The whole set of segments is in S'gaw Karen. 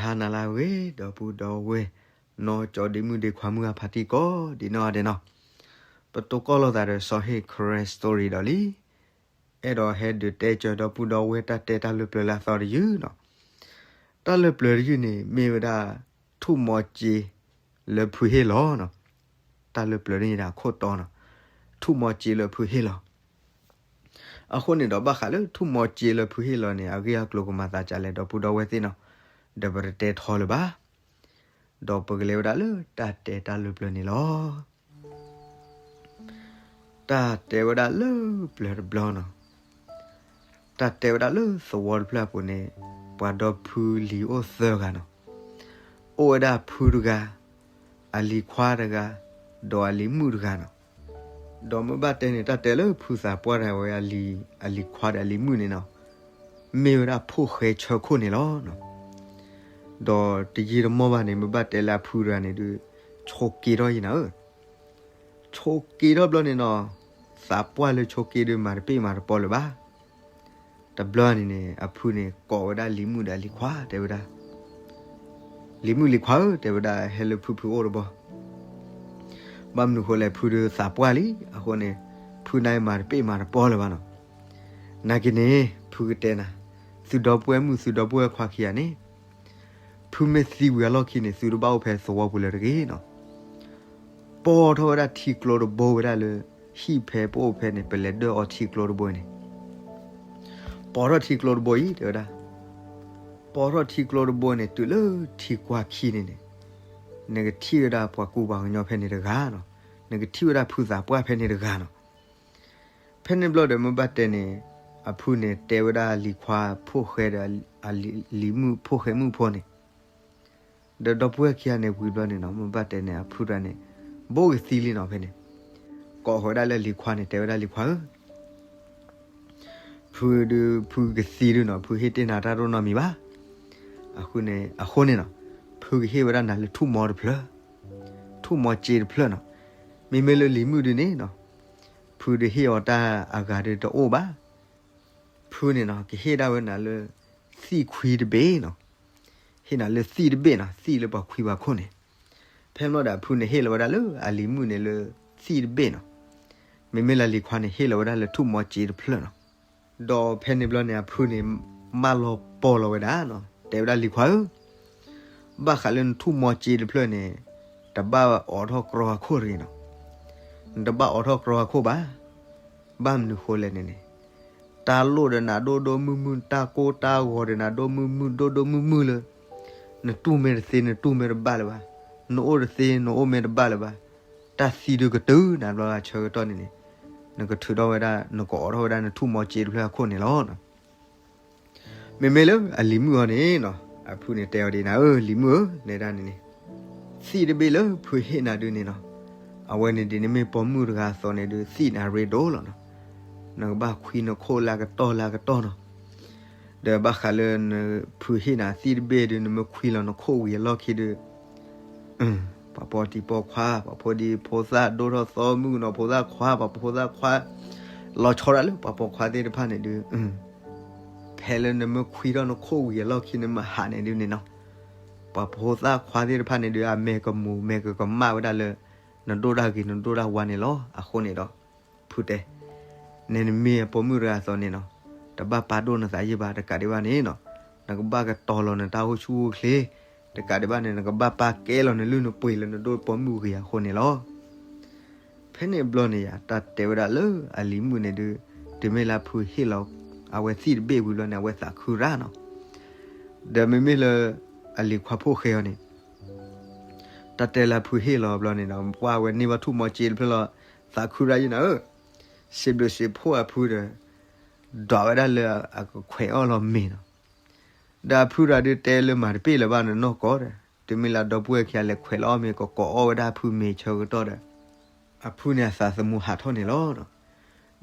ဟါနၤလၢအဂ့ၤ ဒီပုၢ်ဒီဝဲၢ် နီၢ်ကၠီဒ့မုၣ်ဒ့ခွါမုၢ်အဖါတံၢ်ကိးဒံးနီၢ်ဂၤဒဲးနီၤ, ပတိၢ်ကီၢ်လိာ်သးဒီးစီၤဟ့ၣ် Karen Story ဒီးလံ, အဲၣ်ဒိးဟဲဒုးတဲကၢၤဒီပုၢ်ဒီဝဲၢ်တၢ်တဲတၢ်လၢပျၢၤလၢအသီတယုၢ်နီၤ, တၢ်လၢပျၢၤတယုၢ်န့ၣ် မ့ၢ်ဝဲဒၣ် ထူၣ်မီၤစ့လၢဖုဟ့ၣ်လီၤနီၤ, တၢ်လၢပျၢၤန့ၣ်ဒၣ်အခိၣ်တီနီၤ, ထူၣ်မီၤစ့လၢဖုဟ့ၣ်လီၤ အဃိန့ၣ်ဒီးဘၣ်ဃးလၢထူၣ်မီၤစ့လၢဖုဟ့ၣ်လီၤန့ၣ် အဂ့ၢ်အကျိၤကမၤသးဒ်လဲၣ် ဒီပုၢ်ဒီဝဲၢ်သ့ၣ်နီၤ, ဒီးပတတဲထီလၢၤဘၣ်, ဒီးပကလဲၤဝဲဒၣ်လၢတၢ်တဲတၢ်လၢပျၢၤန့ၣ်လီၤ. တၢ်တဲဝဲဒၣ်လၢပျၢၤတဘျီနီၤ, တၢ်တဲဝဲဒၣ်လၢသဝီတဖျၢၣ်အပူၤန့ၣ်, ပှၤဒီဖုလံၤအိၣ်သၢဂၤနီၤ, အိၣ်ဝဲဒၣ်ဖုတဂၤ, အလံၤခွါတဂၤ, ဒီးအလံၤမုၣ်တဂၤနီၤ, ဒီးမ့ၢ်ဘၣ်တဲန့ၣ် တၢ်တဲလၢဖုသးပှၢ်တဂၤဝဲအလံၤ, အလံၤခွါဒီးအလံၤမုၣ်န့ၣ်နီၤ, မ့ၢ်ဝဲဒၣ်ဖိၣ်ဃဲဆၢခိၣ်န့ၣ်လီၤ. ဒီးတယံာ်တမီၢ်ဘၣ်န့ၣ် မ့ၢ်ဘၣ်တဲလၢအဖုတဂၤန့ၣ်ဒုး, ဆိးက့ထီၣ်ယံၤနၤဧၢ, ဆိးက့ထီၣ်ဘျီန့ၣ်နီၤ, သးပှၢ်လၢဆိးက့ဒုးမၤတပ့ၢ်မၤတပီလၢၤဘၣ်. တဘျီန့ၣ်န့ၣ် အဖုန့ၣ် ကိးဝဲဒၣ်လံၤမုၣ်ဒီးလံၤခွါတဲဝဲဒၣ်, လံၤမုၣ်လံၤခွါဧၢ တဲဝဲဒၣ် ဟဲလၢဖုဖုအိၣ်တဘီ, ဘၣ်မနုၤဃိလဲၣ် ဖုဒုးသးပှၢ်လံ, အဃိန့ၣ် ဖုန့ၣ်မၤတပ့ၢ်မၤတပီလၢၤဘၣ်နီၤ. နာ်က့န့ၣ် ဖုကတဲနၤ, သုဒီပုၢ်ဝဲၢ်မုၣ် သုဒီပုၢ်ဝဲၢ်ခွါခံဂၤန့ၣ်, ဖုမ့ၢ်သံဝံၤအလီၢ်ခံန့ၣ် သုတဘၣ်အိၣ်ဖဲသဝီပူၤလၢၤတဂ့ၤနီၤ. ပီထီၣ်ဝဲဒၣ်ထံကျိတဘိဝဲဒၣ်လၢ ဟံၣ်ဖဲပအိၣ်ဖဲန့ၣ် ပလဲၤဒၢၣ်အီထံကျိတဘိန့ၣ်, ပီထီၣ်ထံကျိတဘိအံၤ တဲဝဲဒၣ်, ပီထီၣ်ထံကျိတဘိန့ၣ် တုၤလၢထံကွၢ်ခံန့ၣ်န့ၣ်, နကထံၣ်ဝဲဒၣ်ပှၤကူပှၤကညီဖဲန့ၣ်တဂၤနီၤ, နကထံၣ်ဝဲဒၣ်ဖုသးပှၢ်ဖဲန့ၣ်တဂၤနီၤ. ဖဲန့ၣ်ဘျီဒီးမ့ၢ်ဘၣ်တဲန့ၣ်, အဖုန့ၣ်တဲဝဲဒၣ်လံၤခွါဖိၣ်ဃဲဒီး လံၤမုၣ်ဖိၣ်ဃဲမုၣ်ဖိန့ၣ်, ဒီးဒီပုၢ်ဝဲၢ်ခံဂၤန့ၣ်ဝံၤဘျီန့ၣ်နီၤ မ့ၢ်ဘၣ်တဲန့ၣ် အဖုတဂၤန့ၣ် ဘိကသံလံနီၤဖဲန့ၣ်, ကိးဃီၤဝဲဒၣ်လၢလံၤခွါန့ၣ် တဲဝဲဒၣ်လံၤခွါဧၢ ဖုဒုး ဖုကသံဒုးနီၤ ဖုဟ့ၣ်တ့ၢ်နၤတၢ်တအိၣ်နီတမံၤဘၣ်. အဃိန့ၣ်, အဃိန့ၣ်နီၤ, ဖုကဟ့ၣ်ဝဲဒၣ်နၤလၢထူၣ်မီၤတဖျၢၣ်, ထူၣ်မီၤစ့တဖျၢၣ်နီၤ. မ့မ့ၢ်လၢလံၤမုၣ်ဒုးန့ၣ်နီၤ, ဖုဒုးဟ့ၣ်အီၤတၢ်အဂၤဒုးတအိၣ်ဘၣ်. ဖုန့ၣ်နီၤ ကဟ့ၣ်ဒၣ်ဝဲနၤလၢ သံၣ်ခွံတဘ့ၣ်နီၤ. ဟ့ၣ်နၤလၢသံၣ်တဘ့ၣ်နီၤ, သံၣ်လၢပှၤခွံပှၤခိၣ်န့ၣ်. ဖဲန့ၣ်ဘျီဒီး အဖုန့ၣ်ဟ့ၣ်လီၤဝဲဒၣ်လၢအလံၤမုၣ်န့ၣ်လၢသံၣ်တဘ့ၣ်နီၤ. မ့မ့ၢ်လၢလံၤခွါန့ၣ် ဟ့ၣ်လီၤဝဲဒၣ်လၢထူၣ်မီၤစ့တဖျၢၣ်နီၤ. ဒီးဖဲန့ၣ်ဘျီန့ၣ် အဖုန့ၣ် မၢလီၤပီၢ်လီၤဝဲဒၣ်နီၤ, တဲဝဲဒၣ်လံၤခွါဧၢ, ဘၣ်ဃးလၢနထူၣ်မီၤစ့တဖျၢၣ်န့ၣ်, တဘၣ်အိးထီၣ်ကြီအခိၣ်တဂ့ၤနီၤ. နတဘၣ်အိးထီၣ်ကြီအခိၣ်ဘၣ်. ဘၣ်မနုၤဃိလဲၣ်န့ၣ်န့ၣ်, တၢ်လိၣ်ဒီးနၤဒိၣ်ဒိၣ်မုၢ်မုၢ်, တၢ်ကိၢ်တၢ်ဂီၤဒီးနၤဒိၣ်မုၢ်မုၢ် ဒိၣ်ဒိၣ်မုၢ်မုၢ်လၢ နတူၢ်မ့ၢ်တသ့ နတူၢ်မ့ၢ်တဘၣ်လၢၤဘၣ်, နအိၣ်တသ့ နအိၣ်မ့ၢ်တဘၣ်လၢၤဘၣ်, တၢ်သံဒုးကတုၤနၤဘျီဆၢကတီၢ်န့ၣ်န့ၣ်, နကထုးထီၣ်ဝဲဒၣ် နကအိးထီၣ်ဝဲဒၣ်နထူၣ်မီၤစ့တဖျၢၣ်အခိၣ်န့ၣ်လီၤ. မ့မ့ၢ်လၢအလံၤမုၣ်အီၤန့ၣ်နီၤ, အဖုန့ၣ်တဲအီၤဒ်နၤဧၢ, လံၤမုၣ်ဧၢ, နဲဒၣ်န့ၣ်န့ၣ်, သံၣ်တဘ့ၣ်လၢဖုဟ့ၣ်နၤဒုးန့ၣ်နီၤ, အဝဲန့ၣ်ဒ်နမ့ၢ်ပိာ်မုၣ်တဂၤအသိးန့ၣ်ဒုး သံၣ်န့ၣ်အရ့ဒိၣ်လီၤနီၤ. နကဘၣ်ခွံနခိၣ်လၢအကတီၢ်လၢအကတီၢ်နီၤ. ဒီးဘၣ်ဃးလၢနဖုဟ့ၣ်နၤသံၣ်တဘ့ၣ်ဒုး နမ့ၢ်ခွံလီၤနခိၣ်ဝံၤအလီၢ်ခံဒုး ပှၤပိာ်တံၤပိာ်ခွါ, ပှၤဖိဒံဖိသၣ်ဒိၣ်ထီၣ်သီမုၣ်နီၤ, ဖိသၣ်ခွါ, ပှၤဖိသၣ်ခွါ, လီၤဆီဒၣ်လၢပှၤပိာ်ခွါသ့ၣ်တဖၣ်န့ၣ်ဒုး, ဖဲလၢနမ့ၢ်ခွံထီၣ်နခိၣ်ဝံၤအလီၢ်ခံ နမ့ၢ်ဟးန့ၣ်ဒုးန့ၣ်နီၤ, ပှၤဖိသၣ်ခွါသ့ၣ်တဖၣ်န့ၣ်ဒုး အမဲာ်ကမူၤ မဲာ်ကကမၣ်ဝဲဒၣ်လၢ နဒိၣ်တၢ်ဂ့ၤ နဒိၣ်တၢ်ဝါန့ၣ်လီၤ. အဃိန့ၣ်ဒီး ဖုတဲ, နနမ့ၢ်အပိာ်မုၣ်တဂၤအသိးန့ၣ်နီၤ, တဘၣ်ပာ်ဒိၣ်နသးယံၣ်ဘၣ်, တကးဒံးဘၣ်န့ၣ်နီၤ, နကဘၣ်ကတီၤလီၤနတၢ်အိၣ်ဆူၣ်အိၣ်ချ့, တကးဒံးဘၣ်န့ၣ် နကဘၣ်ပာ်ကဲလီၤနလုၢ်နပှ့ၤလၢနဒိၣ်ပိာ်မုၣ်ဂ့ၤအဃိန့ၣ်လီၤ. ဖဲန့ၣ်ဘျီန့ၣ်ယါ တၢ်တဲဝဲဒၣ်လၢအလံၤမုၣ်န့ၣ်ဒုး, တုၤမ့ၢ်လၢဖုဟ့ၣ်လီၤ အဝဲသံၣ်တဘ့ၣ်ဝံၤဘျီန့ၣ် အဝဲသးခုရၣ်နီၤ. ဒီးမ့မ့ၢ်လၢ အလံၤခွါဖိၣ်ဃဲအီၤန့ၣ် တၢ်တဲလၢဖုဟ့ၣ်လီၤဘျီန့ၣ်ဒီး ပှၢ်ဝဲန့ၢ်ဘၣ်ထူၣ်မီၤစ့တဖျၢၣ်လီၤ, သးခုရၣ်ယံၤနၤဧၢ, စံးဘျုးစံးဖှိၣ်အဖုဒီး ဒွးဝဲဒၣ်လၢအကခွဲးအီၣ်လီၤမ့ၤနီၤ. ဒီးအဖုရၣ်ဒုးတဲလၢမၤတပ့ၢ်လၢၤဘၣ်နီၤနီၢ်ကီၢ်ဒီး တုၤမ့ၢ်လၢဒီပုၢ်ဝဲၢ်ခံဂၤလဲၤခွဲးလီၤအီၣ်မ့ၤ ကကိးအီၣ်ဝဲဒၣ်အဖုမ့ၤဆၢကတီၢ်ဒီး အဖုန့ၣ်အသးသမူဟးထီၣ်န့ၣ်လီၤ.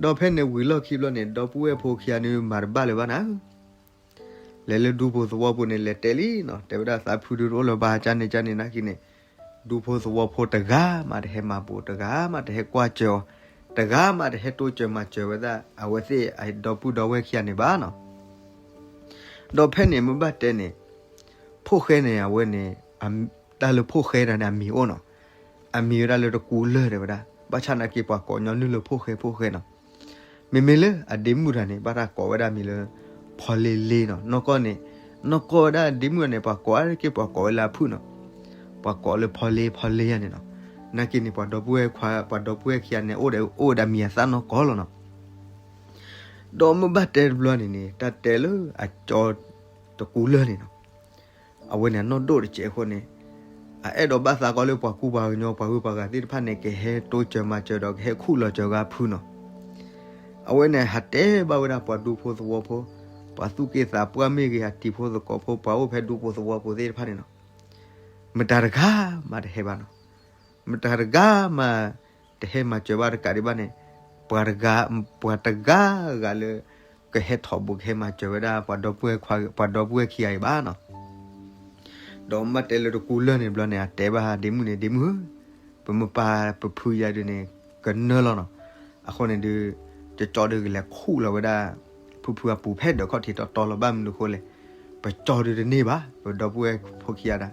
ဒီးဖဲန့ၣ်ဝံၤလီၢ်ခံဘျီန့ၣ် ဒီပုၢ်ဝဲၢ်ဖိခံဂၤန့ၣ်မၤတဘၣ်လၢၤဘၣ်နၤဧၢ လဲၤလၢဒူဖိသဝီဖိန့ၣ် လဲၤတဲလံနီၤ, တဲဝဲဒၣ်သးဖုဒုးတအိၣ်လၢၤဘၣ် ကန့ၣ်ကန့ၣ်နာ်က့န့ၣ်, ဒူဖိသဝီဖိတဂၤမးတဟဲမၤဘူး, တဂၤမးတဟဲကွၢ်စၢၤအီၤ, တဂၤမးတဟဲတိစၢၤမၤစၢၤဝဲဒၣ် အဝဲသ့ၣ်အဒီပုၢ်ဒီဝဲၢ်ခံဂၤန့ၣ်ဘၣ်နီၤ. ဒီးဖဲန့ၣ်မ့ၢ်ဘၣ်တဲန့ၣ်, ဖိၣ်ဃဲန့ၣ် အဝဲန့ၣ် တၢ်လၢဖိၣ်ဃဲတၢ်န့ၣ် အမံၤအိၣ်နီၤ. အမံၤဝဲဒၣ်လၢတကူလၢၢ်တဲဝဲဒၣ်, ဘၣ်ဆၣ်နာ်က့ ပှၤကိးညီနုၢ်လၢဖိၣ်ဃဲဖိၣ်ဃဲနီၤ. မ့မ့ၢ်လၢအဒ့မုၣ်တၢ်န့ၣ် ဘၣ်တၢ်ကိးဝဲဒၣ်မံၤလၢ ဖီလ့လ့နီၤ. နီၢ်ကီၢ်န့ၣ်, နီၢ်ကီၢ်ဝဲဒၣ်အဒ့မုၣ်န့ၣ် ပှၤကိးအါတက့ၢ် ပှၤကိးဝဲလၢအဖုၣ်နီၤ. ပှၤကိးလၢဖီလ့ဖီလ့ယါန့ၣ်နီၤ. နာ်က့န့ၣ် ပှၤဒီပုၢ်ဝဲၢ်ခွါ ပှၤဒီပုၢ်ဝဲၢ်ခံဂၤန့ၣ် အိၣ်ဒီး အိၣ်ဝဲဒၣ်မံၤအသၣ်နီၢ်ကီၢ်လီၤနီၤ. ဒီးမ့ၢ်ဘၣ်တဲတဘျီန့ၣ်န့ၣ် တၢ်တဲလၢအကၠီတကူလၢၢ်န့ၣ်နီၤ. အဝဲန့ၣ်အနီၢ်ဒိၣ်တစဲးအဃိန့ၣ်, အအဲၣ်ဒိးဘၣ်သးကီးလၢပှၤကူပှၤကညီပှၤဂုၤပှၤဂၤသ့ၣ်တဖၣ်န့ၣ် ကဟဲတိစၢၤမၤစၢၤဒီးကဟဲခူၣ်လီၤစၢၤဂၤဖုနီၤ. အဝဲန့ၣ်ဟးတဲဘၣ်ဝဲဒၣ်ပှၤဒူဖိသဝီဖိ, ပှၤသူၣ်က့သးပှၢ်မ့ၢ်ဂ့ၤ အတံၤဖိသကိးဖိ ပှၤအိၣ်ဖဲဒူဖိသဝီဖိသ့ၣ်တဖၣ်န့ၣ်နီၤ. မတၤတဂၤမးတဟဲဘၣ်နီၤ. မတၤတဂၤမး တဟဲမၤစၢၤဘၣ်တကးဒံးဘၣ်န့ၣ်, ပှၤတဂၤ, ပှၤတဂၤဂၤလၢ ကဟဲထီၣ်ဘူးကဟဲမၤစၢၤဝဲဒၣ် ပှၤဒီပုၢ်ဝဲၢ်ခံဂၤအံၤဘၣ်နီၤ. ဒီးမ့ၢ်ဘၣ်တဲလၢတကူလၢၢ်န့ၣ်ဘျီန့ၣ် အတဲဘၣ်ဒ့မုၣ်န့ၣ် ဒ့မုၣ်ဧၢ, ပမ့ၢ်ပာ်ပဖုယၤဒုးန့ၣ် ကနၢလီၤနီၤ. အဃိန့ၣ်ဒုး ကကၠီဒုးကလဲၤခူၣ်လီၤဝဲဒၣ် ဖုဖုအပူၤဖဲဒၢးခီၣ်ထံးတီတီလီၤ. ဘၣ်မနုၤအဃိလဲၣ်, ပကၠီဒုးတန့ၢ်ဘၣ် ပဒီပုၢ်ဝဲၢ်ဖိခံဂၤဒၣ်.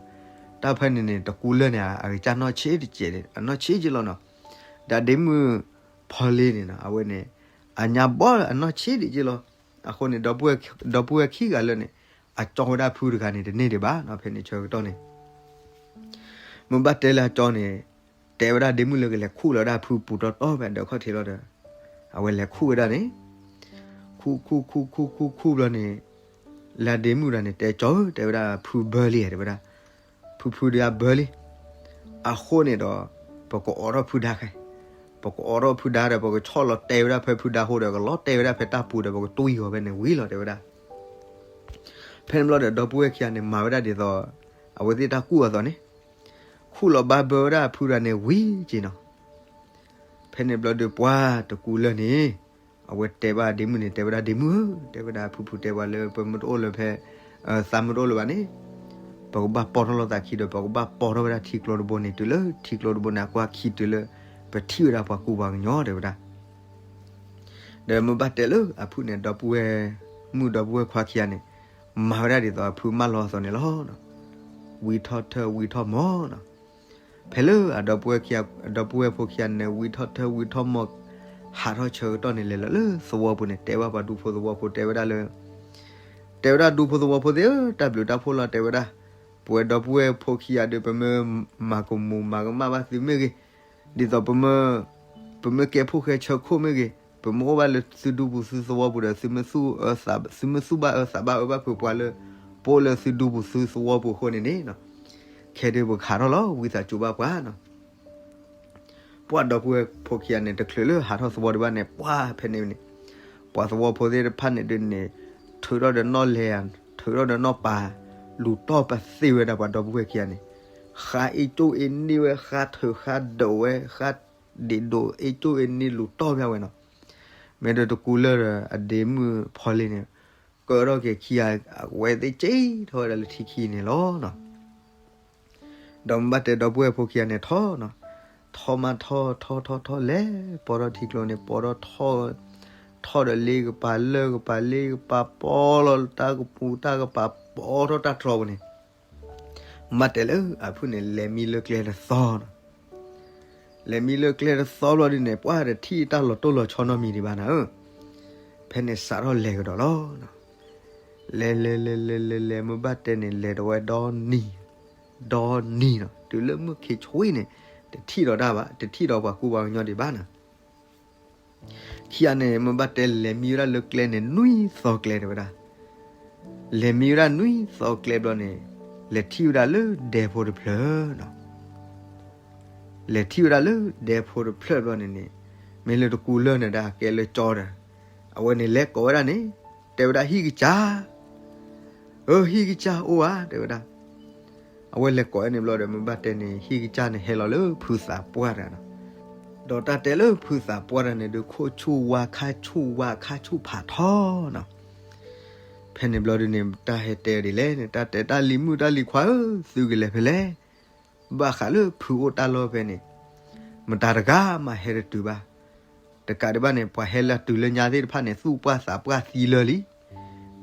တၢ်ဖဲန့ၣ်န့ၣ် တကူလၢၢ်န့ၣ် အကစၢ်နီၢ်ဆံးတစဲး အနီၢ်ဆံးက့လီၤနီၤ. ဒီးဒ့မုၣ်ဖီလ့န့ၣ်နီၤ အဝဲန့ၣ် အညါဘီအနီၢ်ဆံးဒံးက့လီၤ. အဃိန့ၣ် ဒီပုၢ်ဝဲၢ်ခံဂၤလၢာ်န့ၣ် အကၠီဝဲဒၣ်ဖုတဂၤန့ၣ် တန့ၢ်ဒံးဘၣ်နီၤ. ဖဲန့ၣ်ဆၢကတီၢ်န့ၣ် မ့ၢ်ဘၣ်တဲလၢအကၠီန့ၣ် တဲဝဲဒၣ်ဒ့မုၣ်လၢကလဲၤခူၣ်လီၤဝဲဒၣ်ဖုပူၤတီတီဖဲဒၢးခီၣ်ထံးလီၤဒီး အဝဲလဲၤခူၣ်ဝဲဒၣ်န့ၣ် ခူၣ်ခူၣ်ခူၣ်ခူၣ်ခူၣ်ခူၣ်ဘျီန့ၣ် လၢဒ့မုၣ်ဒၣ်န့ၣ် တဲကၠီဧၢ တဲဝဲဒၣ်ဖုဘၢလံဧါ တဲဝဲဒၣ်, ဖုဖုဒုးအဘၢလံ. အဃိန့ၣ်ဒီး ပကအိးထီၣ်ဖုဒါခဲ, ပကအိးထီၣ်ဖုဒါဒီး ပကဆီၣ်လီၤတဲာ်ဝဲဒၣ်ဖဲဖုဒါဃိဒီး ကလီၤတဲာ်ဝဲဒၣ်ဖဲတၢ်ပူၤဒီး ပကတွံၢ်အီၤဖဲန့ၣ်ဝံၤလီၤ တဲဝဲဒၣ်. ဖဲန့ၣ်ဘျီဒီး ဒီပုၢ်ဝဲၢ်ခံဂၤန့ၣ် မၤဝဲဒၣ်ဒ်သိး အဝဲသ့ၣ်တၢ်ကူၣ်အသိးန့ၣ် ခူၣ်လီၤဘၣ်ဘၢဝဲဒၣ်ဖုဒါန့ၣ်ဝံၤက့နီၤ. ဖဲန့ၣ်ဘျီဒီးပှၤတကူလၢၢ်န့ၣ် အဝဲတဲဘၣ်ဒ့မုၣ်န့ၣ် တဲဝဲဒၣ်ဒ့မုၣ်ဧၢ, တဲဝဲဒၣ်ဖုဖုတဲပှၤလၢ ပမ့ၢ်တအိၣ်လၢၤဖဲ သးမ့ၢ်တအိၣ်လၢၤဘၣ်န့ၣ် ပကဘၣ်ပိာ်ထီၣ်လိာ်သးခံဒီး ပကဘၣ်ပိာ်ထီၣ်ဝဲဒၣ်ထံကျိတဘိန့ၣ် တုၤလၢထံကျိတဘိန့ၣ် အကွၢ်ခံတုၤလၢ ပထံၣ်ဝဲဒၣ်ပှၤကူပှၤကညီ တဲဝဲဒၣ်. ဒီးမ့ၢ်ဘၣ်တဲလၢအဖုၣ်န့ၣ် ဒီပုၢ်ဝဲၢ်မုၣ်ဒီပုၢ်ဝဲၢ်ခွါခံဂၤန့ၣ် မၤဝဲဒၣ်ဒ်သိးအဖုမၢလီၤအသိးန့ၣ်လီၤ. ဝံထီၣ်ထၢၣ်ဝံထီၣ်မီၤနီၤ. ဖဲလၢအဒီပုၢ်ဝဲၢ်ခံဂၤ ဒီပုၢ်ဝဲၢ်ဖိခံဂၤန့ၣ် ဝံထီၣ်ထၢၣ်ဝံထီၣ်မီၤ ဟးထီၣ်ဆၢကတီၢ်န့ၣ် လဲၤလီၤလၢသဝီပူၤန့ၣ် တဲဘၣ်ပှၤဒူဖိသဝီဖိ တဲဝဲဒၣ်လၢ တဲဝဲဒၣ်ဒူဖိသဝီဖိသ့ၣ်ဧၢ, တၢ်ဘျုးတၢ်ဖှိၣ်လီၤ တဲဝဲဒၣ်. ပဝဲဒီပုၢ်ဝဲၢ်ဖိခံဂၤဒီး ပမ့ၢ်မၤကမူၤမၤကမၣ်ဘၣ်သုမ့ၢ်ဂ့ၤ, ဒ်သိးပမ့ၢ် ပမ့ၢ်ကဲဖိၣ်ဃဲဆၢခိၣ်မ့ၢ်ဂ့ၤ, ပမ့ၢ်အိၣ်ဘၣ်လၢသုဒူပူၤသုသဝီပူၤဒီး သုမ့ၢ်သူၣ်ဘၣ်အၢသးဘၣ်အၢဘၣ်ဖုးပှၤလၢ ပအိၣ်လၢသုဒူပူၤသုသဝီပူၤအဃိန့ၣ်န့ၣ် ခဲဒုးပကဟးထီၣ်လီၤ ဝံသးစူၤဘၣ်ပှၤနီၤ. ပှၤဒီပုၢ်ဝဲၢ်ဖိခံဂၤန့ၣ် တချုးလၢဟးထီၣ်သဝီဒံးဘၣ်န့ၣ် ပှၤဖဲန့ၣ်န့ၣ် ပှၤသဝီဖိသ့ၣ်တဖၣ်န့ၣ်ဒုးန့ၣ် ထုးထီၣ်ဒီးနီၣ်လဲၤ ထုးထီၣ်ဒီးနီၣ်ပၤ လူၤတီၢ်ပသ့ဝဲဒၣ်ပှၤဒီပုၢ်ဝဲၢ်ခံဂၤန့ၣ် ဃါအ့ၣ်ကၠိၣ်အ့ၣ်န့ၢ်ဝဲ ဃါထုးဃါဒိးဝဲ ဃါဒ့းဒိးအ့ၣ်ကၠိၣ်အ့ၣ်န့ၢ်လူၤတီၢ်ဖဲဝဲနီၤ. မ့ၢ်ဒီးတကူလၢၢ်ဒီးအဒ့မုၣ်ဖီလ့န့ၣ် ကၢထီၣ်က့ၤခံဂၤ အဝဲသ့ၣ်စ့ၢ်ထီၣ်ဝဲဒၣ်လၢထံခံန့ၣ်လီၤနီၤ. ဒီးမ့ၢ်ဘၣ်တဲဒီပုၢ်ဝဲၢ်ဖိခံဂၤန့ၣ်ထီၣ်နီၤ, ထီၣ်မးထီၣ်ထီၣ်ထီၣ်ထီၣ်လဲၤ ပိာ်ထီၣ်ထံကျိန့ၣ် ပိာ်ထီၣ်ထီၣ်, ထီၣ်ဒီးလ့ကပၤလၢကပၤလ့ကပၤ ပိာ်လီၤတၢ်ကပူၤတၢ်ကပၤ ပိာ်ထီၣ်တၢ်ကျီပူၤန့ၣ် မ့ၢ်ဘၣ်တဲလၢအဖုၣ်န့ၣ် လဲၤမံလၢကျဲတသီနီၤ. လဲၤမံလၢကျဲတသီဘျီဒုးန့ၣ် ပှၤတထံၣ်တၢ်လီၤတိၢ်လီၤဆီနီတမံၤဒံးဘၣ်နၤဧၢ. ဖဲန့ၣ်စးထီၣ်လဲၤကဒီးလီၤနီၤ. လဲၤလဲၤလဲၤလဲၤလဲၤလဲၤ မ့ၢ်ဘၣ်တဲန့ၣ်လဲၤဒီးဝဲဒီနံၤ, ဒီနံၤနီၤ တုၤလၢမုၢ်ခံဆွံန့ၣ် တထံၣ်ဒီးတၢ်ဘၣ် တထံၣ်ဒီးပှၤကူပှၤကညီဒံးဘၣ်နၤ. ခံဂၤန့ၣ် မ့ၢ်ဘၣ်တဲလဲၤမံဝဲဒၣ်လၢကျဲန့ၣ် နွံသီကျဲတဲဝဲဒၣ်. လဲၤမံဝဲဒၣ်နွံသီကျဲဘျီန့ၣ် လဲၤထံၣ်ဝဲဒၣ်လၢဒဲဖိတဖျၢၣ်နီၤ. လဲၤထံၣ်ဝဲဒၣ်လၢဒဲဖိတဖျၢၣ်ဘျီန့ၣ်န့ၣ် မ့ၢ်လၢတကူလၢၢ်န့ၣ်ဒၣ်ကဲလၢကၠီဒီး အဝဲန့ၣ်လဲၤကိးဝဲဒၣ်န့ၣ် တဲဝဲဒၣ်ဟံၣ်ကစၢ် အၢ ဟံၣ်ကစၢ်အိၣ်ဧါ တဲဝဲဒၣ်. အဝဲလဲၤကိးဝဲန့ၣ်ဘျီဒီး မ့ၢ်ဘၣ်တဲန့ၣ် ဟံၣ်ကစၢ်န့ၣ်ဟဲလီၤလၢဖုသးပှၢ်တဂၤနီၤ. ဒီးတၢ်တဲလၢဖုသးပှၢ်တဂၤန့ၣ်ဒုး ခိၣ်ဆူၣ်ဝါခါဆူၣ်ဝါခါဆူၣ်ဖးထီနီၤ. ဖဲန့ၣ်ဘျီဒုးန့ၣ် တၢ်ဟဲတဲဒ်လဲၣ်န့ၣ် တၢ်တဲတၢ်လံၤမုၣ်တၢ်လံၤခွါဧၢ သုကလဲၤဖဲလဲၣ်. ဘၣ်ဃးလၢဖုအိၣ်တၢ်လီၢ်ဖဲန့ၣ် မတၤတဂၤမးဟဲတတုၤဘၣ်. တကးဒံးဘၣ်န့ၣ် ပှၤဟဲလၢတုၤလၢညါသ့ၣ်တဖၣ်န့ၣ် သူၣ်ပှၢ်သးပှၢ်သံလၢာ်လံ.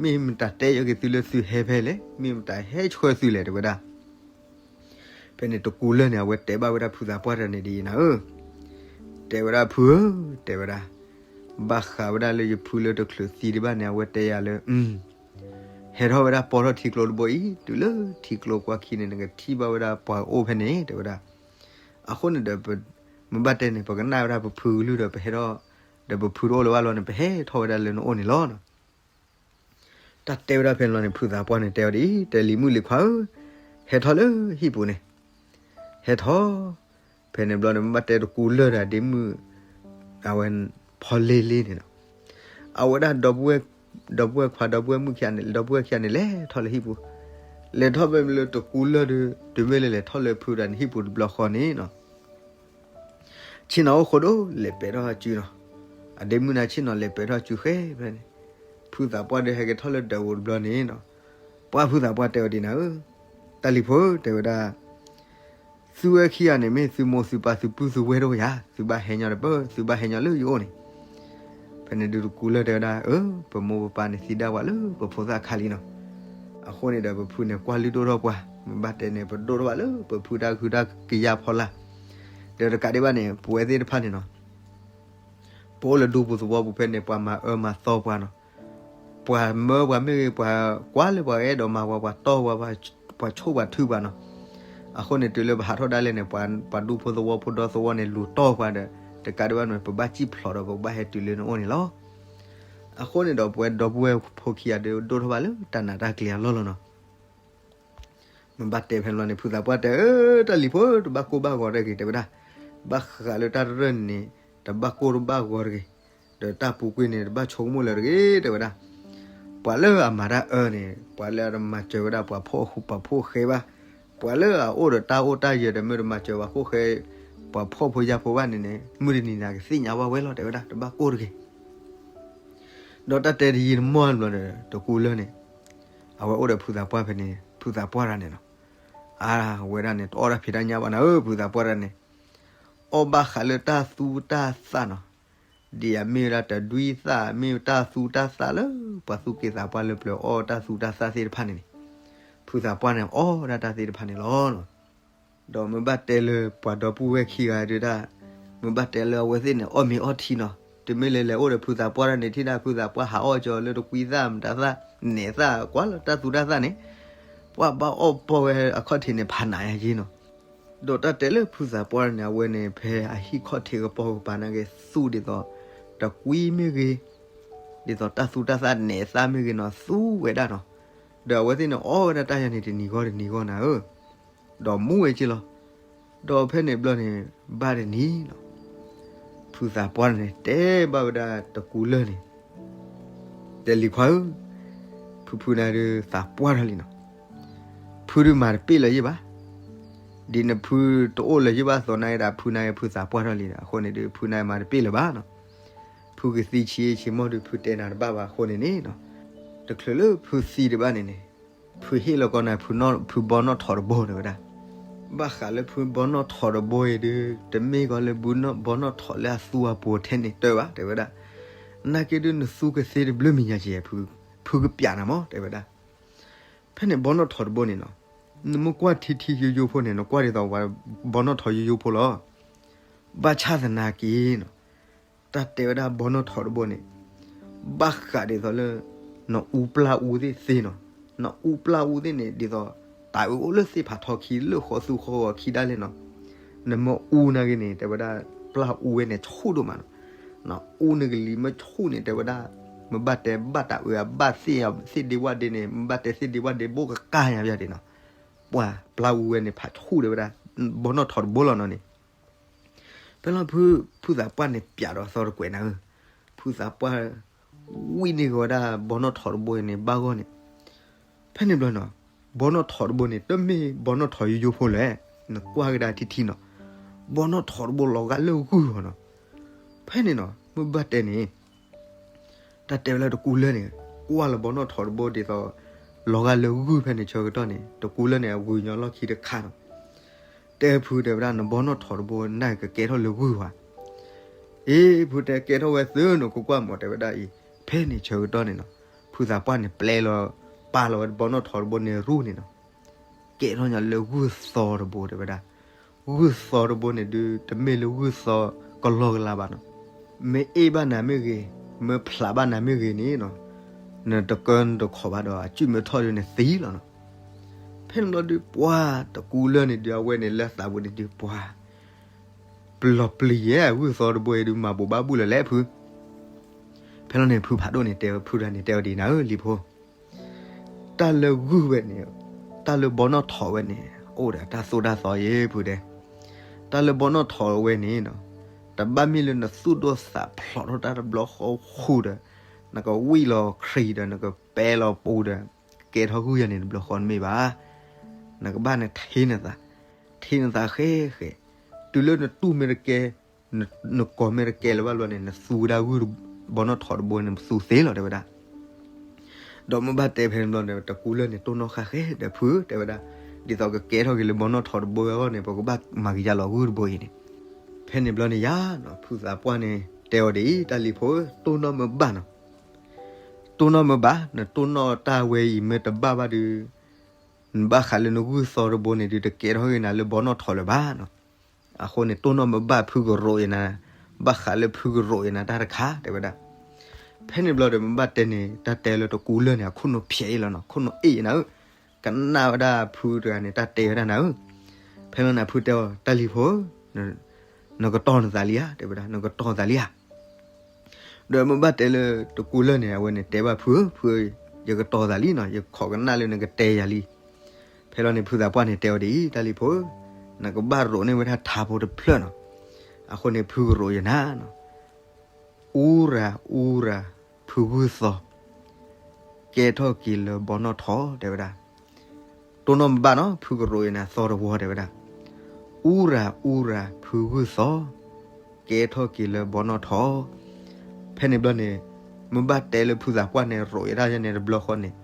မ့ၢ်မတၤတဲအီၤက့ၤသုလၢသုဟဲဖဲလဲၣ်, မ့ၢ်မတၤဟဲဆှၢသုလဲၣ် တဲဝဲဒၣ်. ဖဲန့ၣ်တကူလၢၢ်န့ၣ် အဝဲတဲဘၣ်ဝဲဒၣ်ဖုသးပှၢ်တဂၤန့ၣ်ဒ်အံၤနၤဧၢ, တဲဝဲဒၣ်ဖုဧၢ, တဲဝဲဒၣ်, ဘၣ်ဃးဝဲဒၣ်လၢယဖုလၢတချုးသံဒံးဘၣ်န့ၣ် အဝဲတဲယၤလၢ ဟဲထီၣ်ဝဲဒၣ်ပိာ်ထီၣ်ထံကျိတဘိအံၤ တုၤလၢထံကျိကွၢ်ခံန့ၣ် နကထံၣ်ဘၣ်ဝဲဒၣ်ပှၤအိၣ်ဖဲန့ၣ် တဲဝဲဒၣ်. အဃိန့ၣ်ဒီး မ့ၢ်ဘၣ်တဲန့ၣ် ပကနၣ်ဝဲဒၣ်ပဖုကလုၢ်ဒီး ပဟဲထီၣ်, ဒီးပဖုတအိၣ်လၢၤဘၣ်လီၤန့ၣ် ပဟဲထီၣ်ဝဲဒၣ်လၢနအိၣ်န့ၣ်လီၤ. တၢ်တဲဝဲဒၣ်ဖဲန့ၣ်လီၤန့ၣ် ဖုသးပှၢ်န့ၣ်တဲအီၤဒ်အံၤ, တဲလံၤမုၣ်လံၤခွါဧၢ, ဟဲထီၣ်လၢဟံၣ်ပူၤန့ၣ်, ဟဲထီၣ်, ဖဲန့ၣ်ဘျီန့ၣ် မ့ၢ်ဘၣ်တဲတကူလၢၢ်ဒီးဒ့မုၣ်, အဝဲဖီလ့လ့န့ၣ်လီၤ. အဝဲဒၣ် ဒီပုၢ်ဝဲၢ်ခွါ ဒီပုၢ်ဝဲၢ်မုၣ်ခံဂၤန့ၣ် ဒီပုၢ်ဝဲၢ်ခံဂၤန့ၣ် လဲၤထီၣ်လၢဟံၣ်ပူၤ, လဲၤထီၣ်ဖဲလၢတကူလၢၢ်ဒီး တုၤမ့ၢ်လၢလဲၤထီၣ်လၢဖုတဂၤန့ၣ် ဟံၣ်ပူၤတဘျီဃီန့ၣ်လီၤ. ဆ့ၣ်နီၤအိၣ်ဃိဒိၣ် လဲၤပဲာ်ထီၣ်အစုလီၤ. အဒ့မုၣ်န့ၣ်ဆ့ၣ်နီၤလဲၤပဲာ်ထီၣ်စုဃဲဖဲန့ၣ်, ဖုသးပှၢ်ဒီးဟဲက့ၤထီၣ်လၢဒၢးပူၤတဘျီန့ၣ်လီၤ. ပှၢ်ဖုသးပှၢ်တဲအီၤဒ်နၤဧၢ, တၢ်လံၤဖိဧၢ တဲဝဲဒၣ်, သုဝဲခံဂၤန့ၣ် မ့ၢ်သုမိၢ်သုပၢ်သုပုၢ်သုဝဲၢ်တအိၣ်ဧါ, သုဘၣ်ဟဲညီဒီးပၢ် သုဘၣ်ဟဲညီလၢယအိၣ်န့ၣ်. ဖဲန့ၣ်ဒုးတကူလၢၢ်တဲဝဲဒၣ်, အၢ ပမိၢ်ပပၢ်န့ၣ်သံဒၣ်ဝဲလၢပဖိသၣ်ခါလံလီၤ. အဃိန့ၣ်ဒီးပဖုန့ၣ်ကွၢ်လုၢ်ဒိၣ်ထီၣ်ပှၤ, မ့ၢ်ဘၣ်တဲန့ၣ် ပဒိၣ်ထီၣ်ဘၣ်လၢပဖုတၢ်ကဟုတၢ်ကယာ်ဖီလာ်. ဒီးတကးဒံးဘၣ်န့ၣ် ပဝဲသ့ၣ်တဖၣ်န့ၣ်လီၤ, ပအိၣ်လၢဒူပူၤသဝီပူၤဖဲန့ၣ် ပှၤမၤအၢမၤသီပှၤလီၤ. ပှၤမၢပှၤမ့ၢ်ဂ့ၤ ပှၤကွၢ်လၢပှၤအဲၣ်ဒိးမၤပှၤ ပှၤတီၢ်ပှၤ ပှၤဆိၣ်ပှၤထုပှၤလီၤ. အဃိန့ၣ် တုၤလၢပဟးထီၣ်ဒၣ်လဲာ်န့ၣ် ပှၤဒူဖိသဝီဖိဒီသဝီန့ၣ် လူၤတီၢ်ပှၤဒီး တကးဒံးဘၣ်န့ၣ် ပဘၣ်စံၣ်ဖျိးဒီး ပကဘၣ်ဟဲတုၤလၢနအိၣ်န့ၣ်လီၤ. အဃိန့ၣ်ဒီး ပဝဲဒီပုၢ်ဝဲၢ်ဖိခံဂၤဒီး ဒိၣ်ထီၣ်ဘၣ်လၢတၢ်နးတၢ်ကျံၤအလီၢ်လီၤလီၤ. မ့ၢ်ဘၣ်တဲဖဲန့ၣ်လီၤန့ၣ် ဖုသးပှၢ်တဲ, အၢ တၢ်လံၤဖိ တဘၣ်ကိၢ်ဘၣ်ဂီၤတဂ့ၤ တဲဝဲဒၣ်, ဘၣ်ဃးလၢတၢ်တရၢၢ်န့ၣ် တဘၣ်ကိၢ်တဘၣ်ဂီၤတဂ့ၤ, ဒီးတၢ်ပူၤကွံာ်န့ၣ် တဘၣ်ဆိကမိၣ်လၢၤတဂ့ၤ တဲဝဲဒၣ်. ပှၤလၢအမၤတၢ်အၢန့ၣ် ပှၤလၢအတမၤစၢၤဝဲဒၣ်ပှၤဖှီၣ်ဃူပှၤဖှီၣ်ဃဲဘၣ်, ပှၤလၢအအိၣ်ဒီးတၢ်အိၣ်တၢ်ယၢၤဒီး မ့ၢ်တမၤစၢၤပှၤဖှီၣ်ဃဲ ပှၤဖှီၣ်ဖိယာ်ဖိဘၣ်န့ၣ်န့ၣ် မုၢ်တနံၤန့ၣ်ကသ့ၣ်ညါဘၣ်ဝဲလီၤ တဲဝဲဒၣ်, တဘၣ်ကိၢ်တဂ့ၤ. ဒီးတၢ်တဲတယံာ်တမီၢ်ဘျီဒီး တကူလၢၢ်န့ၣ် အဝဲအိၣ်ဒီးဖုသးပှၢ်ဖဲန့ၣ် ဖုသးပှၢ်တဂၤန့ၣ်လီၤ. အါ ဝဲဒၣ်န့ၣ် တအီၣ်တၢ်ဖံးတၢ်ညၣ်ဘၣ်နၤဧၢ ဖုသးပှၢ်တဂၤန့ၣ်, အီၣ်ဘၣ်ဃးလၢတၢ်သူတၢ်သၣ်လီၤ. ဒ်အမ့ၢ်ဝဲဒၣ်တဒွံသၣ် မ့ၢ်တၢ်သူတၢ်သၣ်လၢ ပှၤသူၣ်က့သးပှၢ်လၢပျၢၤအီၣ်တၢ်သူတၢ်သၣ်သ့ၣ်တဖၣ်န့ၣ်န့ၣ်, ဖုသးပှၢ်န့ၣ်အီၣ်ဝဲဒၣ်တၢ်သ့ၣ်တဖၣ်န့ၣ်လီၤ. ဒီးမ့ၢ်ဘၣ်တဲလၢပှၤဒီပုၢ်ဝဲၢ်ခံဂၤဒုးဒၣ်, မ့ၢ်ဘၣ်တဲလၢအဝဲသ့ၣ်န့ၣ် အီၣ်မ့ၤအီထံလီၤ. တမ့ၢ်လၢလဲၤအိၣ်ဒီးဖုသးပှၢ်တဂၤန့ၣ် ထံၣ်ဒၣ်ဖုသးပှၢ်ဟးအီၣ်ကၠီၤလၢတကွံသၣ်မတၤသၣ် နဲးသၣ်ကွၢ်လီၤတၢ်သူတၢ်သၣ်န့ၣ်, ပှၤဘၣ်အီၣ်ပီၢ်ဝဲအခီၣ်ထံးန့ၣ် ဖးနးယၤက့လီၤ. ဒီးတၢ်တဲလၢဖုသးပှၢ်န့ၣ် အဝဲန့ၣ် ဖဲအဟံၣ်ခီၣ်ထံးကပီၤကပၤန့ၣ်က့ၤ သူဒ်သိးတကွံမ့ၢ်ဂ့ၤ, ဒ်သိးတၢ်သူတၢ်သၣ်နဲးသၣ်မ့ၢ်ဂ့ၤနီၤ သူဝဲဒၣ်နီၤ. ဒီးအဝဲသ့ၣ်န့ၣ် အီၣ်ဝဲဒၣ်တၢ်ယၤန့ၣ်တနံၤဂီၢ်တနံၤဂီၢ်နၤဧၢ, ဒီးမူဝဲက့လီၤ. ဒီးဖဲန့ၣ်ဘျီန့ၣ် ဘၣ်တနံၤလီၤ, ဖုသးပှၢ်န့ၣ် တဲဘၣ်ဝဲဒၣ်တကူလၢၢ်န့ၣ်, တဲလံၤခွါဧၢ, ဖုဖုနၤဒုးသးပှၢ်ထီၣ်လံနီၤ. ဖုဒုးမၤတပ့ၢ်လၢၤယဲၢ်ဘၣ်. ဒ်နဖုတအိၣ်လၢၤယဲၢ်ဘၣ်အသိးနၤဒၣ် ဖုနၤဖုသးပှၢ်ထီၣ်လံဒီး အဃိန့ၣ်ဒုး ဖုနၤမၤတပ့ၢ်လၢၤဘၣ်နီၤ. ဖုကသံဆံးဆံးမီၢ်ဒုး ဖုတဲနၤတဘၣ်ဘၣ်အဃိန့ၣ်န့ၣ်, တချုးလၢဖုသံဒံးဘၣ်န့ၣ်န့ၣ်, ဖုဟ့ၣ်လီၤကီးနၤ ဖုဘီနီၣ်ထိးတဘိတဲဝဲဒၣ်. ဘၣ်ဃးလၢဖုဘီနီၣ်ထိးတဘိအံၤဒုး တမ့ၢ်ကီးလၢဘီနီၣ်ထိးလၢအသူအပူၤထဲန့ၣ်တၢ်ဘၣ်တဲဝဲဒၣ်. နာ်က့ဒုးနသူကသ့တဘျုးမံၤညါက့ၤ ဖုကပျးနၤမးတဲဝဲဒၣ်. ဖဲန့ၣ်ဘီနီၣ်ထိးတဘိန့ၣ်နီၤ, နမ့ၢ်ကွၢ်ထံထံယိယိဖိန့ၣ် နကွၢ်ဒ်သိးပှၤဘီနီၣ်ထိးယိယိဖိလီၤ. ဘၣ်ဆၣ်သနာ်က့နီၤ, တၢ်တဲဝဲဒၣ်ဘီနီၣ်ထိးတဘိန့ၣ်, ဘၣ်ဃးဒ်သိးလၢ နအူပျၢ်အူသ့ၣ်သ့နီၤ. နအူပျၢ်အူသ့ၣ်န့ၣ် ဒ်သိး တၢ်အုးအိၣ်လၢသ့ၣ်ဖးထီခံလၢဃီသူဃီဂီၤခံဒၣ်လဲာ်နီၤ. နမ့ၢ်အူနာ်က့န့ၣ် တဲဝဲဒၣ် ပျၢ်အူဝဲန့ၣ် ဆူၣ်ဒိၣ်မးနီၤ. နအူနကလံၤမ့ၢ်ဆူၣ်န့ၣ် တဲဝဲဒၣ် မ့ၢ်ဘၣ်တဲဘၣ်တၢ်အုးအဘၣ်သ့ၣ်သ့ၣ်ဒ့ဝၣ်ဒ့န့ၣ် မ့ၢ်ဘၣ်တဲသ့ၣ်ဒ့ဝၣ်ဒ့ဘိၣ်ကကါညါဘၣ်ဒ့နီၤ. ပှၤပျၢ်အူဝဲန့ၣ် ဖးဆူၣ်တဲဝဲဒၣ် ဘီနီၣ်ထိးတဘိလီၤနီၤန့ၣ်. ဖဲလီၤဖု ဖုသးပှၢ်န့ၣ် ပျးဒီးသီတကွဲးနၤဧၢ, ဖုသးပှၢ် ဝံၣ်န့ၢ်က့ၤဝဲဒၣ်ဘီနီၣ်ထိးတဘိအံၤန့ၣ် ဘၣ်ဂီၢ်န့ၣ်. ဖဲန့ၣ်ဘျီနီၤ, ဘီနီၣ်ထိးတဘိန့ၣ် တမ့ၢ်ဘီနီၣ်ထိးယိယိဖိလဲၣ်, နကွၢ်ကဒါထံထံနီၤ, ဘီနီၣ်ထိးတဘိလီၤဂာ်လၢဂုၢ်ဂီၤနီၤ. ဖဲန့ၣ်နီၤ မ့ၢ်ဘၣ်တဲန့ၣ် တၢ်တဲဝဲလၢတကူလၢၢ်န့ၣ် ကွၢ်လီၤဘီနီၣ်ထိးတဘိဒ်သိး လီၤဂာ်လၢဂုၢ်ဖဲန့ၣ်ဆၢကတီၢ်န့ၣ် တကူလၢၢ်န့ၣ် အဝံၤညီလီၢ်ခံတခါနီၤ. တဲဖုတဲဝဲဒၣ် နဘီနီၣ်ထိးတဘိန့ၣ်ကကဲထီၣ်လၢဂုၢ်ဧါ. အ့ ဖုတဲကဲထီၣ်ဝဲသုနီၤ ကွၢ်ကွၢ်မး တဲဝဲဒၣ်အံၤ. ဖဲန့ၣ်ဆၢကတီၢ်န့ၣ်နီၤ ဖု ဖုသးပှၢ်န့ၣ်ပျဲလီၤ ပာ်လီၤဝဲဘီနီၣ်ထိးတဘိန့ၣ်ရူၢ်န့ၣ်နီၤ, ကဲထီၣ်ညါလၢဂုၢ်သီတဘိတဲဝဲဒၣ်. ဂုၢ်သီတဘိန့ၣ်ဒုး တမ့ၢ်လၢဂုၢ်သီကလီကလါဘၣ်နီၤ. မ့ၢ်အ့ၣ်ဘၣ်နၤမ့ၢ်ဂ့ၤ, မ့ၢ်ဖျးဘၣ်နၤမ့ၢ်ဂ့ၤန့ၣ်နီၤ, နတကၢနတခီဘၣ်ဒီး အစုၣ်မ့ၢ်ထီၣ်ဒုးနသံလီၤနီၤ. ဖဲန့ၣ်ဘျီဒုး ပှၤတကူလၢာ်န့ၣ်ဒုး အဝဲန့ၣ်လၢသးပူၤန့ၣ်ဒုး ပှၤ ပလီၤပျံၤယဲ ဂုၢ်သီတဘိအံၤဒုး မၤဘိးဘၣ်ဘူၣ်လၢလဲၣ်ဖု. ဖဲလီၤန့ၣ် ဖုဖးဒိၣ်န့ၣ်တဲဝဲ ဖုတဂၤန့ၣ်တဲဝဲဒ်အံၤနၤဧၢ လံၤဖိ, တၢ်လၢဂုၢ်ဝဲန့ၣ်, တၢ်လၢဘီနီၣ်ထိးဝဲန့ၣ် အိၣ်ဒီးတၢ်သိၣ်တၢ်သီယဲဖုတဲ. တၢ်လၢဘီနီၣ်ထိးဝဲန့ၣ်နီၤ, တဘၣ်မ့ၢ်လၢနသူၣ်ဒိၣ်သးဖျိးထီၣ်တၢ်တဘျီဃီဃုာ်ဒီး, နကဝံၣ်လီၤခရံာ်ဒီး နကပဲလီၤပူၤဒီး ကကဲထီၣ်ဂုၢ်ယၤန့ၣ်တဘျီဃီတမ့ၢ်ဘၣ်. နကဘၣ်န့ၣ်ထံၣ်နသး, ထံၣ်နသးဃဲဃဲ, တုၤလၢနတူၢ်မ့ၢ်တကဲ, နကိးမ့ၢ်တကဲလၢၤဘၣ်ဘျီန့ၣ် နသူဝဲဒၣ်ဂုၢ်ဘီနီၣ်ထိးတဘိန့ၣ် နသူသ့လီၤတဲဝဲဒၣ်. ဒီးမ့ၢ်ဘၣ်တဲဖဲန့ၣ်ဘျီန့ၣ် တကူလၢာ်န့ၣ် တိၢ်နီၣ်ဃာ်ဃဲဒီးဖုဧၢ တဲဝဲဒၣ်, ဒ်သိးကကဲထီၣ်က့ၤလၢဘီနီၣ်ထိးတဘိအဂီၢ်န့ၣ် ပကဘၣ်မၤက့ၤယၤလီၤဂုၢ်တဘိအံၤန့ၣ်. ဖဲန့ၣ်ဘျီန့ၣ်ယၤနီၤ ဖုသးပှၢ်န့ၣ် တဲအီၤဒ်အံၤ တၢ်လံၤဖိဧၢ တိၢ်နီၣ်မ့ၢ်ဘၣ်နီၤ, တိၢ်နီၣ်မ့ၢ်ဘၣ်, နတိၢ်နီၣ်တၢ်ဝဲအံၤမ့ၢ်တဘၣ်ဘၣ်ဒီး နဘၣ်ဃးလၢနဂုၢ်သီတဘိန့ၣ်ဒုး တကဲထီၣ်ဂ့ၤနၤလၢဘီနီၣ်ထိးလၢၤဘၣ်နီၤ. အဃိန့ၣ် တိၢ်နီၣ်မ့ၢ်ဘၣ်ဖုကရိးအံၤနၤ, ဘၣ်ဃးလၢဖုကရိးအံၤနၤတၢ်တခါ တဲဝဲဒၣ်. ဖဲန့ၣ်ဘျီဒီး မ့ၢ်ဘၣ်တဲန့ၣ် တၢ်တဲလၢတကူလၢာ်န့ၣ် အခိၣ်နူာ်ဖျဲးအံၤလီၤနီၤ, ခိၣ်နူာ်အ့ၣ်အံၤနၤဧၢ, ကနၣ်ဝဲဒၣ်ဖုတဂၤန့ၣ် တၢ်တဲဝဲဒၣ်နၤဧၢ. ဖဲလီၤန့ၣ်ဖုတဲအီၤ တၢ်လံၤဖိဧၢ, နကတီၢ်နသးလံဧါ တဲဝဲဒၣ်, နကတီၢ်သးလံဧါ. ဒီးမ့ၢ်ဘၣ်တဲလၢတကူလၢာ်န့ၣ် အဝဲန့ၣ်တဲဘၣ်ဖုဧၢ, ဖုဧၢ, ယကတီၢ်သးလံနီၤ, ယခိးကနၣ်လၢနကတဲယၤလံ. ဖဲလီၤန့ၣ်ဖုသးပှၢ်န့ၣ်တဲအီၤဒ်အံၤ တၢ်လံၤဖိဧၢ, နကဘၣ်ရိးန့ၢ်ဝဲဒၣ်ထးဖိတဖျၢၣ်နီၤ. အဃိန့ၣ်ဖုကရိးယၤနၤနီၤ. အူရၤ အူရၤ ဖုဂုၢ်သီ, ကဲထီၣ်က့ၤလၢဘီနီၣ်ထိး တဲဝဲဒၣ်. တိၢ်နီၣ်မ့ၢ်ဘၣ်နီၤ ဖုကရိးအံၤနၤသီတဝီ တဲဝဲဒၣ်. အူရၤ အူရၤ ဖုဂုၢ်သီ, ကဲထီၣ်က့ၤလၢဘီနီၣ်ထိး. ဖဲန့ၣ်ဘျီန့ၣ် မ့ၢ်ဘၣ်တဲလၢဖုသးပှၢ်န့ၣ် ရိးယၤတၢ်ယဲန့ၣ်တဘျီဃီန့ၣ်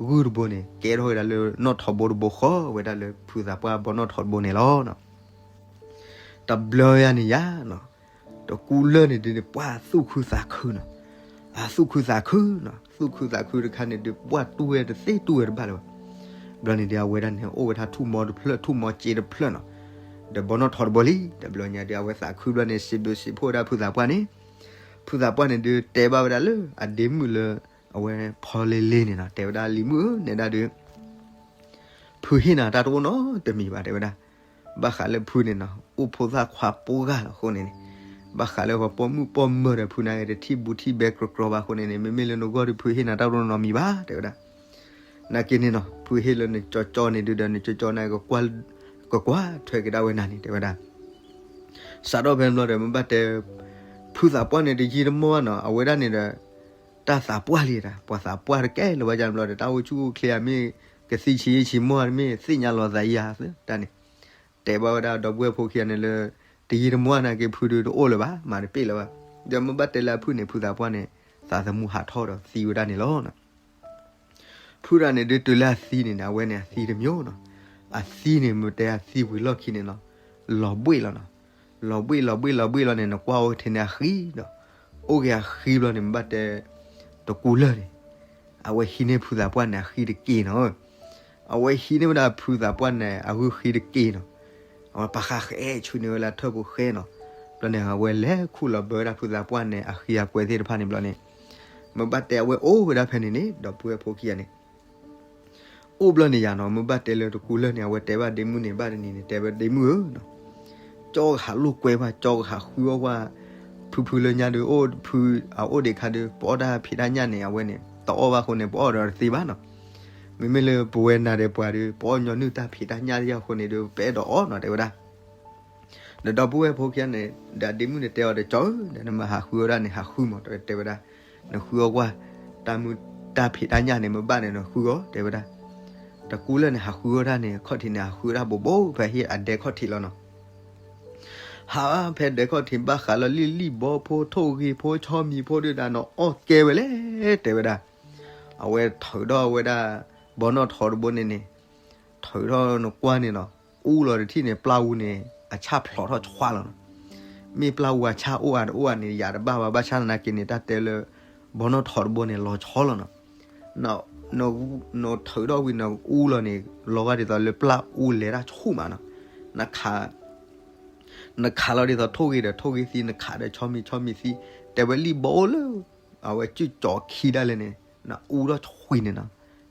ဂုၢ်တဘိန့ၣ် ကဲထီၣ်ဝဲဒၣ်လၢနီၣ်ထိးဘိတဘိဃီ ဝဲဒၣ်လၢဖုသးပှၢ်ဘီနီၣ်ထိးတဘိန့ၣ်လီၤ. တဘျီယၤန့ၣ်ယၤနီၤ, တကူလၢာ်န့ၣ်ဒုးန့ၣ် ပှၤသူၣ်ခုသးခုနီၤ, အသူၣ်ခုသးခုနီၤ, သူၣ်ခုသးခုတခါန့ၣ်ဒုး ပှၤတူၢ်ဝဲတသ့တူၢ်ဝဲတဘၣ်လၢၤဘၣ်. ဘျီန့ၣ်ဒုး အဝဲဒၣ်န့ၣ် အိၣ်ဝဲဒၣ်ထူၣ်မီတဖျၢၣ် ထူၣ်မီစ့တဖျၢၣ်နီၤ, ဒီးဘီနီၣ်ထိးတဘိလံ. တဘျီညါဒုး အဝဲသးခုဘျီန့ၣ် စံးဘျုးစံးဖှိၣ်ဝဲဒၣ်ဖုသးပှၢ်န့ၣ်, ဖုသးပှၢ်န့ၣ်ဒုး တဲဘၣ်ဝဲဒၣ်လၢအဒ့မုၣ်လၢ အဝဲဖီလ့လ့န့ၣ်နီၤ, တဲဝဲဒၣ် လံၤမုၣ်ဧၢ, နဲဒၣ်ဒုး ဖုဟ့ၣ်နၤတၢ်တအိၣ်နီတမံၤဘၣ် တဲဝဲဒၣ်. ဘၣ်ဃးလၢဖုန့ၣ်နီၤ အိၣ်ဖိသၣ်ခွါပိာ်ဂၤလီၤအဃိန့ၣ်န့ၣ်, ဘၣ်ဃးလၢပှၤပိာ်မုၣ်ပိာ်မၢၤဒီးဖုန့ၣ် တထံၣ်ဘူးထံၣ်ဘဲကြီကြီဘၣ်အဃိန့ၣ်န့ၣ် မ့မ့ၢ်လၢနဂီၢ်ဒီး ဖုဟ့ၣ်နၤတၢ်တအိၣ်နီတမံၤဘၣ် တဲဝဲဒၣ်. နာ်က့န့ၣ်နီၤ ဖုဟ့ၣ်လၢနကၠီကၠီန့ၣ်ဒုးဒီး နကၠီကၠီန့ၣ် ကကွၢ်ထွဲက့ၤဒၣ်ဝဲနၤန့ၣ် တဲဝဲဒၣ်. စးထီၣ်ဖဲန့ၣ်ဘျီဒီး မ့ၢ်ဘၣ်တဲ ဖုသးပှၢ်န့ၣ် တယံာ်တမီၢ်ဘၣ်နီၤ အဝဲဒၣ်န့ၣ်ဒီး တၢ်သးပှၢ်လံဒၣ် ပှၤသးပှၢ်တကဲလၢၤဘၣ်န့ၣ်ဘျီဒီး တၢ်အိၣ်ဆူၣ်အိၣ်ချ့ဧါ မ့ၢ်ကသံၣ်ဆံးယံၢ်ဆံးမီၢ်ဧါ မ့ၢ်သ့ၣ်ညါလီၤသးယံၤဧါ တၢ်န့ၣ် တဲဘၣ်ဝဲဒၣ်ဒီပုၢ်ဝဲၢ်ဖိခံဂၤန့ၣ်လၢ တယံာ်တမီၢ်နာ်က့ ဖုဒုးတအိၣ်လၢၤဘၣ် မၤတပ့ၢ်လၢၤဘၣ်. ဒီးမ့ၢ်ဘၣ်တဲလၢအဖုန့ၣ် ဖုသးပှၢ်န့ၣ် သးသမူဟးထီၣ်ဒီးသံဝဲဒၣ်န့ၣ်လီၤ. ဖုတဂၤန့ၣ်ဒုးတုၤလၢအသံန့ၣ် အဝဲန့ၣ်အသံတမံၤနီၤ, အသံန့ၣ် မ့ၢ်တဲအသံဝံၤလီၢ်ခံန့ၣ်နီၤ လီၤဘှ့ၣ်လီၤနီၤ, လီၤဘှ့ၣ်လီၤဘှ့ၣ်လီၤဘှ့ၣ်လီၤန့ၣ် နကွၢ်အိၣ်ထဲန့ၣ်အဃံဒီး အိၣ်က့ၤအဃံဘျီန့ၣ် မ့ၢ်ဘၣ်တဲ တကူလၢာ်န့ၣ် အဝဲဟံးန့ၢ်ဖုသးပှၢ်န့ၣ်အဃံတက့ၢ်နီၤ. အဝဲဟံးန့ၢ်ဝဲဒၣ်ဖုသးပှၢ်န့ၣ် အဂုၢ်ဃံတက့ၢ်နီၤ. အဝဲပာ်ဃာ်ဃဲဆူန့ၢ်ဝဲလၢထၢၣ်ပူၤဃဲနီၤ. ဘျီန့ၣ် အဝဲလဲၤခူၣ်လီၤဘၢဝဲဒၣ်ဖုသးပှၢ်န့ၣ် အဃံအကွဲသ့ၣ်တဖၣ်န့ၣ်ဘျီန့ၣ် မ့ၢ်ဘၣ်တဲအဝဲအိၣ်ဝဲဒၣ်ဖဲန့ၣ်န့ၣ် ဒီပုၢ်ဝဲၢ်ဖိခံဂၤန့ၣ် အိၣ်ဘျီန့ၣ်ယၤနီၤ မ့ၢ်ဘၣ်တဲလၢတကူလၢာ်န့ၣ် အဝဲတဲဘၣ်ဒ့မုၣ်န့ၣ် ဘၣ်တနံၤန့ၣ် တဲဝဲဒ့မုၣ်ဧၢနီၤ ကၠီကဟးလိာ်ကွဲပှၤ ကၠီကဟးဃုအီၣ်ပှၤ ဖုဖုလၢညါဒုး အိၣ်ဖုအအိၣ်ဒံးခါဒုး ပအီၣ်တၢ်ဖံးတၢ်ညၣ်န့ၣ် အဝဲန့ၣ် တအီၣ်ဘၣ်အဃိန့ၣ် ပအီၣ်ဒီးတသ့ဘၣ်နီၤ. မ့မ့ၢ်လၢပဝဲနၤဒီးပှၤဒုး ပအီၣ်ညီနုၢ်တၢ်ဖံးတၢ်ညၣ်အဃိန့ၣ်ဒုး ပအဲၣ်ဒိးအီၣ်နီၤ တဲဝဲဒၣ်. ဒီးဒီပုၢ်ဝဲၢ်ဖိခံဂၤန့ၣ် ဒီးဒ့မုၣ်န့ၣ်တဲအီၤဒီး ကၠီဧၢ ဒီးနမ့ၢ်ဟးဃုအီၣ်ဒၣ်န့ၣ် ဟးဃုမး တဲဝဲဒၣ်. နဃုအီၣ်ကွၢ် တၢ်မုၢ်တၢ်ဖံးတၢ်ညၣ်န့ၣ် မ့ၢ်ဘၣ်န့ၣ် နဃုအီၣ် တဲဝဲဒၣ်. တကူလၢာ်န့ၣ် ဟးဃုအီၣ်တၢ်န့ၣ် ခီၣ်ထံးန့ၣ် ဟးဃုအီၣ်တၢ်ဘိးဘိး ဖဲဟံၣ်အဒဲခီၣ်ထံးလီၤနီၤ. ဟးဖဲဒဲခီၣ်ထံးဘၣ်ဃးလီၤလံၣ်လံၣ်ဘီဖိ ထိၣ်ဂ့ၤဖိ ဆီမံၤဖိဒုးဒီး နအီၣ်ကဲဝဲလဲၣ် တဲဝဲဒၣ်. အဝဲထုးထီၣ်ဝဲဒၣ် ဘီနီၣ်ထိးတဘိန့ၣ်န့ၣ် ထုးထီၣ်နကွၢ်န့ၣ်နီၤ အူလီၤတထံၣ်န့ၣ် ပျၢ်အူန့ၣ် အဆၣ်ဖျိးထီၣ်ဆီလီၤနီၤ. မ့ၢ်ပျၢ်အူအဆၣ်အိၣ်အါတအိၣ်အါန့ၣ် ယၤတဘၣ်ဘၣ် ဘၣ်ဆၣ်သနာ်က့န့ၣ် တၢ်တဲလၢ ဘီနီၣ်ထိးတဘိန့ၣ် လီၤဆီလီၤနီၤ. န, နထုးထီၣ်ဝံၤနအူလီၤန့ၣ် လီၤဂာ်ဒ်သိးလၢပျၢ်အူလဲၤတၢ်ဆူၣ်မးနီၤ, နခး နခးလီၤဒ်သိးထိၣ်ဂ့ၤဒီးထိၣ်ဂ့ၤသံ, နခးဒီးဆီမံၤဆီမံၤသံ, တဲဝဲလံာ်ဘီအိၣ်လၢ အဝဲစုၣ်ကၠီခံဒၣ်လဲာ်န့ၣ်, နအူထီၣ်ဆှံန့ၣ်နီၤ,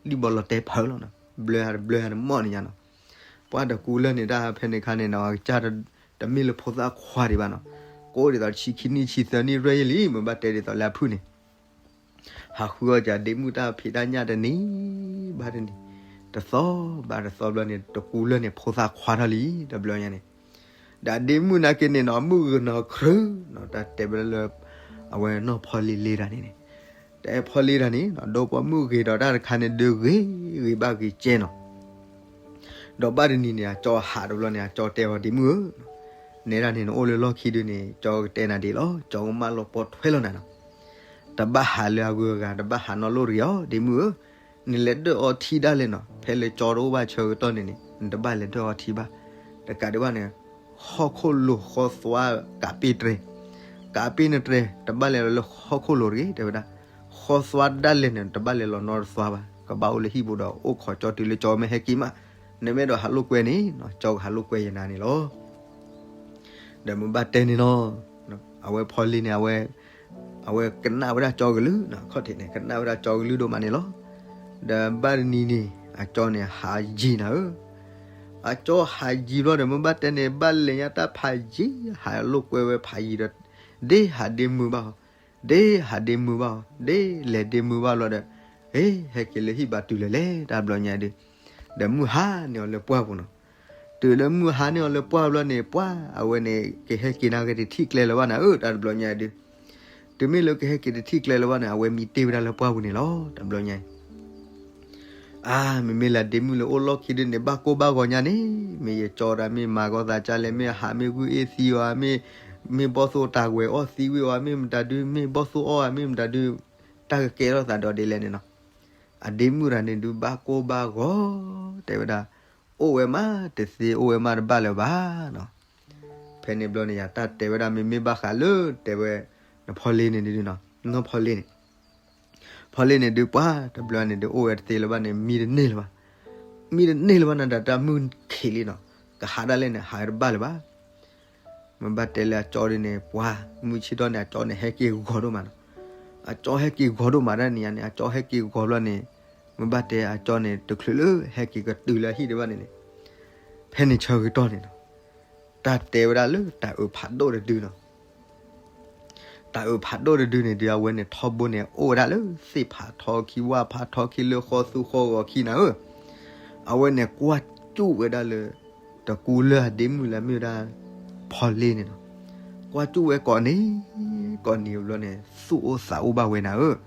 လံာ်ဘီလီၤတဲာ်ဖၢလီၤနီၤ, ဘျၢဟးတဘျၢဟးတမီၢ်န့ၣ်ညါနီၤ, ပှၤတကူလၢာ်န့ၣ်တၢ်ဖဲန့ၣ်ခါန့ၣ်နီၤ, အကစၢ်တမ့ၢ်လၢဖိသၣ်ခွါဒံးဘၣ်နီၤ, ကအိၣ်ဒ်သိးတဆံခံနံၣ်ဆံသၢနံၣ်ရဲၣ်ယဲၢ်လံ, မ့ၢ်ဘၣ်တဲဒ်သိးလၢအဖုၣ်န့ၣ် ဟးဃုအီၣ်ကဒ့မုၣ်တၢ်ဖံးတၢ်ညၣ်တနံၤဘၣ်တနံၤ, တသီဘၣ်တသီဘျီန့ၣ် တကူလၢာ်န့ၣ် ဖိသၣ်ခွါထီၣ်လံ တဘျီညါန့ၣ်, ဒီးဒ့မုၣ်နာ်က့န့ၣ်နီၤ မုၢ်ဂ့ၤနီၤခရၢနီၤ, တၢ်တဲဝဲဒၣ်လၢ အဝဲနီၢ်ဖီလ့လ့တၢ်န့ၣ်န့ၣ်, တၢ်အဲၣ်ဖီလ့တၢ်န့ၣ်နီၤ, ဒီးပှၤမုၢ်ဂ့ၤဒီးတၢ်တခါန့ၣ် ဒုးဂ့ၤဂ့ၤဘၣ်ဂ့ၤကဲနီၤ ဒီးဘၣ်တနံၤန့ၣ် အကၠီဟးတဘျီန့ၣ် အကၠီတဲအီၤ ဒ့မုၣ်ဧၢ, နဲဒၣ်န့ၣ် နအိၣ်လၢလီၢ်ခံဒုန့ၣ် ကၠီကတဲနၤဒ်လီၤ, ကၠီကမၢလီၤပိာ်ထွဲလီၤနၤနီၤ, တဘၣ်ဟးလၢအဂုၤအဂၤ တဘၣ်ဟးနီတလီၢ်တဂ့ၤအီၤ ဒ့မုၣ်ဧၢ, နလဲၤဒၢၣ်အီထံဒၣ်လဲာ်နီၤ, ဖဲလၢကၠီတအိၣ်ဘၣ်ဆၢကတီၢ်န့ၣ်န့ၣ် နတဘၣ်လဲၤဒၢၣ်အီထံဘၣ်, တကးဒံးဘၣ်န့ၣ် ဟီၣ်ခိၣ်လိၤဃီသွါကးပ့ၢ်တြဲၤ, ကးပ့ၢ်နတြဲၤ တဘၣ်လဲၤလီၤလၢဟီၣ်ခိၣ်လိၤတဂ့ၤ တဲဝဲဒၣ်, ဃီသွါဒၣ်လဲာ်န့ၣ် တဘၣ်လဲၤလီၤနီတသွါဘၣ်, ကဘၣ်အိၣ်လၢဟံၣ်ပူၤဒီးအိၣ်ခိးကၠီတုၤလၢကၠီမ့ၢ်ဟဲက့ၤမး, နမ့ၢ်အဲၣ်ဒိးဟးလိာ်ကွဲန့ၣ်နီၤ ကၠီကဟးလိာ်ကွဲယနၤန့ၣ်လီၤ. ဒီးမ့ၢ်ဘၣ်တဲန့ၣ်နီၤ, အဝဲဖီလ့န့ၣ် အဝဲ အဝဲကနၣ်ဝဲဒၣ်ကၠီကလုၢ်နီၤ, ခီၣ်ထံးန့ၣ် ကနၣ်ဝဲဒၣ်ကၠီကလုၢ်ဒိၣ်မးန့ၣ်လီၤ. ဒီးဘၣ်တနံၤန့ၣ် အကၠီန့ၣ်ဟးယံၤနၤဧၢ, အကၠီဟးယံၤဘျီဒီး မ့ၢ်ဘၣ်တဲန့ၣ် ဘၣ်လဲၤညါတၢ်ဖးယံၤ ဟးလိာ်ကွဲဝဲဖးယံၤဒီး ဒ့ဟးဒ့မုာ်ဘၣ်အီၤ, ဒ့ဟးဒ့မုာ်ဘၣ်အီၤ, ဒ့လဲၤဒ့မုာ်ဘၣ်လီၤဒီး, ဟ့ၣ် ဟဲက့ၤလၢဟံၣ်ဘၣ်တုၤလၢလဲၤ တၢ်ဘျီညါဒုး, ဒီးမုၢ်ဟါန့ၢ်အီၤလၢပှၢ်ပူၤနီၤ, တုၤလၢမုၢ်ဟါန့ၢ်အီၤလၢပှၢ်ဘျီန့ၣ် ပှၢ်အဝဲန့ၣ် ကဟဲက့ၤနာ်က့ၤတထံၣ်ကျဲလၢၤဘၣ်နၤဧၢ တၢ်တဘျီညါဒုး, တုၤမ့ၢ်လၢကဟဲက့ၤတထံၣ်ကျဲလၢၤဘၣ်န့ၣ် အဝဲမံတ့ၢ်ဝဲဒၣ်လၢပှၢ်ပူၤန့ၣ်လီၤ တၢ်ဘျီညါအံၤ အါ မ့မ့ၢ်လၢဒ့မုၣ်လၢအိၣ်လီၢ်ခံဒုန့ၣ် ဘၣ်ကိၢ်ဘၣ်ဂီၤညါန့ၣ် မ့ၢ်ယကၠီဒၣ် မ့ၢ်မၤဂီၤသးကၢ်လဲၣ် မ့ၢ်ဟးမ့ၢ်ဂုၢ်အ့ၣ်သံအီၤဧါ, မ့ၢ်ဘီၣ်သိၣ်တၢ်ဝဲၤအီၣ်သံဝံၤအီၤဧါ, မ့ၢ်မတၤဒု မ့ၢ်ဘီၣ်သိၣ်အီၣ်ဧါ, မ့ၢ်မတၤဒု တၢ်ကကဲထီၣ်သးဒီးဒ်လဲၣ်န့ၣ်နီၤ, အဒ့မုၣ်တဂၤန့ၣ်ဒုး ဘၣ်ကိၢ်ဘၣ်ဂီၤ တဲဝဲဒၣ်, အိၣ်ဝဲမးတသ့ အိၣ်ဝဲမးတဘၣ်လၢၤဘၣ်နီၤ. ဖဲန့ၣ်ဘျီန့ၣ် ယတၢ်တဲဝဲဒၣ် မ့မ့ၢ်ဘၣ်ဃးလၢ တဲဝဲ နဖီလ့န့ၣ်ဒုးနီၤ, နီၢ်ဖီလ့န့ၣ် ဖီလ့န့ၣ်ဒုး ပှၤတဘျီန့ၣ်ဒုး အိၣ်ဝဲတသ့လၢၤဘၣ်န့ၣ် မံတန့ၢ်လၢၤဘၣ်, မံတန့ၢ်လၢၤဘၣ်န့ၣ်ဒီး တၢ်မုၢ်ခံးလံနီၤ, ကဟးဒၣ်လဲာ်န့ၣ် ဟးတဘၣ်လၢၤဘၣ်. မ့ၢ်ဘၣ်တဲလၢအကၠီဒုးန့ၣ် ပှၤ မုၢ်ဆ့ၣ်ထီၣ်န့ၣ် အကၠီန့ၣ် ဟဲက့ၤဂီၤဒိၣ်မးနီၤ, အကၠီဟဲက့ၤဂီၤဒိၣ်မးဒၣ်န့ၣ်ညါန့ၣ် အကၠီဟဲက့ၤဂီၤဘျီန့ၣ်, မ့ၢ်ဘၣ်တဲအကၠီန့ၣ် တချုးလၢဟဲက့ၤကတုၤလၢအဟံၣ်ဒံးဘၣ်န့ၣ်န့ၣ်, ဖဲန့ၣ်ဆၢကတီၢ်န့ၣ်နီၤ, တၢ်တဲဝဲဒၣ်လၢတၢ်အုးဖးဒိၣ်တဒုနီၤ တၢ်အုးဖးဒိၣ်တဒုန့ၣ်ဒုး အဝဲန့ၣ်ထီဘိန့ၣ် အိၣ်ဝဲဒၣ်လၢသ့ၣ်ဖးထီခံ ဝၣ်ဖးထီခံ လၢဃီသူဃီဂီၤခံနၤဧၢ, အဝဲန့ၣ်ကွၢ်စူၣ်ဝဲဒၣ်လၢ တကူလၢာ်အဒ့မုၣ်လၢမ့ၢ်ဝဲဒၣ် ဖီလ့န့ၣ်နီၤ, ကွၢ်စူၣ်ဝဲကိးနံၤ ကိးနံၤဘျီန့ၣ် သူၣ်အိၣ်သးအိၣ်ဘၣ်ဝဲနၤဧၢ,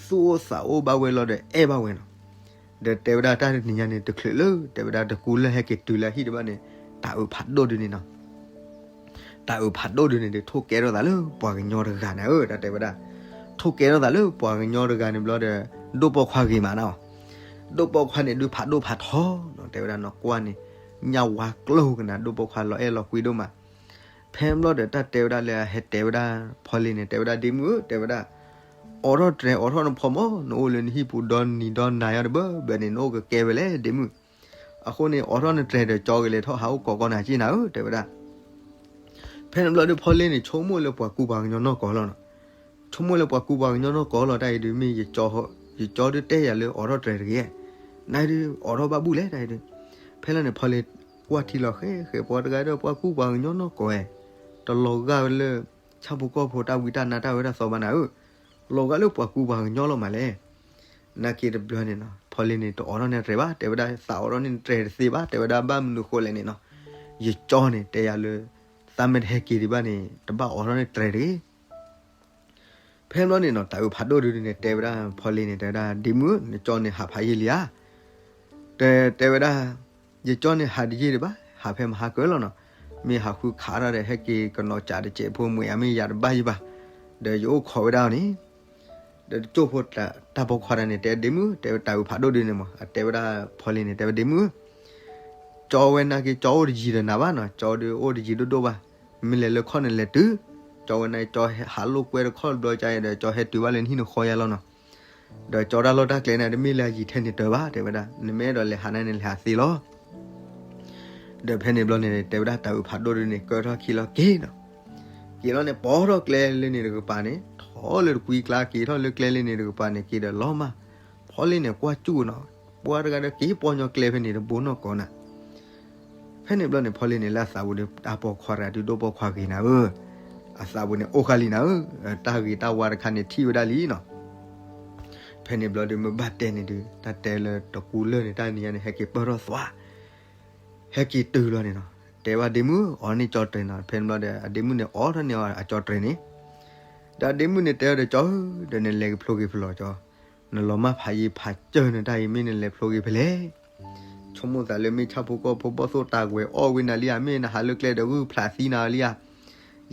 သူၣ်အိၣ်သးအိၣ်ဘၣ်ဝဲလီၤဒီးအဲၣ်ဘၣ်ဝဲနီၤ ဒီးတဲဝဲဒၣ်တၢ်တနံၤညါန့ၣ် တချုးလၢ တဲဝဲဒၣ်တကူလၢာ်ဟဲက့ၤတုၤလၢအဟံၣ်ဒံးဘၣ်န့ၣ်, တၢ်အုးဖးဒိၣ်ဒုန့ၣ်နီၤ, တၢ်အုးဖးဒိၣ်ဒုန့ၣ်ဒုး ထိၣ်ကဲထီၣ်သးလၢပှၤကညီတဂၤနၤဧၢ, တၢ်တဲဝဲဒၣ်, ထိၣ်ကဲထီၣ်သးလၢပှၤကညီတဂၤန့ၣ်ဘျီဒီး ဒိၣ်ပိာ်ခွါဂ့ၤမးနၤအီၤ, ဒိၣ်ပိာ်ခွါန့ၣ်ဒုးဖးဒိၣ်ဖးထီနီၤ, တဲဝဲဒၣ်နီၢ်ကွၢ်န့ၣ် ညၣ်ဝါကျိကနၤ ဒိၣ်ပိာ်ခွါလီၤအဲၣ်လီၤကွံဒိၣ်မး ဖဲဘျီဒီးတၢ်တဲဝဲဒၣ်လၢအဟဲတဲဝဲဒၣ် ဖီလ့န့ၣ် တဲဝဲဒၣ်ဒ့မုၣ်ဧၢ တဲဝဲဒၣ်, အိးထီၣ်တြဲၤ အိးထီၣ်နဖီမး နအိၣ်လၢနဟံၣ်ပူၤဒီနံၤဒီနၤယါတဘၢဘၢန့ၣ် နအိၣ်ကကဲဝဲလဲၣ်ဒ့မုၣ်, အဃိန့ၣ် အိးထီၣ်နတြဲၤဒီးကၠီကလဲၤထီၣ်ဟးအိၣ်ကိးကီးနၤက့နၤဧၢ တဲဝဲဒၣ် ဖဲန့ၣ်ဘျီဒီးဖီလ့န့ၣ် ဆိကမိၣ်လၢပှၤကူပှၤကညီနီၢ်ကီၢ်လီၤနီၤ, ဆိကမိၣ်လၢပှၤကူပှၤကညီနီၢ်ကီၢ်လီၤ တၢ်အံၤဒုးမ့ၢ် ယကၠီဒုးတဲယၤလၢအိးထီၣ်တြဲၤတဂ့ၤ, နဒုးအိးထီၣ်ဘၣ်ဘူၣ်လဲၣ် တၢ်အံၤဒုး, ဖဲလီၤန့ၣ် ဖီလ့ကွၢ်ထံလီၤဃဲဃဲ ပှၤတဂၤဒီးပှၤကူပှၤကညီနီၢ်ကီၢ်ဝဲ, တလီၤဂာ်ဝဲလၢ ဆၣ်ဖိကီၢ်ဖိတၢ်ဝံတၢ်နါတၢ်ဝဲတၢ်သီဘၣ်နၤဧၢ, လီၤဂာ်လၢပှၤကူပှၤကညီလီၤမးလဲၣ် နာ်က့တဘျီန့ၣ်နီၤ ဖီလ့န့ၣ် တအိးထီၣ်န့ၢ်တြဲၤဘၣ် တဲဝဲဒၣ် သးအိးထီၣ်န့ၢ်တြဲၤတသ့ဘၣ် တဲဝဲဒၣ်ဘၣ်မနုၤဃိလဲၣ်န့ၣ်နီၤ, ယကၠီန့ၣ် တဲယၤလၢ သးမ့ၢ်တဟဲက့ၤဒံးဘၣ်န့ၣ် တဘၣ်အိးထီၣ်န့ၢ်တြဲၤတဂ့ၤ. ဖဲဘျီန့ၣ်နီၤ တၢ်အုးဖးဒိၣ်ဒုန့ၣ် တဲဝဲဒၣ်ဖီလ့န့ၣ် တဲဝဲဒၣ် ဒ့မုၣ်ဧၢ နကၠီန့ၣ်ဟးဖးယံာ်လံဧါ တဲ တဲဝဲဒၣ် ယကၠီန့ၣ်ဟးတယံာ်ဒံးဘၣ် ဟးဖဲမဟါကၢလီၤနီၤ, မ့ၢ်ဟးဃုခးထီၣ်ဒီး ဟဲက့ၤကနီၤကးတစဲးဖိမ့ၢ်ဧါ မ့ၢ်ယၤတဘၣ်ယံာ်ဘၣ်, ဒီးယအိၣ်ခိးဝဲဒၣ်အီၤန့ၣ်, ဒီးတကၠိၢ်ဖိတၢ်ပိာ်ခွါတဂၤန့ၣ် တဲဒ့မုၣ် တဲဝဲတၢ်အုးဖးဒိၣ်ဒုန့ၣ်မး အတဲဝဲဒၣ်ဖီလ့န့ၣ် တဲဝဲဒ့မုၣ်ဧၢ ကၠီဝဲနာ်က့ ကၠီအိၣ်တယံၤဒီးနၤဘၣ်နီၤ, ကၠီဒုးအိၣ်တယံၤဒိၣ်ဒိၣ်ဘၣ်, မ့ၢ်လဲၤလၢခီၣ်န့ၣ်လဲၤတုၤ, ကၠီဝဲနာ်က့ ကၠီဟးလိာ်ကွဲတခီတဘျီကါဒီး ကၠီဟဲတုၤဘၣ်လၢနဟံၣ်နဃီယါလီၤနီၤ. ဒီးကၠီတၢ်လီၢ်တၢ်ကျဲန့ၣ် တမ့ၢ်လၢအယံာ်ထဲန့ၣ်တၢ်ဘၣ် တဲဝဲဒၣ်, နမ့ၢ်အဲၣ်ဒိးလဲၤဟးန့ၣ် နလဲၤဟးသ့လီၤ. ဒီးဖဲန့ၣ်ဘျီန့ၣ် တဲဝဲဒၣ်တၤအုးဖးဒိၣ်ဒုန့ၣ် ကၢထီၣ်ခံလီၤက့ၤနီၤ. က့ၤလီၤန့ၣ် ပိာ်ထီၣ်ကျဲလၢန့ၣ်တကပၤန့ၣ် ထီၣ်လၢတကွံကျါ က့ၤထီၣ်လၢကျဲလၢန့ၣ်တကပၤန့ၣ် က့ၤဒီးလီၤမၢ်, ဖီလ့န့ၣ် ကွၢ်ကၠူၣ်နီၤ, ပှၤတဂၤဒီးက့ၤပီညီကျဲဖဲန့ၣ် တဘိနီၢ်ကီးနၤ. ဖဲန့ၣ်ဘျီန့ၣ် ဖီလ့န့ၣ် လၢအသးပူၤန့ၣ် တၢ်ပိာ်ခွါတဂၤဒုးဒိၣ်ပိာ်ခွါဂ့ၤနၤဧၢ, အသးပူၤန့ၣ် အိၣ်ဃာ်လံနၤဧၢ, တၢ်ဂ့ၤတၢ်ဝါတခါန့ၣ်ထံၣ်ဝဲဒၣ်လံနီၤ. ဖဲန့ၣ်ဘျီဒုး မ့ၢ်ဘၣ်တဲန့ၣ်ဒုး တၢ်တဲလၢတကူလၢၢ်န့ၣ် တၢ်နံၤညါန့ၣ် ဟဲက့ၤပၢၢ်ထီၣ်သွါ, ဟဲက့ၤတုၤလီၤန့ၣ်နီၤ, တဲဘၣ်ဒ့မုၣ် အီၣ်န့ၢ်ကၠီတြဲၤနီၤ. ဖဲန့ၣ်ဘျီဒီးအဒ့မုၣ်န့ၣ် အီၣ်ထီၣ်န့ၢ်အီၤအကၠီတြဲၤန့ၣ်, ဒီးအဒ့မုၣ်န့ၣ်တဲအီၤဒီး ကၠီဧၢ, ဒီးနလဲၤကဖျိက့ၤဖဲလဲၣ်ကၠီ, နလီၤမၢ်ဖးယံၤဖးစၢၢ်န့ၣ် တၢ်အံၤမ့ၢ်နလဲၤဖျိက့ၤဖဲလဲၣ်. ဆိကမိၣ်သးလၢမ့ၢ်ဆၣ်ဖိကီၢ်ဖိဘီၣ်သိၣ်တၢ်ကွဲၤအီၣ်ဝံၤနၤလံဧါ, မ့ၢ်နဟးလၢကျဲဒီးဂုၢ်ဖျးသံနၤလံဧါ,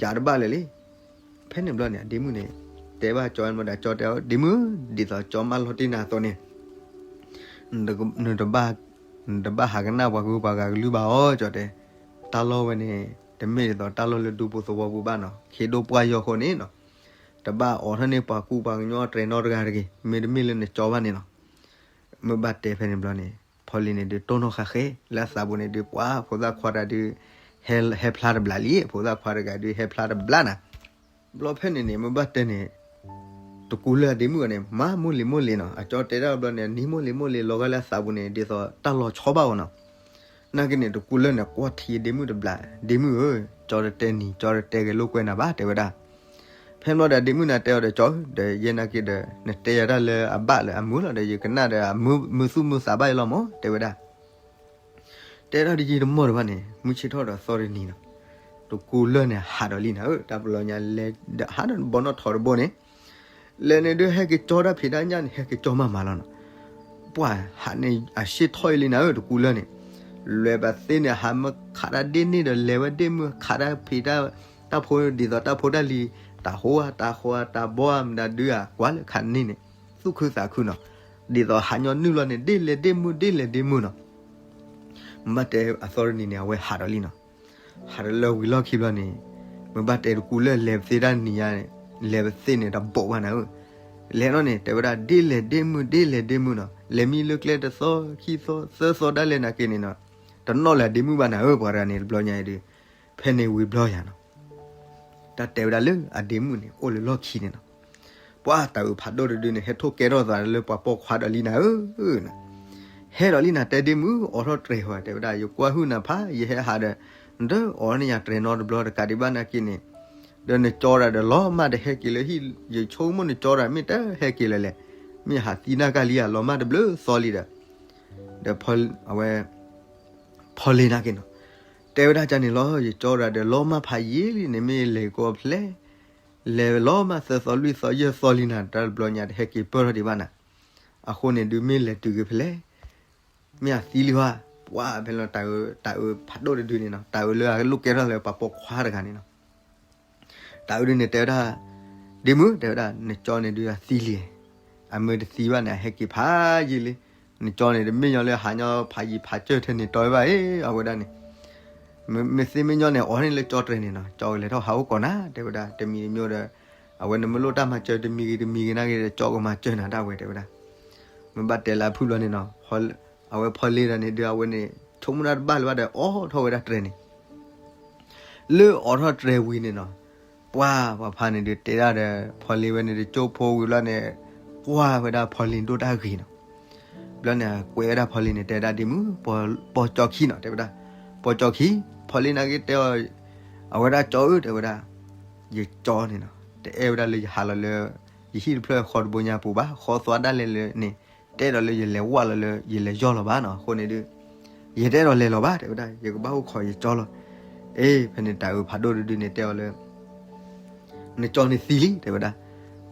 ယၤတဘၣ်လၢၤလံ. ဖဲန့ၣ်ဘျီန့ၣ် အဒ့မုၣ်န့ၣ် တဲဘၣ်ကၠီမ့ၢ်ဒီး ကၠီတဲအီၤ ဒ့မုၣ်, ဒ်သိးကၠီမၢလီၤတ့ၢ်နၤအသိးန့ၣ် နတဘၣ်, နတဘၣ်ဟးကနၣ်ပှၤဂုၤပှၤဂၤကလုၢ်ဘၣ်အီၤ, ကၠီတဲ, တၢ်လီၢ်ဝဲန့ၣ် တမ့ၢ်ဒ်သိးတၢ်လီၢ်လၢဒူဖိသဝီပူၤဘၣ်နီၤ, ခ့ဒိၣ်ပှၢ်ယီၤအဃိန့ၣ်နီၤ, တဘၣ်အိးထီၣ်န့ၢ်ပှၤကူပှၤကညီတြဲၤနီတဂၤတဂ့ၤ, မ့တမ့ၢ်လၢနကၠီဘၣ်န့ၣ်နီၤ. မ့ၢ်ဘၣ်တဲဖဲန့ၣ်ဘျီန့ၣ် ဖီလ့န့ၣ်ဒုးတိၢ်နီၣ်ဃာ်ဃဲ လၢအသးပူၤန့ၣ်ဒုး ပှၤဖိသၣ်ခွါတဂၤဒုး ဟဲဖျါတဘျီလံ, ဖိသၣ်ခွါတဂၤဒုး ဟဲဖျါတဘျီနၤ. ဘျီဖဲန့ၣ်န့ၣ် မ့ၢ်ဘၣ်တဲန့ၣ် တကူလၢၢ်အဒ့မုၣ်အီၤန့ၣ် မၤမိၢ်လံၤမိၢ်လံၤနီၤ, အကၠီတဲတၢ်ဘျီန့ၣ် နံၤမိၢ်လံၤမိၢ်လံၤ လီၤဂာ်လၢအသးပူၤန့ၣ် ဒ်သိးတၢ်လီၤဆီဘၣ်အီၤနီၤ. နာ်က့န့ၣ် တကူလၢၢ်န့ၣ် ကွၢ်ထံအဒ့မုၣ်တဘျီ, ဒ့မုၣ်ဧၢ, ကၠီတတဲနံၤ ကၠီတတဲဂဲၤလိာ်ကွဲနၤဘၣ် တဲဝဲဒၣ်. ဖဲန့ၣ်ဘျီဒီး ဒ့မုၣ်န့ၣ်တဲအီၤဒီး ကၠီဧၢ, ဒီးယဲနာ်က့ဒီး နတဲယၤတၢ်လၢအဘၣ်လၢအမုာ်လီၤဒီး ယကနၣ်ဒီးအမုာ်သူၣ်မုာ်သးဘၣ်အံၤလီၤမး တဲဝဲဒၣ်. တဲဒၣ်တယံာ်တမီၢ်တဘၣ်န့ၣ် မုၢ်ဆ့ၣ်ထီၣ်ဒီးသီတနံၤနီၤ, တကူလၢၢ်န့ၣ် ဟးဒီးလံနၤဧၢ, တၢ်ပလီၢ်ညါလဲၤဒီးဟးဒီးဘီနီၣ်ထိးတဘိန့ၣ်, လဲၤန့ၣ်ဒုး ဟဲက့ၤကၠီတၢ်ဖံးတၢ်ညၣ်န့ၣ် ဟဲက့ၤကၠီမးမးလီၤနီၤ. ပှၤဟးန့ၣ် အဆ့ၣ်ထီၣ်အံၤလံနၤဧၢ တကူလၢၢ်န့ၣ်, လဲၤဘၣ်သ့န့ၣ် ဟးမၢခးတၢ်ဒ့ၣ်န့ၣ်ဒီး လဲၤဝဲဒ့ၣ်မုၢ် ခးတၢ်ဖံးတၢ် တၢ်ဖိ ဒ်သိးတၢ်ဖိတၢ်လံၤ, တၤဟိဧါ တၤဃီဧါ တၤဘီဧါ မတၤဒုဧါ ကွၢ်လၢခးန့ၣ်န့ၣ် သူၣ်ခုသးခုနီၤ, ဒ်သိးဟးညီနုၢ်လီၤန့ၣ် ဒ့ၣ်လဲၤဒ့ၣ်မုၢ် ဒ့ၣ်လဲၤဒ့ၣ်မုၢ်နီၤ. မ့ၢ်ဘၣ်တဲအသီတနံၤန့ၣ် အဝဲဟးဒီးလံနီၤ. ဟးဒီးလၢဝံၤလီၢ်ခံဘျီန့ၣ် မ့ၢ်ဘၣ်တဲတကူလၢၢ်လဲၤပသ့တၢ်နံၤညါန့ၣ်, လဲၤပသ့န့ၣ် တဘိးဘၣ်နၤဧၢ. လဲၤနီၤန့ၣ် တဲဝဲဒၣ် ဒ့ၣ်လဲၤဒ့ၣ်မုၢ် ဒ့ၣ်လဲၤဒ့ၣ်မုၢ်နီၤ, လဲၤမံလၢကျဲတသီ ခံသီ သၢသီဒၣ်လဲာ်နာ်က့န့ၣ်နီၤ, တနီၣ်လၢအဒ့မုၢ်ဘၣ်နၤဧၢ ပှၤတဂၤန့ၣ် တဘျီညါအံၤဒုး ဖဲန့ၣ်ဝံၤဘျီယၤနီၤ တၢ်တဲဝဲဒၣ်လၢအဒ့မုၣ်န့ၣ် အိၣ်လၢလီၢ်ခံန့ၣ်နီၤ. ပှၤတၤအုးဖးဒိၣ်တဒုန့ၣ် ဟဲထိၣ်ကဲထီၣ်သးလၢပှၤပိာ်ခွါဒီးလံနၤဧၢ, ဟဲဒီးလံနၤ တဲဒ့မုၣ် အိးထီၣ်တြဲၤဝဲ တဲဝဲဒၣ် ယကွၢ်ဟုၣ်နၤဖး ယဟဲဟးဒီး ဒီးအိးန့ၢ်ယၤတြဲၤနီတဘျီတကးဒံးဘၣ်နာ်က့န့ၣ်, ဒီးနကၠီတၢ်ဒီးလီၤမၢ်တဟဲက့ၤလၢဟံၣ် ယဆိကမိၣ်နကၠီတၢ်မ့ၢ်တဟဲက့ၤလၢၤလဲၣ်, မ့ၢ်ဟးသံနၢ်ကၢ်လံဧါ လီၤမၢ်တဘျုးသီလံဒီး, ဒီးအဝဲ ဖီလ့နာ်က့နီၤ, တဲဝဲဒၣ်ကန့ၣ်လီၤ ယကၠီတၢ်ဒီးလီၤမၢ်ဖးယံာ်လံန့ၣ် မ့ၢ်လဲၤကီဖဲလဲၣ်, လဲၤလီၤမၢ်သၢသီလွံၢ်သီယဲၢ်သီလံနၤ တၢ်တဘျီညါတဟဲက့ၤပၢၢ်ထီၣ်ဒံးဘၣ်နၤ, အဃိန့ၣ်ဒုးမ့ၢ်လဲၤတုၤက့ၤဖဲလဲၣ်, မ့ၢ်အသံလံဧါ, ပှၤဖဲလီၤ တၤအုးဖးဒိၣ်တဒုန့ၣ်နီၤ တၤအုးလၢအလိၣ်ကဲထီၣ်လၢပှၤပိာ်ခွါတဂၤန့ၣ်နီၤ တၤအုးဒုန့ၣ်တဲဝဲဒၣ်, ဒ့မုၣ် တဲဝဲဒၣ် နကၠီန့ၣ်ဒုးအသံလံ, အမ့ၢ်တသံဘၣ်န့ၣ် အဟဲက့ၤဖးယံာ်လံ, နကၠီန့ၣ် တမ့ၢ်ညီလၢဟးညီဖးယံာ်ဖးစၢၢ်ထဲန့ၣ်တီဘၣ်အံၤ အဝဲဒၣ်န့ၣ်, မ့ၢ်သ့မ့ၢ်ညီန့ၣ် အိးန့ၢ်လၢကၠီတြဲၤန့ၣ်နီၤ ကၠီကလဲၤထီၣ်ဟးအိၣ်ကီးနၤ တဲဝဲဒၣ် တမံၤတမံၤဒီး, အဝဲန့ၣ်မ့ၢ်လိၣ်တၢ်မၤစၢၤတမံၤဂ့ၤတမံၤဂ့ၤနာ်က့ဒီး ကၠီကမၤစၢၤနၤဒၣ်ဝဲ တဲဝဲဒၣ်, မ့ၢ်ဘၣ်တဲလၢအဖုၣ်ဘျီန့ၣ်နီၤ အဝဲဖီလ့ဒီးန့ၣ်ဒုး အဝဲန့ၣ် ဆိကမိၣ်တၢ်တဘၣ်လၢၤဘၣ်ဒီး အိးထီၣ်ဝဲဒၣ်တြဲၤန့ၣ် လၢအိးထီၣ်တြဲၤဝံၤန့ၣ်နီၤ, ပှၤပှၤဖါန့ၣ်ဒုးတဲဒၣ်ဒီး ဖီလ့ဝဲန့ၣ်တကၠိဖိဝံၤဘျီန့ၣ်, ကွၢ်ဝဲဒၣ်ဖီလ့ဒိၣ်တၢ်ဂ့ၤနီၤ, ဘျီန့ၣ် ကွဲးဝဲဒၣ်ဖီလ့န့ၣ် တဲဝဲဒၣ်ဒ့မုၣ်, ပိာ်ကၠီခံနီၤ တဲဝဲဒၣ်, ပိာ်ကၠီခံ, ဖီလ့နာ်က့တဲအီၤ, အဝဲဒၣ်ကၠီဧၢ တဲဝဲဒၣ်, ယကၠီန့ၣ်နီၤ တအဲၣ်ဝဲဒၣ်လၢယဟးလီၤလၢ ယဟံၣ်တဖျၢၣ်ဃီတဘိညါပူၤဘၣ် ဃီသွါဒၣ်လဲာ်လၢန့ၣ်, တအဲၣ်ဒိးလၢယလဲၤဝဲလီၤလၢ ယလဲၤယီၢ်လီၤဘၣ်နီၤ အဃိန့ၣ်ဒုး ယတအဲၣ်ဒိးလဲၤလီၤဘၣ် တဲဝဲဒၣ် ယကဘၣ်အိၣ်ခိးယကၠီလီၤ, အ့ ဖဲန့ၣ်တၤအုးဖးဒိၣ်တဒုန့ၣ်တဲအီၤလၢ နကၠီန့ၣ်သံလံ တဲဝဲဒၣ်,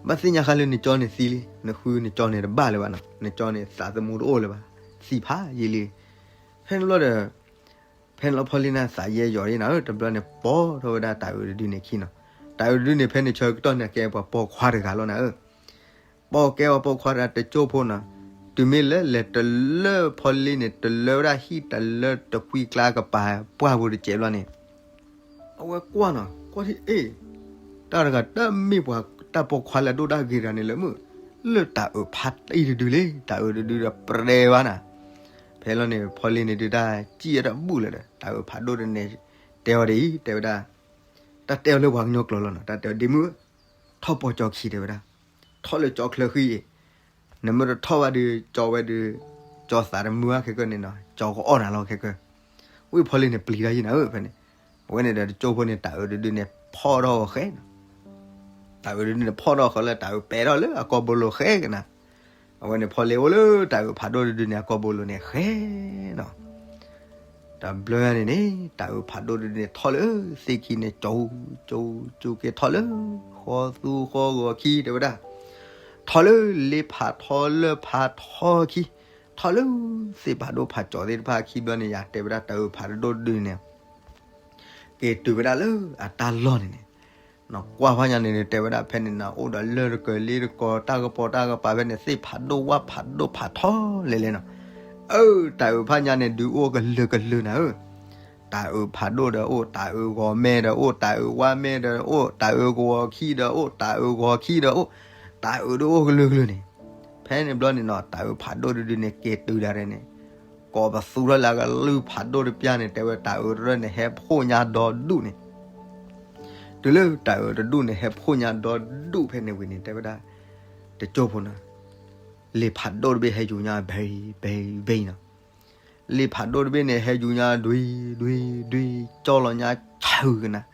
ဘၣ်သ့ၣ်ညါဃါလၢနကၠီန့ၣ်သံလံ နဃုနကၠီန့ၣ်တဘၣ်လၢၤဘၣ်နီၤ နကၠီန့ၣ်သးသမူတအိၣ်လၢၤဘၣ်, သံဖးယံာ်လံ, ဖဲန့ၣ်ဘျီဒီး ဖဲန့ၣ်လီၤဖီလ့န့ၣ်သးယဲယိာ်လံနၤဧၢ တဘျီန့ၣ် ပိာ်ထီၣ်ဝဲဒၣ်တၤအုးတဒုန့ၣ်ခံနီၤ, တၤအုးတဒုန့ၣ် ဖဲန့ၣ်ဆၢကတီၢ်န့ၣ်ကဲပှၤပိာ်ခွါတဂၤလီၤနၤဧၢ, ပိာ်ကဲပှၤပိာ်ခွါတဂၤတကၠိဖိနီၤ, တုၤမ့ၢ်လၢလဲၤတလၢဖီလ့န့ၣ် တလၢတၢ်လၢတကွံကျါကပၤပှၢ်ပူၤတစဲးဘျီန့ၣ် အဝဲကွၢ်နီၤ ကွၢ်ထံၣ်အ့ၣ်, တၢ်တဂၤတမ့ၢ်ပှၤတၢ်ပိာ်ခွါလၢအဒိၣ်တၢ်ဂ့ၤတဂၤန့ၣ်လၢမုၢ်, လၢတၢ်အုးဖးတံၢ်တဒုလံ, တၢ်အုးတဒုဒီးပြဲဘၣ်နၤ. ဖဲလီၤန့ၣ် ဖီလ့န့ၣ်ဒုးတၢ်စံၣ်အတဘူၣ်လၢၤဒီး တၢ်အုးဖးဒိၣ်ဒုန့ၣ် တဲအီၤဒ်အံၤ, တဲဝဲဒၣ်, တၢ်တဲအီၤလၢပှၤကညီကျိာ်လီၤနီၤ, တၢ်တဲအီၤဒ့မုၣ်, ထီၣ်ပိာ်ကၠီခံတဲဝဲဒၣ်, ထီၣ်လၢကၠီချၢဃံအံၤ, နမ့ၢ်တထီၣ်ဘၣ်ဒီး ကၠီဝဲဒီး ကၠီသးတမုာ်ဘၣ်ခဲကၢန့ၣ်နီၤ, ကၠီကအီၣ်နၤလီၤခဲကၢ. ဝံဖီလ့န့ၣ်ပျံၤတၢ်ယံၤနၤဧၢ ဖဲန့ၣ်, အဝဲန့ၣ်ဒီးတကၠိဖိန့ၣ် တၢ်အုးတဒုန့ၣ် ဖီၣ်ထီၣ်ဃဲနီၤ. တၢ်အုးတဒုန့ၣ် ဖီၣ်ထီၣ်ဃီလၢ တၢ်အုးပဲာ်ထီၣ်လၢအကီၢ်ဘိလိၤဃဲကနၤ. အဝဲန့ၣ်ဖီလ့အိၣ်လၢတၢ်အုးဖးဒိၣ်တဒုန့ၣ် အကီၢ်ဘိလိၤန့ၣ်ဃဲနီၤ. တဘျီန့ၣ်န့ၣ် တၢ်အုးဖးဒိၣ်တဒုန့ၣ် ထီၣ်လၢသ့ၣ်ခံန့ၣ် ကၠိ, ကၠိ, ကၠိက့ၤထီၣ်လၢ ဃီသူဃီဂီၤခံတဲဝဲဒၣ်, ထီၣ်လၢလ့ဖးထီလၢဖးထီခံ, ထီၣ်လၢသ့ၣ်ဖးဒိၣ်ဖးကၠီသ့ၣ်တဖၣ်ခံဘျီန့ၣ် ယတဲဝဲဒၣ်တၢ်အုးဖးဒိၣ်တဒုန့ၣ် က့ၤတုၤဝဲဒၣ်လၢအတၢ်လီၢ်န့ၣ်န့ၣ်, နကွၢ်ဖးညါန့ၣ် တဲဝဲဒၣ်ဖဲန့ၣ်နၤ အိၣ်ဒီးလၢၢ်တကၢၤလ့တကီၤ တၢ်ကပီၤတၢ်ကပၤဖဲန့ၣ် သ့ၣ်ဖးဒိၣ်ဝၣ်ဖးဒိၣ်ဖးထီလဲၤလဲၤနီၤ. အၢ တၢ်အုးဖးညါန့ၣ် ဒုးအိၣ်ကလုာ်ကလုာ်နၤဧၢ, တၢ်အုးဖးဒိၣ်ဒီးအိၣ် တၢ်အုးဂီၤမဲဒီးအိၣ် တၢ်အုးဝါမဲဒီးအိၣ် တၢ်အုးဂီၤခံဒီးအိၣ် တၢ်အုးဂီၤခံဒီးအိၣ်, တၢ်အုးဒုးအိၣ်ကလုာ်ကလုာ်န့ၣ်. ဖဲန့ၣ်ဘျီန့ၣ်နီၤ တၢ်အုးဖးဒိၣ်တဒုန့ၣ် က့ၤတုၤဒၣ်န့ၣ် ကိးပသူထီၣ်လၢအကလုၢ်ဖးဒိၣ်တပျၢ်န့ၣ် တဲဝဲတၢ်အုးတရၢၢ်န့ၣ် ဟဲဖှိၣ်ညါဒီဒူၣ်န့ၣ်, တုၤလၢတၢ်အုးတဒူၣ်န့ၣ် ဟဲဖှိၣ်ညါဒီဒူၣ်ဖဲန့ၣ်ဝံၤန့ၣ် တဲဝဲဒၣ်, တကၠိဖိနီၤ, လ့ဖးဒိၣ်တဘ့ၣ်ဟဲယူၤညါဘဲဘဲဘဲနီၤ. လ့ဖးဒိၣ်တဘ့ၣ်န့ၣ် ဟဲယူၤညါဒွံဒွံဒွံ ကၠီလီၤညါဆူၣ်ကနၤ.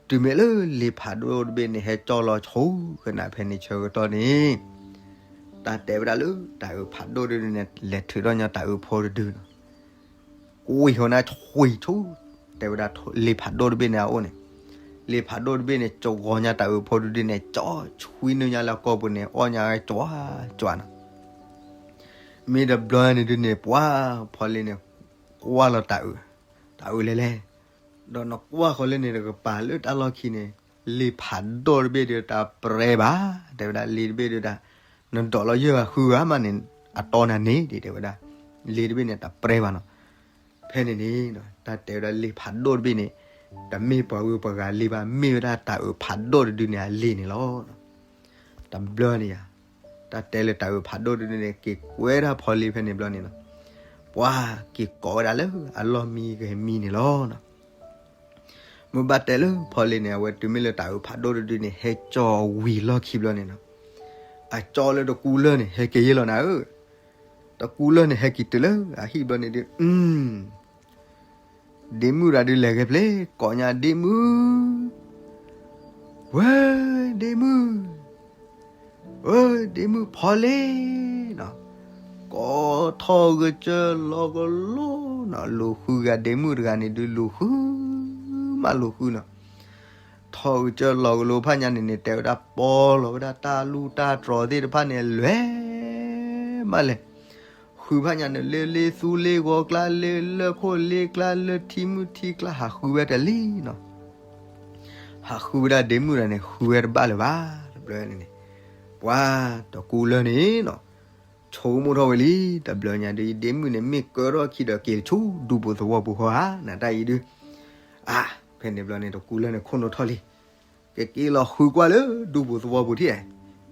တုၤမ့ၢ်လၢလ့ဖးဒိၣ်တဘ့ၣ်န့ၣ် ဟဲကၠီလီၤဆူၣ်ကနၤဖဲန့ၣ်ဆၢကတီၢ်န့ၣ်, တၢ်တဲဝဲဒၣ်လၢတၢ်အုးဖးဒိၣ်တဒုန့ၣ် လဲၤထုးထီၣ်ညါတၢ်အုးဖိတဒုနီၤ. ကွံာ်ဃီၤနၤဆွံဆူၣ်, တဲဝဲဒၣ်လ့ဖးဒိၣ်တဘ့ၣ်န့ၣ်အအိၣ်န့ၣ်, လ့ဖးဒိၣ်တဘ့ၣ်န့ၣ် ကဂီၤညါတၢ်အုးဖိတဒုန့ၣ် ကၠီဆွံနုာ်ညါလၢအကီၢ်ပူၤန့ၣ် အီၣ်ညါကၠီကၠီနီၤ. မ့ၢ်တဘျီန့ၣ်ဒုန့ၣ် ပှၤဖီလ့န့ၣ် ကွၢ်လီၤတၢ်အုး, တၢ်အုးလဲၤလဲၤ, ဒီးနကွၢ်ဃီၤလၢန့ၣ် တကပၤလၢတၢ်လီၢ်ခံန့ၣ်, လ့ဖးဒိၣ်တဘ့ၣ်ဒုးတၢ်ပြဲဘၣ်, တဲဝဲဒၣ်လ့တဘ့ၣ်ဒုးတၢ်, နဒိးလီၤယဲၢ်ဂၤဃုဂၤမးန့ၣ် အတီနၤန့ၣ်ဒံး တဲဝဲဒၣ်, လ့တဘ့ၣ်န့ၣ် တၢ်ပြဲဘၣ်နီၤ. ဖဲန့ၣ်န့ၣ် တၢ်တဲဝဲဒၣ်လ့ဖးဒိၣ်တဘ့ၣ်န့ၣ်, တမ့ၢ်ပှၤဂုၤပှၤဂၤလ့ဘၣ်, မ့ၢ်ဝဲဒၣ်တၢ်အုးဖးဒိၣ်တဒုန့ၣ်အလ့န့ၣ်လီၤ. တဘျီန့ၣ်ယါ, တၢ်တဲလၢတၢ်အုးဖးဒိၣ်တဒုန့ၣ် က့ၤကွဲဒၣ်ဖီလ့ဖဲန့ၣ်ဘျီန့ၣ်လီၤ. ပှၤက့ၤကိးဝဲဒၣ်လၢအလီၢ်မံဂဲၤမံန့ၣ်လီၤ. မ့ၢ်ဘၣ်တဲလၢဖီလ့န့ၣ် အဝဲတုၤမ့ၢ်လၢတၢ်အုးဖးဒိၣ်တဒုန့ၣ် ဟဲကၠီဝံၤလီၢ်ခံဘျီန့ၣ်လီၤ. အကၠီလၢတကူလၢၢ်န့ၣ် ဟဲက့ၤယဲၢ်လီၤနၤဧၢ, တကူလၢၢ်န့ၣ်ဟဲက့ၤတုၤလၢအဟံၣ်ဘျီန့ၣ်ဒုး, ဒ့မုၣ်တဂၤဒုးလဲၤဂဲၤဖျဲး ကိးညါဒ့မုၣ်, ဝဲဒ့မုၣ်, ဝဲဒ့မုၣ်ဖီလ့နီၤ, ကိးထီၣ်ဂဲၤကၢလီၤကလိနီၤ, လူၤဃုဂၤဒ့မုၣ်တဂၤန့ၣ်ဒုး လူၤဃု, မးလူၤဃုနီၤ. ထီၣ်ဂဲၤကၢလီၤကလိဖးညါန့ၣ်န့ၣ် တဲဝဲဒၣ်ပီလီၤဝဲဒၣ်တၢ်လူၢ်တၢ်တြီၤသ့ၣ်တဖၣ်န့ၣ် လွဲမးလဲၣ် ဃုဖးညါန့ၣ် လၢလ့သူလ့ဂီၤကျါ လၢလၢၢ်ခိၣ်လ့ကျါ လၢထံမုၢ်ထံကျါ ဟးဃုဝဲတလံနီၤ. ဟးဃုဝဲဒၣ်ဒ့မုၣ်တဂၤန့ၣ် ဃုဝဲတဘၣ်လၢၤဘၣ်, တဘျီန့ၣ်န့ၣ်, ပှၤတကူလၢၢ်န့ၣ်နီၤ, ဆိကမိၣ်ထီၣ်ဝဲလံ, တဘျီညါဒုး ဒ့မုၣ်န့ၣ် မ့ၢ်ကၢထီၣ်ခံဒီးက့ၤဆူဒူပူၤသဝီပူၤဃီဧါ နတၢ်အံၤဒုး, အါ, ဖဲန့ၣ်ဘျီန့ၣ် တကူလၢၢ်န့ၣ် ခိၣ်နူာ်ထီၣ်လံ ကက့ၤလီၤဃုကွၢ်လၢဒူပူၤသဝီပူၤထံၣ်,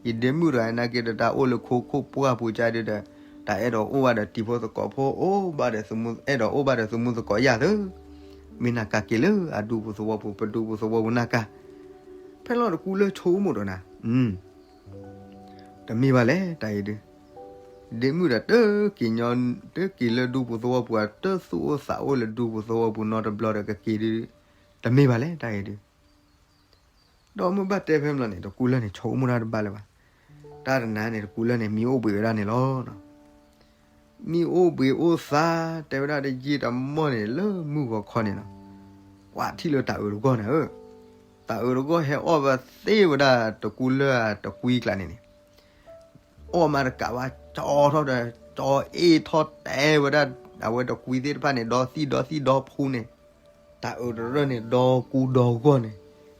ယဒ့မုၣ်တဂၤနာ်က့ဒီး တၢ်အိၣ်လၢခိခိၣ်ပှၢ်ပူၤကါဒုးဒီး, တၢ်အဲၣ်ဒိးအိၣ်ဘၣ်ဒီးတံၤဖိသကိးဖိ အိၣ်ဘၣ်ဒီး, အဲၣ်ဒိးအိၣ်ဘၣ်ဒီးသမူသကိးယၢ်သၢ, မ့ၢ်နာ်က့ၤလၢအဒူပူၤသဝီပူၤ ပဒူပူၤသဝီပူၤနာ်က့ၤ, ဖဲလီၤတကူလၢၢ်ဆိကမိၣ်ဒီးနၤ, တမ့ၢ်ဘၣ်လဲၣ်တၢ်အံၤဒုး, ဒ့မုၣ်ဒီးတက့ၤညီ, တက့ၤလၢဒူပူၤသဝီပူၤ တသူၣ်အိၣ်သးအိၣ်လၢဒူပူၤသဝီပူၤနီတဘျီဒီးကက့ၤဒုး, တမ့ၢ်ဘၣ်လဲၣ်တၢ်အံၤဒုး ဒီးမ့ၢ်ဘၣ်တဲဖဲမလီၤန့ၣ် တကူလၢၢ်န့ၣ် ဆိကမိၣ်တၢ်တဘၣ်လၢၤဘၣ်. တၢ်တနၤန့ၣ် တကူလၢၢ်န့ၣ် မံအိၣ်ဘှံးဝဲဒၣ်န့ၣ်လီၤ. မံအိၣ်ဘှံးအိၣ်သါ တဲဝဲဒၣ်တယံာ်တမီၢ်န့ၣ် လၢမုၢ်ဂီၤခီန့ၣ်လီၤ. ကွၢ်ထံၣ်လၢတၢ်အုးတဂီၢ်န့ၣ်ဧၢ, တၢ်အုးတဂီၢ်ဟဲအီၣ်ဘၣ်သ့ဝဲဒၣ်တကူလၢၢ်တကွံကျါန့ၣ်န့ၣ် အီၣ်မးတကးဘၣ် ကၠီထီၣ်ဒီး ကၠီအ့ၣ်ထီၣ်တဲဝဲဒၣ် အဝဲတကွံသ့ၣ်တဖၣ်န့ၣ် ဒီသံၣ်ဒီသံၣ်ဒီဖူန့ၣ်, တၢ်အုးတရၢၢ်န့ၣ် ဒီကူဒီဂီၢ်န့ၣ်,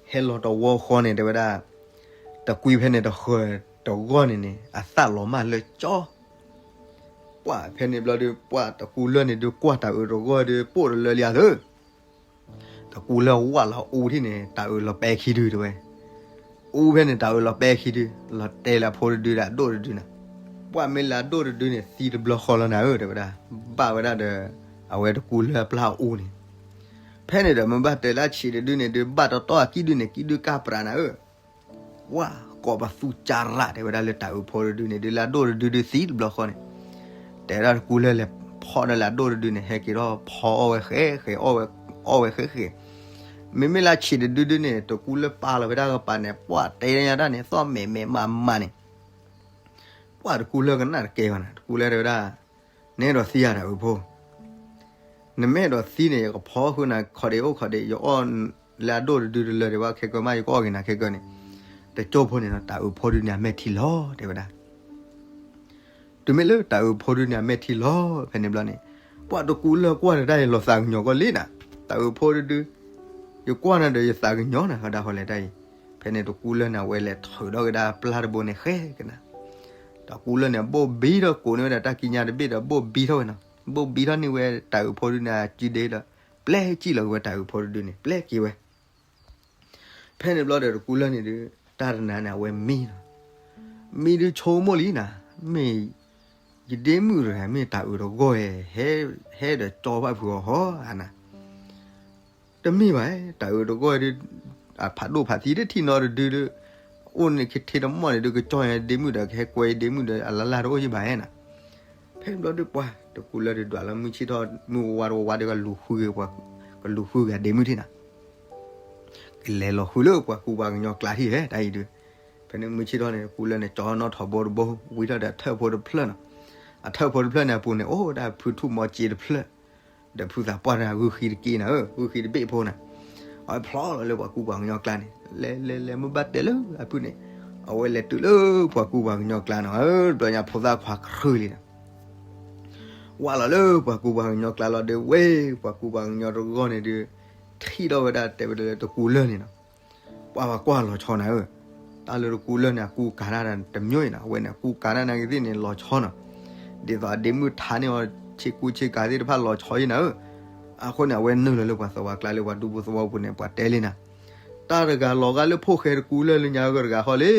ဟဲလီၤတဝီဃီန့ၣ် တဲဝဲဒၣ်, တကွံဖဲန့ၣ်တဃၢၤတဂီၢ်န့ၣ်န့ၣ် အသၣ်လီၤမၢ်လၢကၠီ ပှၢ်ဖဲန့ၣ်ဘျီဒီး ပှၢ်တကူလၢၢ်န့ၣ်ဒုး ကွၢ်တၢ်အုးတဂီၢ်ဒီး ပိၣ်တလၢလံဧါသၢ တကူလၢၢ်ဝၢ်လီၤအူထံၣ်န့ၣ် တၢ်အုးလီၤပဲခံဒုးတဲဝဲ, အူဖဲန့ၣ် တၢ်အုးလီၤပဲခံဒု, လီၤတဲလၢအဖိတဒုဒီးအဒိၣ်တဒုနၤ. ပှၢ်မ့ၢ်လၢအဒိၣ်တဒုန့ၣ် သံတဘျီဃီလီၤနၤဧၢ တဲဝဲဒၣ်. ဘၣ်ဝဲဒၣ်ဒီး အဝဲတကူလၢအပျၢ်အူန့ၣ်, ဖဲန့ၣ်ဒီး မ့ၢ်ဘၣ်တဲလၢအဆံးတဒုန့ၣ်ဒုး ဘၣ်တီတီအကံၣ်ဒုန့ၣ် ကံၣ်ဒုကၢ်ပြးနၤဧၢ. ပှၢ်ကိးပသူကၢ်ရၣ် တဲဝဲဒၣ်လၢတၢ်အုးဖိတဒုန့ၣ်ဒုး လၢအဒိၣ်တဒုဒုးသံတဘျီဃီန့ၣ်, တဲဝဲဒၣ်တကူလၢလဲၤဖီၣ်ဒီးလၢအဒိၣ်တဒုန့ၣ် ဟဲက့ၤထီၣ်ဖီအီၣ်ဝဲဃဲဃဲ အီၣ်ဝဲဃဲဃဲ. မ့မ့ၢ်လၢအဆံးတဒုဒုန့ၣ် တကူလၢပာ်လီၤဝဲဒၣ်ကပၤန့ၣ် ပှၢ်တဲညါတၢ်န့ၣ် သီၣ်မဲာ်မဲာ်မးမးန့ၣ် ပှၢ်တကူလၢကနၣ်တကဲဘၣ်နၤ, တကူလၢတဲဝဲဒၣ်, နအဲၣ်ဒိးသံဧါတၢ်အုးဖိ, နမ့ၢ်အဲၣ်ဒိးသံန့ၣ် ယကဖီဃုာ်နၤခီၣ်ဒ့အိၣ်ခီၣ်ဒ့, ယအီၣ်လၢအဒိၣ်တဒုတလၢာ်ဒံးဘၣ် ခဲကၢမး ယကအီၣ်က့ၤနၤခဲကၢန့ၣ်, တကၠိဖိန့ၣ်ဒီး တၢ်အုးဖိဒုန့ၣ် အမဲာ်ထံလီၤ တဲဝဲဒၣ်. တုၤမ့ၢ်လၢတၢ်အုးဖိဒုန့ၣ် အမဲာ်ထံလီၤ ဖဲန့ၣ်ဘျီန့ၣ်, ပှၢ်တကူလၢကွၢ်ဒီးတၢ်အံၤ လီၤသးကညီၤကီးလံနၤ, တၢ်အုးဖိဒုဒု, ယကွၢ်နၤဒီးယသးကညီၤနၤ ဃီဒၣ်ဃီလဲၤတၢ်အံၤ. ဖဲန့ၣ်တကူလၢန့ၣ် အဝဲလဲၤထုးထီၣ်က့ၤဒၣ်ပျၢ်တဘိန့ၣ်ဃဲကနၤ, တကူလၢန့ၣ် ဘိၣ်ဘံထီၣ်ကိးန့ၢ်ဝဲဒၣ်တၢ်ကံးညာ်တဘ့ၣ်ဒီး ဘိၣ်ဘံထီၣ်ဝဲနီၤ, ဘိၣ်ဘံထီၣ်န့ၢ်ဝဲတၢ်အုးဖိဒုန့ၣ် အစုဒ့ဒီး ပျဲကံၣ်လီၤက့ၤဝဲတၢ်အုးဖိတဒုန့ၣ် ပျဲက့ၤဝဲ ဖဲန့ၣ်ဘျီဒီးတကူလၢန့ၣ်ဒုး တၢ်တနၤန့ၣ် အဝဲမံနီၤ, မံဒုးဆိကမိၣ်လံနၤ, မ့ၢ် ယဒ့မုၣ်တဂၤ မ့ၢ်တၢ်အုးတဂီၢ်ဧဲ, ဟဲဒီးကၠီဘၣ်ဖုးအီၤဟီဧါနၤ, တမ့ၢ်ဘၣ်, တၢ်အုးတဂီၢ်ဒုး အဖးဒိၣ်ဖးသံတထံၣ်နီတဒုဒုး, အိၣ်န့ၣ်ကထ့တမီၢ်န့ၣ်ဒုး ကကၠီယဒ့မုၣ်ဒီး ကဟဲကွဲယဒ့မုၣ်ဒီး အလၢ်လၢ်တအိၣ်ယဘၣ်ဧါနၤ. ဖဲန့ၣ်ဘျီဒုးပှၢ် တကူလၢဒုးဒွးလီၤမုၢ်ဆ့ၣ်ထီၣ် မုၢ်ဝါဝါတဝါဝါဒီး ကလူၤဃုက့ၤ ကလူၤဃုက့ၤအဒ့မုၣ်ထံၣ်နၤ, ကလဲၤလီၤဃုလၢပှၤကူပှၤကညီကျါထံၣ်ဧဲ တၢ်အံၤဒုး. ဖဲန့ၣ်မုၢ်ဆ့ၣ်ထီၣ်န့ၣ် တကူလၢန့ၣ် ကၠီနီၣ်ထိးဘိတဘိ ဝံထီၣ်ဒီးအထၢၣ်ဖိတဖျၢၣ်နီၤ, အထၢၣ်ဖိတဖျၢၣ်န့ၣ် အပူၤန့ၣ် အိၣ်ဝဲဒၣ်ဖုထူၣ်မီၤစ့တဖျၢၣ် ဒီးဖုသးပှၢ်တဂၤဂုၢ်ဃံတက့ၢ်နၤဧၢ, ဂုၢ်ဃံတဘ့ၣ်ဖိနၤ, အဝဲဖျီလီၤလၢပှၤကူပှၤကညီကျါန့ၣ် လဲၤလဲၤလဲၤ မ့ၢ်ဘၣ်တဲလၢအဖုန့ၣ်, အဝဲလဲၤတုၤလၢပှၤကူပှၤကညီကျါနီၤဧၢ, တဘျီညါဖိသၣ်ခွါခရၢလံနၤ ဝဲလီၤလၢပှၤကူပှၤကညီကျါလီၤဒီး ဝဲ ပှၤကူပှၤကညီတဂီၢ်န့ၣ်ဒုး ထံၣ်ထီၣ်ဝဲဒၣ်တဲဝဲဒၣ်လၢတကူလၢၢ်န့ၣ်နီၤ, ပှၤပှၤကွၢ်လီၤဆီနၤဧၢ, တၢ်လၢတကူလၢၢ်န့ၣ် အကူကၤတၢ်တမံၤအံၤနီၤ, အဝဲန့ၣ် အကူကၤတၢ်နာ်က့ၤသ့ၣ်န့ၣ် လီၤဆီနီၤ, ဒ်သိးအဒ့မုၣ်ထါန့ၢ်အီၤ ဆ့ကူဆ့ကၤသ့ၣ်တဖၣ်လီၤဆီအံၤနၤဧၢ, အဃိန့ၣ် အဝဲနုာ်လီၤလၢပှၤသဝီကျါလၢပှၤဒူဖိသဝီပူၤန့ၣ် ပှၤတဲလံနၤ, တၢ်တဂၤလီၤဂာ်လၢဖိၣ်ဃဲတကူလၢၢ်လၢညါဂၢၢ်တဂၤဃီလံ,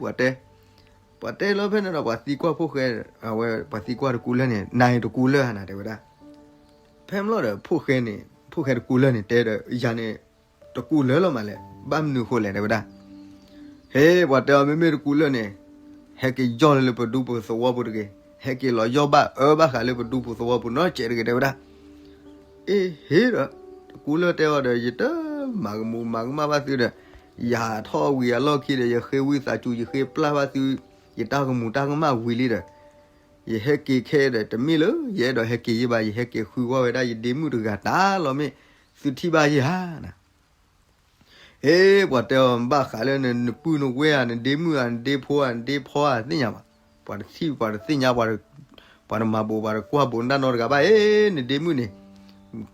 ပှၤတဲ ပှၤတဲလီၤဖဲန့ၣ်ဒီး ပှၤသံကွၢ်ဖိၣ်ဃဲ, အဝဲပှၤသံကွၢ်တကူလၢၢ်န့ၣ် နၤအံၤတကူလၢၢ်ဧါနၤ တဲဝဲဒၣ်. ဖဲမ့ၢ်လီၤဒီး ဖိၣ်ဃဲန့ၣ် ဖိၣ်ဃဲတကူလၢၢ်န့ၣ် တဲဒီးယၤန့ၣ် တကူလၢၢ်လီၤမးလဲၣ်, ဘၣ်မနုၤဃိလဲၣ် တဲဝဲဒၣ်. ဟ့ ပှၤတဲအီၤ မ့မ့ၢ်တကူလၢၢ်န့ၣ် ဟဲက့ၤယီၢ်လၢလၢပဒူပသဝီပူၤတဂ့ၤ, ဟဲက့ၤလီၤယီၢ်ဘၣ်အၢဘၣ်ဃးလၢပဒူပသဝီပူၤနီတစဲးတဂ့ၤ တဲဝဲဒၣ်. အ့ ဟ့ဒီး တကူလၢၢ်တဲအီၤဒီး ယတမၤကမူၤမၤကမၣ်ဘၣ်သုဒီး ယဟးထီၣ်ဝံၤအလီၢ်ခံဒီး ယဃ့ဝံသးစူၤ ယဃ့ပျၢ်ဘၣ်သု ယတၢ်ကမူၤတၢ်ကမၣ်ဝံၤလံဒီး ယဟဲက့ၤခဲဒီး တမ့ၢ်လၢယအဲၣ်ဒိးဟဲက့ၤယ့ၢ်ဘၣ်, ယဟဲက့ၤဃုကွၢ်ဝဲဒၣ်ယဒ့မုၣ်တဂၤတၢ်လီၤမ့ၢ် သုထံၣ်ဘၣ်ယ့ၢ်ဧါနၤ. ဟ့ ပှၤတဲအီၤ ဘၣ်ဃးလၢနပုၢ်နဝဲၢ်ဧါ, နဒ့မုၣ်ဧါ, နဒ့ဖိဧါ, နဒ့ဖီဧါ, သ့ၣ်ညါဘၣ်. ပှၤတထံၣ် ပှၤတသ့ၣ်ညါ, ပှၤတမၤဘိး ပှၤတကွၢ်ဘိးနတၢ်နီတဂၤဘၣ်. အ့ နဒ့မုၣ်န့ၣ်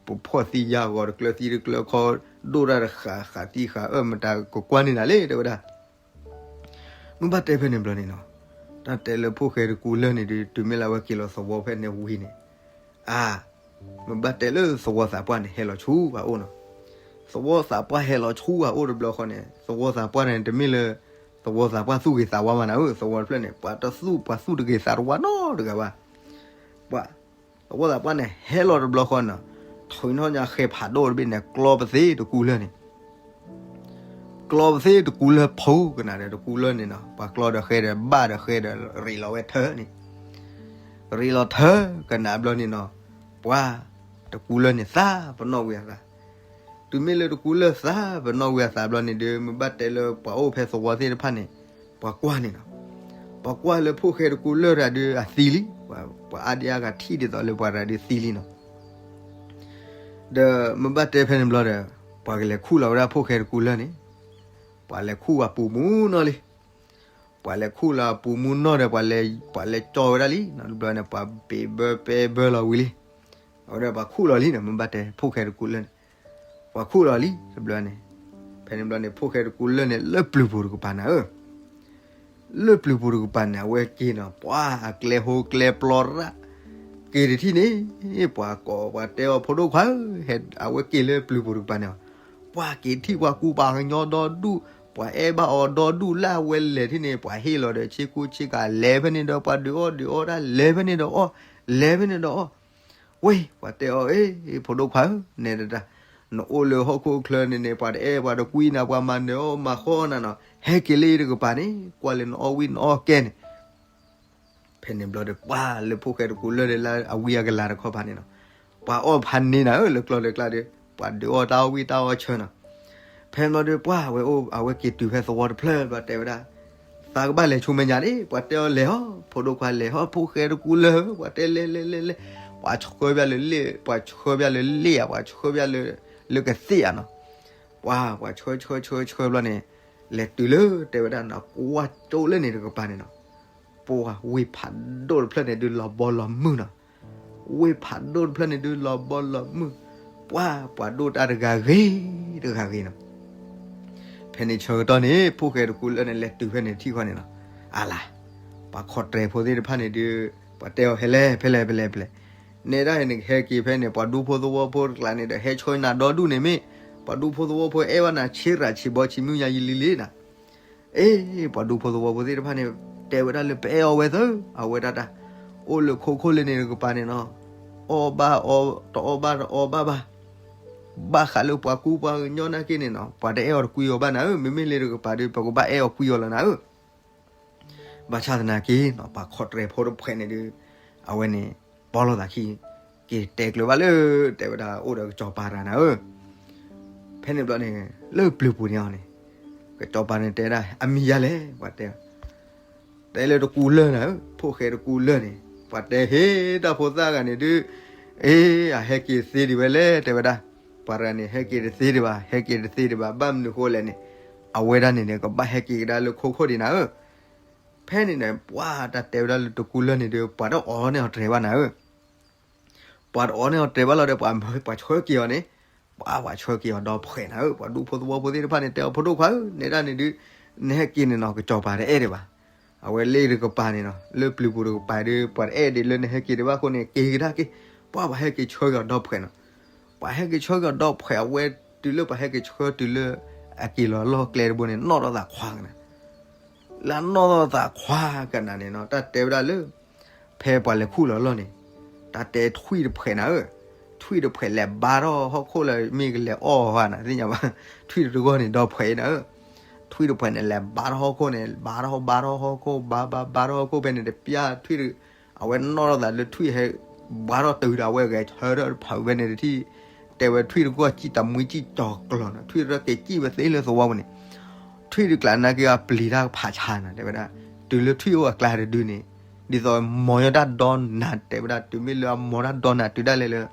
ပဖီၣ်သံယါဂီၤ တကျၢၤသံတကျၢၤခီ, ဒိၣ်တၢ်တဃာ် ဃာ်သံဃာ်အၢၣ် မတၤကကွၢ်န့ၢ်နၤလဲၣ် တဲဝဲဒၣ်. မ့ၢ်ဘၣ်တဲဖဲန့ၣ်ဘျီန့ၣ်နီၤ, တၢ်တဲလၢဖိၣ်ဃဲတကူလၢၢ်န့ၣ်ဒီး တုၤမ့ၢ်လၢအဝဲက့ၤလီၤသဝီဖဲန့ၣ်ဝံၤန့ၣ်, အါ, မ့ၢ်ဘၣ်တဲလၢသဝီသးပှၢ်န့ၣ် ဟဲလီၤဆူအအိၣ်နီၤ. သဝီသးပှၢ်ဟဲလီၤဆူအအိၣ်တဘျီဃီန့ၣ် သဝီသးပှၢ်န့ၣ် တမ့ၢ်လၢ သဝီသးပှၢ်သူၣ်ဂ့ၤသးဝါမးနၤဧၢ, သဝီတဖျၢၣ်န့ၣ် ပှၤတသူၣ် ပှၤသူၣ်တဂ့ၤသးတဝါနီတဂၤဘၣ်. ပှၤ သဝီသးပှၢ်န့ၣ် ဟဲလီၤတဘျီဃီနီၤ, ထုးထီၣ်ညါဃဲဖးဒိၣ်တဘ့ၣ်န့ၣ် ကျီပသ့တကူလၢၢ်န့ၣ် ကျီပသ့တကူလၢၢ်ဖိကနၣ်ဒီးတကူလၢၢ်န့ၣ်နီၤ, ပှၤကျီဒီးဃဲဒီးဘၣ်ဒီးဃဲဒီး ရ့းလီၤဝဲထၢန့ၣ်, ရ့းလီၤထၢကနၣ်ဘျီန့ၣ်နီၤ, ပှၤ တကူလၢၢ်န့ၣ်သးပနီၣ်ဝံၤအသး, တုၤမ့ၢ်လၢတကူလၢၢ်သးပနီၣ်ဝံၤအသးဘျီန့ၣ်ဒီး မ့ၢ်ဘၣ်တဲလၢပှၤအိၣ်ဖဲသဝီသ့ၣ်တဖၣ်န့ၣ် ပှၤကွၢ်န့ၣ်နီၤ, ပှၤကွၢ်လၢဖိၣ်ဃဲတကူလၢၢ်တဂၤဒုးအသံလံ, ပှၤအါဒံအါဂၤထံၣ်ဒ်သိးလၢပှၤတဂၤဒုးသံလံနီၤ. ဒီးမ့ၢ်ဘၣ်တဲဖဲန့ၣ်ဘျီဒီး ပှၤကလဲၤခူၣ်လီၤဝဲဒၣ်ဖိၣ်ဃဲတကူလၢၢ်န့ၣ်, ပှၤလဲၤခူၣ်အပူၤမူနီၢ်လံ. ပှၤလဲၤခူၣ်လီၤအပူၤမူနီၢ်ဒီး ပှၤလဲၤကၠီဝဲဒၣ်လံနီၤ, တဘျီန့ၣ် ပှၤဘ့ၣ်ဘၢပဲဘၢလီၤဝံၤလံ. အဝဲဒီးပှၤခူၣ်လီၤလံနီၤ, မ့ၢ်ဘၣ်တဲဖိၣ်ဃဲတကူလၢၢ်န့ၣ်, ပှၤခူၣ်လီၤလံတဘျီန့ၣ်, ဖဲန့ၣ်ဘျီန့ၣ် ဖိၣ်ဃဲတကူလၢၢ်န့ၣ် လၢပျုၤပူၤတကပၤနၤဧၢ လၢပျုၤပူၤတကပၤန့ၣ် အဝဲက့ၤနီၤ, ပှၤအကျဲဟိကျဲပျီရၣ်, က့ၤတထံၣ်န့ၣ် ပှၤကိးပှၤတဲအီၤ ဖိဒိၣ်ခွါဧၢ, ဟဲအဝဲက့ၤလၢပျုၤပူၤတကပၤန့ၣ်, ပှၤက့ၤထံၣ်ပှၤကူပှၤကညီဒီဒူၣ်, ပှၤအဲၣ်ဘၣ်အီၤဒီဒူၣ်လၢအဝဲလဲၤထံၣ်န့ၣ် ပှၤဟ့ၣ်လီၤဒီးဆ့ကူဆ့ကၤ လဲၤဖဲန့ၣ်ဒီး ပှၤဒုးအီၣ်ဒုးအီတၢ် လဲၤဖဲန့ၣ်ဒီးအီၣ် လဲၤဖဲန့ၣ်ဒီးအီၣ်, ဝ့ၢ် ပှၤတဲအီၤ အ့ ဖိဒိၣ်ခွါဧၢ နဲဒၣ်တၢ်, နအိၣ်လၢဟီၣ်ခိၣ်ချၢန့ၣ်န့ၣ် ပှၤတအဲၣ်ပှၤတကွံနၤ ပှၤမၤနၢၤအီၣ်မၤဃီနၤနီၤ, ဟဲက့ၤလၢအံၤတကပၤန့ၣ် ကွၢ်လၢနအီၣ်ဝံၣ်နအီၣ်ကဲန့ၣ် ဖဲန့ၣ်ဘျီဒီး ပှၤလၢဖိၣ်ဃဲတကူလၢာ်ဒီးလၢအဝံအကလၤတခီဖးန့ၣ်နီၤ, ပှၤအီၣ်ဖးန့ၢ်နၤဧၢ လၢကျီၢ်လၢကျါဒီး ပှၤဒုးအီၣ်တၢ်အီၣ်ဝံၣ်တၢ်အီၣ်ဆၢနီၤ, ဖဲန့ၣ်ဘျီဒီး ပှၤဝဲအိၣ် အဝဲက့ၤတုၤဖဲသဝီတဖျၢၣ်ဘျီတဲဝဲဒၣ်, သးကဘၣ်လဲၤဆူမဲာ်ညါန့ၣ် ပှၤတဲအီၤလဲၤဟီၣ် ဖိဒိၣ်ခွါလဲၤဟီၣ် ဖိၣ်ဃဲတကူလၢာ်ဧၢ ပှၤတဲလဲၤလဲၤလဲၤလဲၤ, ပှၤဆှၢပျၢ်လၢလ့ၣ် ပှၤဆှၢပျၢ်လၢလ့ၣ်ဧါ ပှၤဆှၢပျၢ်လၢ လၢကသ့ၣ်ဧါနီၤ, ပှၤ ပှၤဆှၢဆှၢဆှၢဆှၢဘျီန့ၣ် လဲၤတုၤလၢတဲဝဲဒၣ်နီၤ ကွၢ်ကၠိလၢန့ၣ်တကပၤန့ၣ်နီၤ, ပှၤဝ့ၢ်ဖးဒိၣ်တဖျၢၣ်န့ၣ်ဒုးလီၤဘီလီၤမုၢ်နီၤ, ဝ့ၢ်ဖးဒိၣ်တဖျၢၣ်န့ၣ်ဒုးလီၤဘီလီၤမုၢ်, ပှၤ ပှၤဒိၣ်တၢ်တဂၤဂ့ၤ တဂၤဂ့ၤနီၤ, ဖဲန့ၣ်ဆၢကတီၢ်န့ၣ် ဖိၣ်ဃဲတကူလၢာ်န့ၣ် လဲၤတုၤဖဲန့ၣ်ထံၣ်ဃီန့ၣ်နီၤ, အလၤ, ပှၤခီၣ်တြဲၤဖိသ့ၣ်တဖၣ်န့ၣ်ဒုး ပှၤတဲအီၤဟဲလဲၣ် ဖဲလဲၣ် ဖဲလဲၣ် ဖဲလဲၣ်, နဲဒၣ်ဟဲန့ၣ် ဟဲက့ၤဖဲန့ၣ် ပှၤဒူဖိသဝီဖိတကျါန့ၣ်ဒီး ဟဲဆှၢနၤဒီဒူၣ်န့ၣ်မ့ၢ် ပှၤဒူဖိသဝီဖိအဲၣ်ဘၣ်နၤဆ့ရၤဆ့ဘီဆံမုၢ်ညါယံာ်လံလံနီၤ, အ့ ပှၤဒူဖိသဝီဖိသ့ၣ်တဖၣ်န့ၣ် တဲဝဲဒၣ်လၢပအဲၣ်အီၤဝဲသၢ အဝဲဒၣ်တၢ်, အိၣ်လၢခိခိၣ်လၢန့ၣ်တကပၤန့ၣ်နီၤ, အီၣ်ဘၣ်အီ တအီၣ်ဘၣ်တအီဘၣ်ဘၣ် ဘၣ်ဃးလၢပှၤကူပှၤကညီနာ်က့န့ၣ်နီၤ ပှၤတအဲၣ်အီၤတကွံအီၤဘၣ်နၤဧၢ မ့မ့ၢ်လၢတကပၤဒီး ပကဘၣ်အဲၣ်အီၤကွံအီၤလီၤနၤဧၢ, ဘၣ်ဆၣ်သနာ်က့နီၤ ပှၤခီၣ်တြဲၤဖိတဖှဲးန့ၣ်ဒုး အဝဲန့ၣ် ပီလိာ်သးခံ က့ၤတဲကျၢၤဘၣ်လၢ တဲဝဲဒၣ်အိၣ်ဒီးကစီၤပၤတဂၤနၤဧၢ, ဖဲန့ၣ်ဘျီန့ၣ် လၢပျၢၤပူၤန့ၣ်အီၤန့ၣ် ကစီၤပၤန့ၣ်တဲဒၣ် အမံၤယၤလဲၣ် ပှၤတဲ တဲလၢတကူလၢာ်နၤဧၢ ဖိၣ်ဃဲတကူလၢာ်န့ၣ် ပှၤတဲဟ့ၣ်တၢ်ဖိသၣ်ဂၤန့ၣ်ဒုး အ့ အဟဲက့ၤတသ့ဒံးဝဲလဲၣ် တဲဝဲဒၣ်, ပှၤတဂၤန့ၣ် ဟဲက့ၤတသ့ဒံးဘၣ် ဟဲက့ၤတသ့ဒံးဘၣ် ဘၣ်မနုၤဃိလဲၣ်န့ၣ် အဝဲဒၣ်န့ၣ်န့ၣ် ကဘၣ်ဟဲက့ၤကဒါလၢခိခိၣ်ဒံးနၤဧၢ, ဖဲန့ၣ်န့ၣ် ပှၤတၢ်တဲဝဲဒၣ်လၢတကူလၢာ်န့ၣ်ဒီး ပှၤတအီၣ်န့ၢ်အီၤတြဲၤဘၣ်နၤဧၢ ပှၤတအီၣ်န့ၢ်အီၤတြဲၤဘၣ်လီၤဒီး ပှၤဆှၢက့ၤအီၤန့ၣ်, ပှၤပှၤဆှၢက့ၤအီၤဒီဖှဲးနၤဧၢ, ပှၤဒူဖိသဝီဖိသ့ၣ်တဖၣ်န့ၣ် တဲအီၤဖိဒိၣ်ခွါဧၢ, နဲဒၣ်န့ၣ်ဒုး, နဟဲက့ၤန့ၣ်နီၤ ကစီၤပၤတအဲၣ်ဒံးဘၣ်, အဝဲလၢတကပၤန့ၣ်နီၤ လၢပျုၤပူၤတကပၤဒီး ပှၤတအဲၣ်ဒံးလၢနဟဲက့ၤဒံးဘၣ်အဃိန့ၣ် က့ၤကဒါက့ၤ, ပှၤပှၤဟဲက့ၤဆှၢက့ၤအီၤဒီဖှဲးနီၤ, ပှၤဟဲက့ၤဆှၢက့ၤအီၤဒီဖှဲး အဝဲတုၤလၢပှၤဟဲက့ၤဆှၢတုၤလၢ အက့ၤလီၤလီၢ်ကျဲတဘိန့ၣ် နီၣ်ထီၣ်သးခွါကနၤ လၢအနီၣ်ထီၣ်သးခွါကနၤန့ၣ်နီၤ တၢ်တဲဝဲဒၣ်လၢ ဖဲပှၤလဲၤခူၣ်လီၤလီၢ်န့ၣ်, တၢ်တဲထွံၣ်တဖှဲးနၤဧၢ, ထွံၣ်တဖှဲးလဲၤဘါထီၣ်ဟီၣ်ခိၣ်လၢမ့ၢ်ကလဲၤအီၣ်ဧါနၤ သ့ၣ်ညါဘၣ်, ထွံၣ်တဂီၢ်န့ၣ် ဒီဖှဲးနၤဧၢ, ထွံၣ်တဖှဲးန့ၣ် လဲၤဘါထီၣ်ဟီၣ်ခိၣ်န့ၣ် ဘါထီၣ်ဘါထီၣ်ဟီၣ်ခိၣ် ဘါဘါဘါထီၣ်ဟီၣ်ခိၣ်ဖဲန့ၣ် တပျၢ်ထွံၣ်တ အဝဲနီၣ်ထီၣ်သးလၢထွံၣ်ဟဲ ဘါထီၣ်တုၤဒီး အဝဲဂဲၤဆၢထၢၣ်တဖးဝဲန့ၣ်တထံၣ်, တဲဝဲထွံၣ်တဂီၢ်စံၣ်တမှံစံၣ်ကၠီၤကျီၤနီၤ, ထွံၣ်တဂီၢ်က့ၤစံၣ်ဝဲသ့လၢသဝီပူၤန့ၣ်, ထွံၣ်တကျါနာ်က့အပျံၤတၢ်ဖးဆါနၤ တဲဝဲဒၣ်, တုၤလၢထွံၣ်အိၣ်အကျါတဒုန့ၣ်, ဒ်သိးမီၤညီတၢ်ဒီနၤ တဲဝဲဒၣ် တုၤမ့ၢ်လၢအမီၤတၢ်ဒီနၤတုၤဒၣ်လဲာ်လၢ ဒ်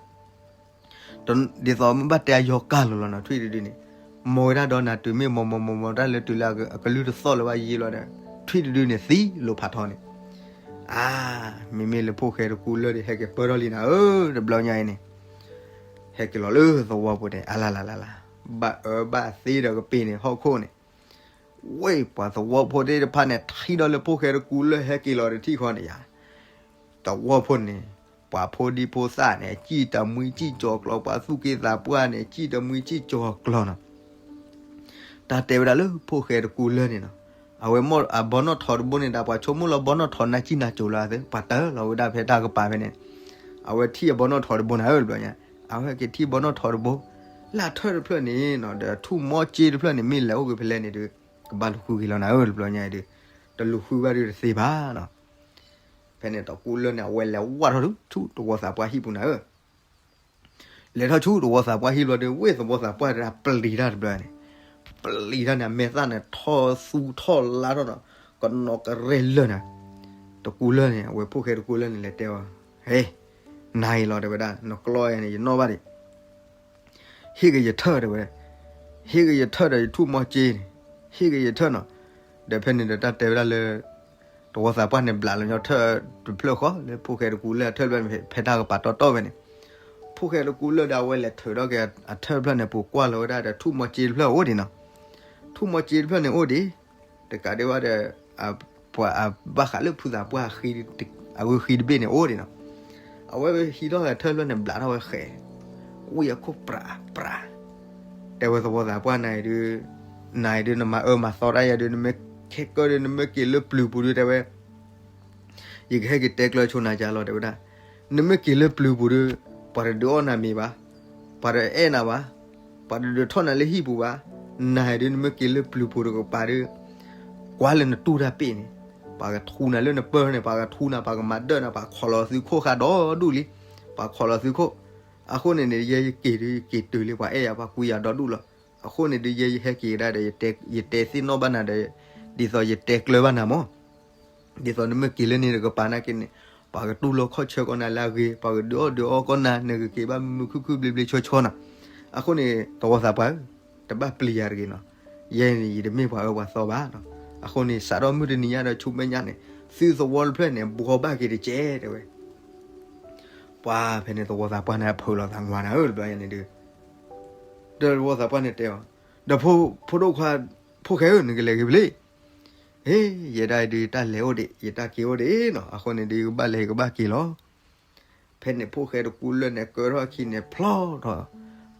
သိးမ့ၢ်ဘၣ်တဲအယီၤကၢ်လီၤလီၤနီၤ ထွံၣ်တဒုန့ၣ်, မီၤဝဲဒၣ်ဒီနၤတုၤမ့ၢ်မီၤမီၤမီၤမီၤတၢ်လၢတုၤလၢအကလုၢ်တသီၣ်လၢၤဘၣ်ယံာ်လီၤဒီး, ထွံၣ်တဒုန့ၣ်သံလိာ်ဖးထီန့ၣ်, အါ, မ့မ့ၢ်လၢဖိၣ်ဃဲတကူလၢာ်ဒီး ဟဲက့ၤပၢၢ်ထီၣ်လံနၤဧၢ, တဘျီညါအံၤန့ၣ်, ဟဲက့ၤလီၤလၢသဝီပူၤန့ၣ် အလါလါလါလါ, ဘၣ်အၢဘၣ်သီဒီးကပ့ၤန့ၣ် ဟီၣ်ခိၣ်န့ၣ် ဝ့ၢ်ပှၤသဝီဖိသ့ၣ်တဖၣ်န့ၣ် ထံၣ်ဒီးလၢဖိၣ်ဃဲတကူလၢာ်ဟဲက့ၤလီၤတထံၣ်ဃီန့ၣ်ယါ, သဝီဖိန့ၣ်, ပှၤဖိဒံဖိသၣ်န့ၣ် စံၣ်တမှံစံၣ်ကၠီၤကျီၤ ပှၤသူၣ်က့သးပှၢ်န့ၣ် စံၣ်တမှံစံၣ်ကၠီၤကျီၤနီၤ, တၢ်တဲဝဲဒၣ်လၢဖိၣ်ဃဲတကူလၢာ်န့ၣ်နီၤ, အဝဲမ့ၢ်အဘီနီၣ်ထိးတဘိန့ၣ်ဒီး ပှၤဆိကမိၣ်လၢဘီနီၣ်ထိးနၢ်စံၣ်နၢ်စိၤလၢအသး ပှၤတၢၢ်လီၤဝဲဒၣ်ဖဲတၢ်ကပၤဖဲန့ၣ်, အဝဲထံၣ်အဘီနီၣ်ထိးတဘိနၤဧၢ တဘျီညါ, အဝဲက့ၤထံၣ်ဘီနီၣ်ထိးတဘိ, လၢအထၢၣ်တဖျၢၣ်န့ၣ်နီၤ ဒီးထူၣ်မီၤစ့တဖျၢၣ်န့ၣ် မ့ၢ်လဲၤအိၣ်က့ၤဖဲလဲၣ်န့ၣ်ဒီး, ကဘၣ်လူၤဃုက့ၤလီၤနၤဧၢ တဘျီညါအံၤဒီး, တလူၤဃုဘၣ်ဒီးတသ့ဘၣ်နီၤ ဖဲန့ၣ်တကူလၢာ်န့ၣ် အဝဲလဲၤဝၢ်ထီၣ်ဆူတဝီသးပှၢ်ဟံၣ်ပူၤနၤဧၢ, လဲၤထီၣ်ဆူတဝီသးပှၢ်ဟံၣ်ဘျီဒီး ဝ့ၢ်သဝီသးပှၢ်တဂၤပျံၤတၢ်တဘျီန့ၣ်, ပျံၤတၢ်န့ၣ် အမဲာ်သၣ်န့ၣ် ထီၣ်သူထီၣ်လါထီၣ်နီၤ, ကနီၤကရဲၣ်လၢာ်နၤ, တကူလၢာ်န့ၣ် အဝဲဖိၣ်ဃဲတကူလၢာ်န့ၣ် လဲၤတဲအီၤ, ဟဲ, နၤအံၤလီၤ တဲဝဲဒၣ် နကျီယၤန့ၣ် ယနီၣ်ဘၣ်ဒံး ဟ့ၣ်က့ၤယထၢၣ် တဲဝဲ, ဟ့ၣ်က့ၤယထၢၣ်ဒီးယထူၣ်မီၤစ့န့ၣ်, ဟ့ၣ်က့ၤယထၢၣ်နီၤ, ဒီးဖဲန့ၣ်ဒီးတၢ်တဲဝဲဒၣ်လၢ တဝီသးပှၢ်န့ၣ် ဘျးလီၤညီထၢၣ်တဖျၢၣ်ဃီ လၢဖိၣ်ဃဲတကူလၢာ်အထၢၣ်တဖျၢၣ်န့ၣ် ဖဲတၢ်ကပၤတီတီဖဲန့ၣ်, ဖိၣ်ဃဲတကူလၢာ်ဒီး အဝဲလဲၤထုးထီၣ်က့ၤအထၢၣ်တဖျၢၣ်န့ၣ် ပူၤကွၢ်လီၤဝဲဒၣ်ဒီး ထူၣ်မီၤစ့တဖျၢၣ်အိၣ်ဒံးနီၤ, ထူၣ်မီၤစ့တဖျၢၣ်န့ၣ်အိၣ်ဒံး, တကးဒံးဘၣ်ဒီး ပှၤအဘၣ်ဃးလၢဖုသးပှၢ် အဂုာ်ဃံတဘ့ၣ်န့ၣ်အိၣ်ဒံးနီၤ, အဝဲဟံးထီၣ်အထၢၣ်တဖျၢၣ်န့ၣ် ဘျးထီၣ်ဝဲဃဲၤ, ဝံၣ်အခိၣ်ပြးပြး, တဲဝဲသဝီသးပှၢ်နၤအံၤဒုး, နၤအံၤဒုး နမၤအၢမၤသီတၢ်ယၤဒုး နမ့ၢ်ခဲကၢဒီး နမ့ၢ်က့ၤလၢပျုၤပူၤဒုး တဲဝဲ ယကဟဲက့ၤတဲကျၢၤဆိနၤကလီၤ တဲဝဲဒၣ်. နမ့ၢ်က့ၤလၢပျုၤပူၤဒီး ပှၤတဒုးအီၣ်နၤမ့ၤဘၣ်, ပှၤတအဲၣ်နၤဘၣ်, ပှၤတဒုးထီၣ်နၤလၢဟံၣ်ပူၤဘၣ်. နၤအံၤဒုး နမ့ၢ်က့ၤလၢပျုၤပူၤတကပၤဒီး ကွၢ်လၢနတူၢ်တၢ်ပ့ၢ်န့ၣ်, ပှၤကထူနၤလၢနပၢၢ်န့ၣ်, ပှၤကထူနၤ, ပှၤကမၤဒၢၣ်နၤ, ပှၤခိးလီၤသုခိၣ်ဃာ်ဒီဒူၣ်လံ, ပှၤခိးလီၤသုခိၣ်. အဃိန့ၣ်န့ၣ် ယဲယက့ၤဒုး ယက့ၤတုၤလံ ပှၤအဲၣ်ယၤ ပှၤကွံယၤဒီဒူၣ်လီၤ. အဃိန့ၣ်ဒုး ယဲယဟဲက့ၤကဒါဒီး ယတဲသ့ၣ်နီၣ်ဘၣ်နၤဒီး ဒ်သိးယတဲကျၢၤဘၣ်နၤမၢ်. ဒ်သိးနမ့ၢ်က့ၤလၢန့ၣ်တကပၤနာ်က့န့ၣ် ပှၤကတူၢ်လိာ်ခီၣ်ဆၢကီးနၤလၢအဂ့ၤ, ပှၤကဒုးအီၣ်ဒုးအီကီးနၤ, နကက့ၤဘၣ်မုာ်မုာ်ခုၣ်ခုၣ် ဘျ့ဘျ့ဆှီဆှီနီၤ. အဃိန့ၣ် သဝီသးပှၢ်ဧၢ, တဘၣ်ပျံၤယၤတဂ့ၤနီၤ. ယဲန့ၣ် ယတမ့ၢ်ပှၤအၢပှၤသီဘၣ်နီၤ. အဃိန့ၣ် စးထီၣ်မုၢ်တနံၤညါဒီး ဆူမဲာ်ညါန့ၣ် သုသဝီတဖျၢၣ်န့ၣ် ဘှီဘၣ်က့ၤတကဲး တဲဝဲ. ပှၤဖဲန့ၣ် သဝီသးပှၢ်န့ၣ် ဖုးလီၤသး နဝၤနၤဧၢ တဘျီညါန့ၣ်ဒုး ဒီးသဝီသးပှၢ်န့ၣ်တဲအီၤ, ဒီးဖိ ဖိဒိၣ်ခွါ ဖိၣ်ဃဲဧၢ, နကလဲၤဂ့ၤဖဲလဲၣ်. ဟ့, ယဲဒၣ်ဒုး ယတၢ်လဲၤအိၣ်ဒံး, ယတၢ်က့ၤအိၣ်ဒံးနီၤ. အဃိန့ၣ်ဒုး ယကဘၣ်လဲၤ ယကဘၣ်က့ၤလီၤ. ဖဲန့ၣ် ဖိၣ်ဃဲတကူလၢာ်န့ၣ် ကၢထီၣ်ခံန့ၣ် ဖျီထီၣ်,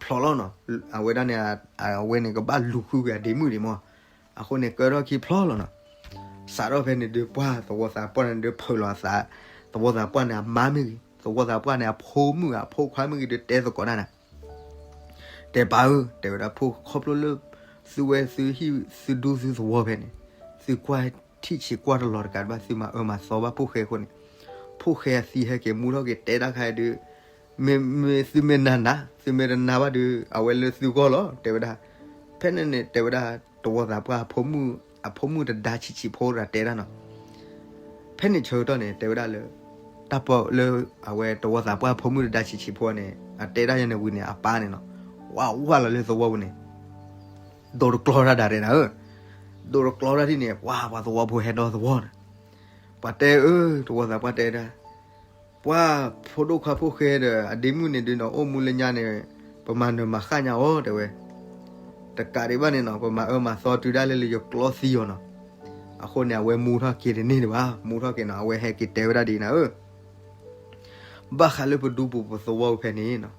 ဖျီလီၤနီၤ. အဝဲဒၣ်န့ၣ် အဝဲန့ၣ်ကဘၣ်လူၤဃုက့ၤအဒ့မုၣ်ဒံးမၢ်. အဃိန့ၣ် ကၢထီၣ်ခံဖျီလီၤနီၤ. စးထီၣ်ဖဲန့ၣ်ဒုး ပှၢ်သဝီသးပှၢ်န့ၣ်ဒုး ဖုးလီၤအသး, သဝီသးပှၢ်န့ၣ် အမါမ့ၢ်ဂ့ၤ, သဝီသးပှၢ်န့ၣ် အဖိမုၣ် အဖိခွါမ့ၢ်ဂ့ၤဒုး တဲသကိးတၢ်နၤ တဲပၢ်ဧၢ, တဲဝဲဒၣ် ဖိၣ်ဃဲ ခီဖျိလၢ သုဝဲသုဟံၣ်သုဒူသုသဝီဖဲန့ၣ်, သုကွၢ်ထံၣ်ဆံးကွၢ်တလီၤတကးဘၣ်, သုမၤအၢမၤသီဘၣ်ဖိၣ်ဃဲအဃိန့ၣ်, ဖိၣ်ဃဲအသံဟဲက့ၤမူထီၣ်က့ၤ တဲတၢ်ခါအံၤဒုး, မ့ၢ်သုမ့ၢ်နၤနၤ, သုမ့ၢ်တနၤဘၣ်ဒုး အဝဲလၢသုဂီၢ်လီၤ တဲဝဲဒၣ်. ဖဲန့ၣ်န့ၣ် တဲဝဲဒၣ် သဝီသးပှၢ်အဖိမုၣ်, အဖိမုၣ်တဒါဆံးဆံးဖိတဂၤတဲဒၣ်နီၤ. ဖဲန့ၣ်ဆၢကတီၢ်န့ၣ် တဲဝဲဒၣ်လၢ တၢ်ပၢလၢ အဝဲသဝီသးပှၢ်ဖိမုၣ်တဒါဆံးဆံးဖိန့ၣ် အတဲဒၣ်ယဲန့ၣ်ဝံၤန့ၣ် အပၢ်န့ၣ်နီၤ, ဝးဝးလီၤလၢသဝီပူၤန့ၣ် ဒိတကျီတၢ်ဒၣ်တဲဒၣ်ဧၢ, ဒိတကျီတၢ်ဒ်န့ၣ် ပှၤပှၤသဝီဖိဟဲဒီသဝီန့ၣ်, ပှၤတဲအၢ, သဝီသးပှၢ်တဲဒၣ်, ပှၤဖိဒိၣ်ခွါဖိၣ်ဃဲဒီး အဒ့မုၣ်န့ၣ်ဒုးနီၤ အိၣ်မူလၢညါန့ၣ် ပမၤနၢၤမၤဃၣ်ညါအီၤ တဲဝဲ. တကးဒံးဘၣ်န့ၣ်နီၤ ပမၤအၢမၤသီတုၤဒၣ်လဲာ်လၢယကျီသံအီၤနီၤ. အဃိန့ၣ် အဝဲမူထီၣ်က့ၤတန့ၢ်ဒံးဘၣ်, မူထီၣ်က့ၤနီၤ အဝဲဟဲက့ၤတဲဝဲဒၣ်ဒ်အံၤနၤဧၢ, ဘၣ်ဃးလၢပဒူပူၤပသဝီဖဲန့ၣ်နီၤ,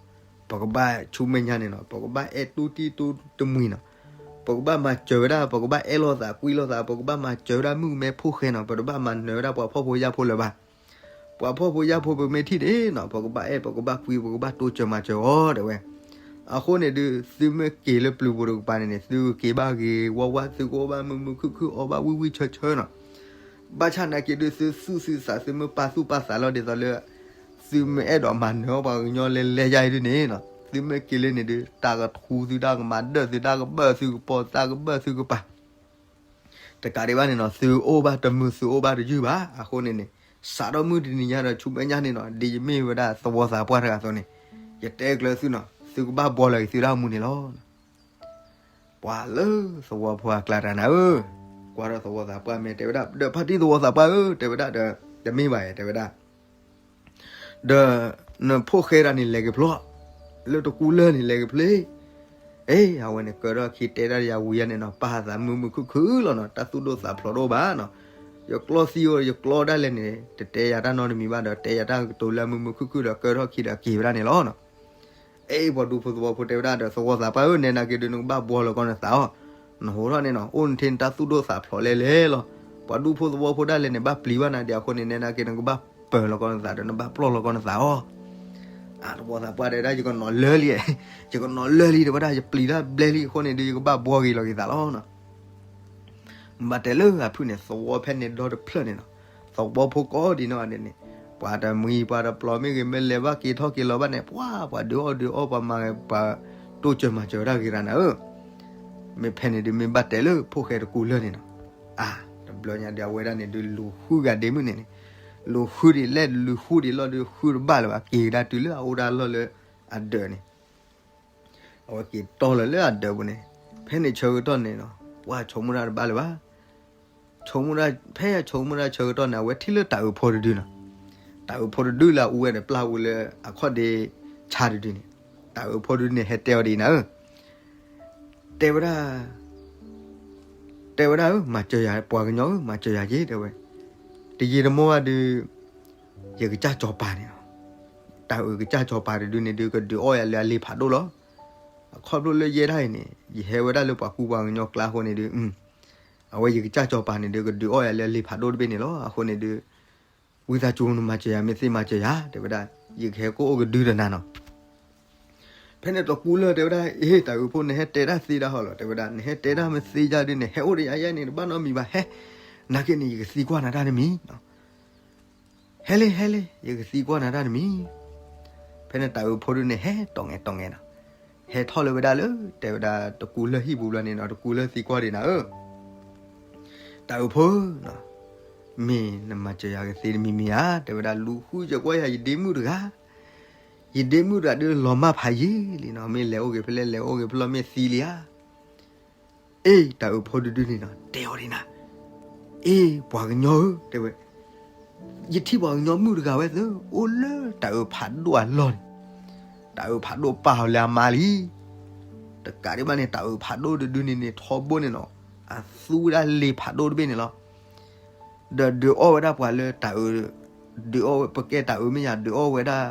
ပကဘၣ်ဆူမဲာ်ညါန့ၣ်နီၤ ပကဘၣ်အဲၣ်တူၢ်တံၢ်တူၢ်တမှံၤနီၤ, ပကဘၣ်မၤစၢၤဝဲဒၣ်, ပကဘၣ်အဲၣ်လိာ်သးကွံလိာ်သး, ပကဘၣ်မၤစၢၤဝဲဒၣ်မုၣ်ကမဲဖိၣ်ဃဲနီၤ, ပတဘၣ်မၤနၢၤဝဲဒၣ်ပှၤဖှီၣ်ဖိယာ်ဖိလၢၤဘၣ်. ပှၤဖှီၣ်ဖိယာ်ဖိပမ့ၢ်ထံၣ်န့ၣ်နီၤ ပကဘၣ်အဲၣ် ပကဘၣ်ကွံ ပကဘၣ်တိစၢၤမၤစၢၤအီၤ တဲဝဲ. အဃိန့ၣ်ဒုး သုမ့ၢ်က့ၤလၢပျုၤပူၤတကပၤန့ၣ်န့ၣ် သုကက့ၤဘၣ်ဂ့ၤဝါဝါ သုကအိၣ်ဘၣ်မုာ်မုာ်ခုၣ်ခုၣ် အီၣ်ဘၣ်ဝံၣ်ဝံၣ်ဆၢဆၢနီၤ. ဘၣ်ဆၣ်နာ်က့ဒုး သုသူၣ်သုသး သုမ့ၢ်ပာ်သူၣ်ပာ်သးလီၤဒ်သိးလၢ သုမ့ၢ်အဲၣ်ဒိးမၤနၢၤအီၣ်ပှၤကညီလဲၤလဲၤယါအံၤဒုးန့ၣ်နီၤ သုမ့ၢ်က့ၤလၢန့ၣ်ဒုး တၢ်ကထူသု တၢ်ကမၤဒၢၣ်သု တၢ်ကဘၢၣ်သုကပီၤ တၢ်ကဘၢၣ်သုကပၤ တကးဒံးဘၣ်န့ၣ်နီၤ သုအိၣ်ဘၣ်တမုာ် သုအိၣ်ဘၣ်တယုၢ်ဘၣ်. အဃိန့ၣ်န့ၣ် စးထီၣ်မုၢ်တနံၤညါဒီး ဆူမဲာ်ညါန့ၣ်နီၤ ဒ်ယမ့ၢ်ဝဲဒၣ်သဝီသးပှၢ်တဂၤအသိးန့ၣ် ယတဲကျၢၤသုနီၤ သုကဘၣ်ဘှီလီၤက့ၤသုဒၣ်အမူန့ၣ်လီၤ. ပှၤလၢသဝီဖိအကျါတဂၤနၤဧၢ, ကွၢ်ထီၣ်သဝီသးပှၢ်မ့ၢ်တဲဝဲဒၣ် ဒီးဖါတံၢ်သဝီသးပှၢ်ဧၢ တဲဝဲဒၣ်ဒီး တမ့ၢ်ဘၣ်ဧါ တဲဝဲဒၣ် ဒီးနဖိၣ်ဃဲတဂၤန့ၣ် လဲၤက့ၤဖျိ လၢတကူလၢာ်န့ၣ် လဲၤက့ၤဖျိ. အ့ အဝဲန့ၣ် ကၢထီၣ်ခံတဲဒၣ်ယၤဝံၤယါန့ၣ်နီၤ ပၢ်သးမုာ်မုာ်ခုၣ်ခုၣ်လီၤနီၤ တၢ်သူၣ်ဒိၣ်သးဖျိးတအိၣ်ဘၣ်နီၤ. ယကျီသံအိၣ် ယကျီဒၣ်လဲာ်န့ၣ် တတဲယၤတၢ်နီတမံၤဘၣ်ဒီး တဲယၤတၢ်ကတိၤလၢအမုာ်မုာ်ခုၣ်ခုၣ်ဒီး ကၢထီၣ်ခံဒီးက့ၤဝဲဒၣ်န့ၣ်လီၤနီၤ. အ့ ပှၤဒူဖိသဝီဖိတဲဝဲဒၣ်ဒီး သဝီသးပှၢ်ဧၢ နဲနာ်က့ဒုး နကဘၣ်ဘှီလီၤကီးနသးအီၤ, နဟိထီၣ်န့ၣ်နီၤ အိၣ်နထ့နတၢ်သူၣ်ဒိၣ်သးဖျိးလဲၣ်လဲၣ်လီၤ. ပှၤဒူဖိသဝီဖိဒၣ်လဲာ်န့ၣ် ဘၣ်ပျံၤဘၣ်နၤဒံးအဃိန့ၣ် နဲနာ်က့ နကဘၣ်ပၢၤလီၤကီးနသးဒီး နဘၣ်ပျီၢ်လီၤကီးနသးအီၤ. အ သဝီသးပှၢ်တဲဒၣ် ယကနီၤလၢလံ, ယကနီၤလၢလံ တဲဝဲဒၣ် ယပျံၤတၢ်ဘျဲလံအဃိန့ၣ်ဒုး ယကဘၣ်ဘှီဂ့ၤလီၤက့ၤသးလီၤနီၤ. ဘၣ်တဲလၢအဖုၣ်န့ၣ် သဝီဖဲန့ၣ်ဒီတဖျၢၣ်န့ၣ်နီၤ, သဝီဖိကိးဒံးနီၢ်ဂၤဒဲးန့ၣ်, ပှၤတမှံၤပှၤတပျီၤမ့ၢ်ဂ့ၤ မ့ၢ်လဲၤဘၣ်က့ၤထီၣ်က့ၤလီၤဘၣ်န့ၣ် ပှၤ ပှၤဒုးအီၣ်ဒုးအီ ပှၤမၤ ပှၤတိစၢၤမၤစၢၤဝဲဒၣ်ဂ့ၤရၤနၤဧၢ. မ့ၢ်ဖဲန့ၣ်ဒုး မ့ၢ်ဘၣ်တဲလၢဖိၣ်ဃဲတကူလၢာ်န့ၣ်နီၤ, အါ တဘျီညါဒုး အဝဲဒၣ်န့ၣ်ဒုး လူၤဃုဂၤဒ့မုၣ်န့ၣ်န့ၣ်, လူၤဃုဒံးလဲၣ် လူၤဃုဒံးလီၢ်ဒုး ဃုတဘၣ်လၢၤဘၣ် က့ၤကဒါတုၤလၢအအိၣ်ဒၣ်လီၢ်လၢအဒၢးန့ၣ် အဝဲက့ၤတီၢ်လၢၤလၢအဒၢးပူၤန့ၣ်, ဖဲန့ၣ်ဆၢကတီၢ်န့ၣ်နီၤ ပှၤဆိကမိၣ်တၢ်တဘၣ်လၢၤဘၣ်. ဆိကမိၣ်တၢ် ဖဲအဆိကမိၣ်တၢ်ဆၢကတီၢ်န့ၣ် အဝဲထံၣ်လၢတၤအုးဖိတဒုနီၤ, တၤအုးဖိတဒုလၢအအူဝဲဒီး ပျၢ်ဝဲလၢအခီၣ်ဒ့ဆါတဒုန့ၣ်, တၤအုးဖိတဒုန့ၣ် ဟဲတဲအီၤဒ်အံၤနၤဧၢ, တဲဝဲဒၣ် တဲဝဲဒၣ်ဧၢ မၤစၢၤယၤ ပှၤကညီဧၢ မၤစၢၤယၤက့ၤ တဲဝဲ, တယံာ်တမီၢ်ဘၣ်ဒုး ယကစၢ်စီၤပၤန့ၣ်လီၤ, တၤအုးကစၢ်စီၤပၤတဒုန့ၣ်ဒုး ကဒုးအီၣ်ယၤလၢအလ့ၤဖးဒိၣ်လီၤ. ခီဖျိလၢယဲဒၣ်အံၤန့ၣ် ယဟဲဝဲဒၣ်လၢပှၤကူပှၤကညီကျါအဃိန့ၣ်ဒုး အဝဲယကစၢ်စီၤပၤန့ၣ်ဒုး ကဒုးအီၣ်ယၤလၢလ့ၤဖးဒိၣ်တဘ့ၣ်န့ၣ်လီၤ. အဃိန့ၣ်ဒုး ဝံသးစူၤနမၤစၢၤယၤမ့ၢ်သ့မၤစၢၤယၤ တဲဝဲဒၣ် ယကဟဲကအိၣ်ကဒုတနၤနီၤ. ဖဲန့ၣ်တကူလၢာ်တဲဝဲဒၣ် အ့ တၤအုးဖိ နဟဲတဲတၢ်သ့ဒၣ်ဟီလီၤ တဲဝဲဒၣ် နဟဲတဲတၢ်မ့ၢ်သ့ယါဒုး နဟဲအိၣ်ဒီးယၤယဲန့ၣ် တဘၣ်နီတမံၤဘၣ် ဟဲ, နာ်က့န့ၣ် ယကသံကွၢ်နၤတၢ်တမံၤ ဟဲလံ ဟဲလံ ယကသံကွၢ်နၤတၢ်တမံၤ. ဖဲန့ၣ်တၤအုးဖိဒုးန့ၣ် ဟဲတီၢ်ငဲၤတီၢ်ငဲၤနီၤ, ဟဲထီၣ်လၢဝဲဒၣ်လၢ တဲဝဲဒၣ်တကူလၢာ်ဟံၣ်ပူၤဘျီန့ၣ်နီၤ တကူလၢာ်သံကွၢ်ဒံးနၤဧၢ, တၤအုးဖိ, မ့ၢ်နမၤစၢၤယၤကသ့တမံၤမံၤဧါ, တဲဝဲဒၣ် လူၤဃုယကွၢ်ယၤ ယဒ့မုၣ်တဂၤ, ယဒ့မုၣ်တဂၤဒုးလီၤမၢ်ဖးယံာ်လံနီၤ, မ့ၢ်လဲၤအိၣ်ဂ့ၤဖဲလဲၣ် လဲၤအိၣ်ဂ့ၤဖဲလဲၣ် မ့ၢ်သံလံဧါ. အ့ တၤအုးဖိဒုဒုန့ၣ်နီၤ တဲအီၤဒံးနၤ, အ့ ပှၤကညီဧၢ တဲဝဲ, ယထံၣ်ပှၤကညီမုၣ်တဂၤဝဲသၢ အိၣ်လၢတၤအုးဖးဒိၣ်အလီၢ်န့ၣ်, တၤအုးဖးဒိၣ်ပာ်အီၤလၢအမါလံ. တကးဒံးဘၣ်န့ၣ် တၤအုးဖးဒိၣ်တဒုန့ၣ်န့ၣ် ထီဘိန့ၣ်နီၤ အသူဝဲဒၣ်လ့ၤဖးဒိၣ်တဘ့ၣ်န့ၣ်လီၤ. ဒီးဒုးအီၣ်ဝဲဒၣ်ပှၤလၢတၤအုး, ဒုးအီၣ်ဝဲပကဲတၤအုးမ့ၢ်ယၤ ဒုးအီၣ်ဝဲဒၣ်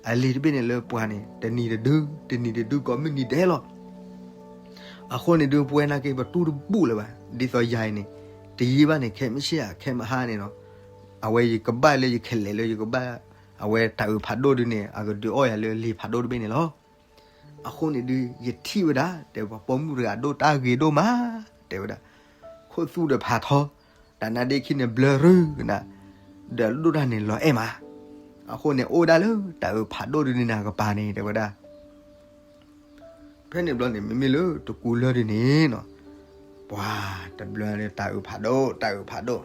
အလ့ၤတဘ့ၣ်န့ၣ်လၢပှၤန့ၣ် တနံၤတဒု, တနံၤတဒု ကိးမုၢ်နံၤဒဲးလီၤ. အဃိန့ၣ်ဒုး ပဝဲနာ်က့ ပတူၢ်တဘူၣ်လၢၤဘၣ်. ဒ်သိးယၤအံၤန့ၣ် တယံာ်ဘၣ်န့ၣ် ခဲမုၢ်ဆ့ၣ်ဧါ ခဲမုၢ်ဟါန့ၣ်နီၤ, အဝဲယကဘၣ်လၢယခဲလဲၣ်လၢယကဘၣ်, အဝဲတၤအုးဖးဒိၣ်ဒုန့ၣ် အကဒုးအီၣ်ယၤလၢလ့ၤဖးဒိၣ်တဘ့ၣ်န့ၣ်လီၤ. အဃိန့ၣ်ဒုး ယထံၣ်ဝဲဒၣ် တဲပှၤပိာ်မုၣ်တဂၤဒိၣ်တၢ်ဂ့ၤဒိၣ်မး, တဲဝဲဒၣ်, ခိၣ်သူဒီးဖးထီ, တၢ်နါဒ့ခံန့ၣ်ဘျၢရူကနၣ်, ဒီးဒိၣ်တၢ်န့ၣ်လီၤအဲၣ်မး. အဃိန့ၣ် အိၣ်ဒၣ်လၢတၤအုးဖးဒိၣ်ဒုန့ၣ်နၤကပၤန့ၣ် တဲဝဲဒၣ်. ဖဲန့ၣ်ဘျီန့ၣ် မ့မ့ၢ်လၢတကူလၢာ်ဒုန့ၣ်နီၤ, ပှၤတဘျီလၢတၤအုးဖးဒိၣ် တၤအုးဖးဒိၣ်,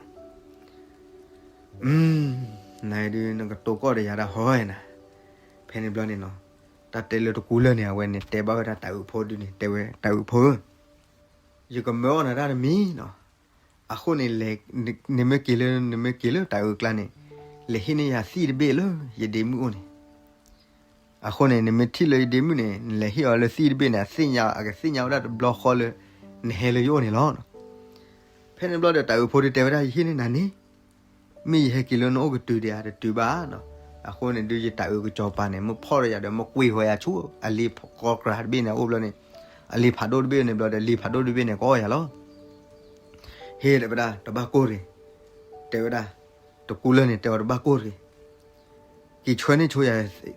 နဒုးနကတိၤကီၢ်ဒီးယၤဒၣ်ဟီနၤ. ဖဲန့ၣ်ဘျီန့ၣ်နီၤ, တၢ်တဲလၢတကူလၢာ်န့ၣ် အဝဲန့ၣ်တဲဘၣ်ဝဲဒၣ်တၤအုးဖိဒုန့ၣ် တဲဝဲတၤအုးဖိဧၢ, ယကမၢအီၣ်နၤတၢ်တမံၤနီၤ. အဃိန့ၣ် နမ့ၢ်က့ၤလၢ နမ့ၢ်က့ၤလၢတၤအုးကျါန့ၣ်, လဲၤဟ့ၣ်န့ၢ်ယၤသံၣ်တဘ့ၣ်လၢယဒ့မုၣ်အိၣ်န့ၣ်. အဃိန့ၣ် နမ့ၢ်ထံၣ်လၢယဒ့မုၣ်န့ၣ် နလဲၤဟ့ၣ်အီၤလၢသံၣ်တဘ့ၣ်န့ၣ် အသ့ၣ်ညါ အကသ့ၣ်ညါဝဲဒၣ်တဘျီဃီလၢ နဟဲလၢယအိၣ်န့ၣ်လီၤ. ဖဲန့ၣ်ဘျီဒီးတၤအုးဖိဒုတဲဝဲဒၣ် ယဟ့ၣ်န့ၢ်နၤန့ၣ်, မ့ၢ်ယဟဲက့ၤလၢနအိၣ်ကတုၤဒံးဧါ တတုၤဘၣ်နီၤ. အဃိန့ၣ်ဒုး ယတၤအုးကစီၤပၤန့ၣ် မ့ၢ်ဖီၣ်ဒီးယၤဒီး မ့ၢ်ကွံာ်ဃီယၤဆူအလ့ၤကီၢ်ကြၤတဘ့ၣ်န့ၣ် အအိၣ်ဘျီန့ၣ်, အလ့ၤဖးဒိၣ်တဘ့ၣ်န့ၣ်ဘျီဒီး လ့ၤဖးဒိၣ်တဘ့ၣ်န့ၣ် ကအီၣ်ယၤလီၤ. ဟ့ၣ်တဲဝဲဒၣ် တဘၣ်ကိၢ်တဂ့ၤ, တဲဝဲဒၣ်, တကူလၢာ်န့ၣ် တဲအီၤတဘၣ်ကိၢ်တဂ့ၤ, က့ၤဆှၢန့ၢ်ဆိယၤ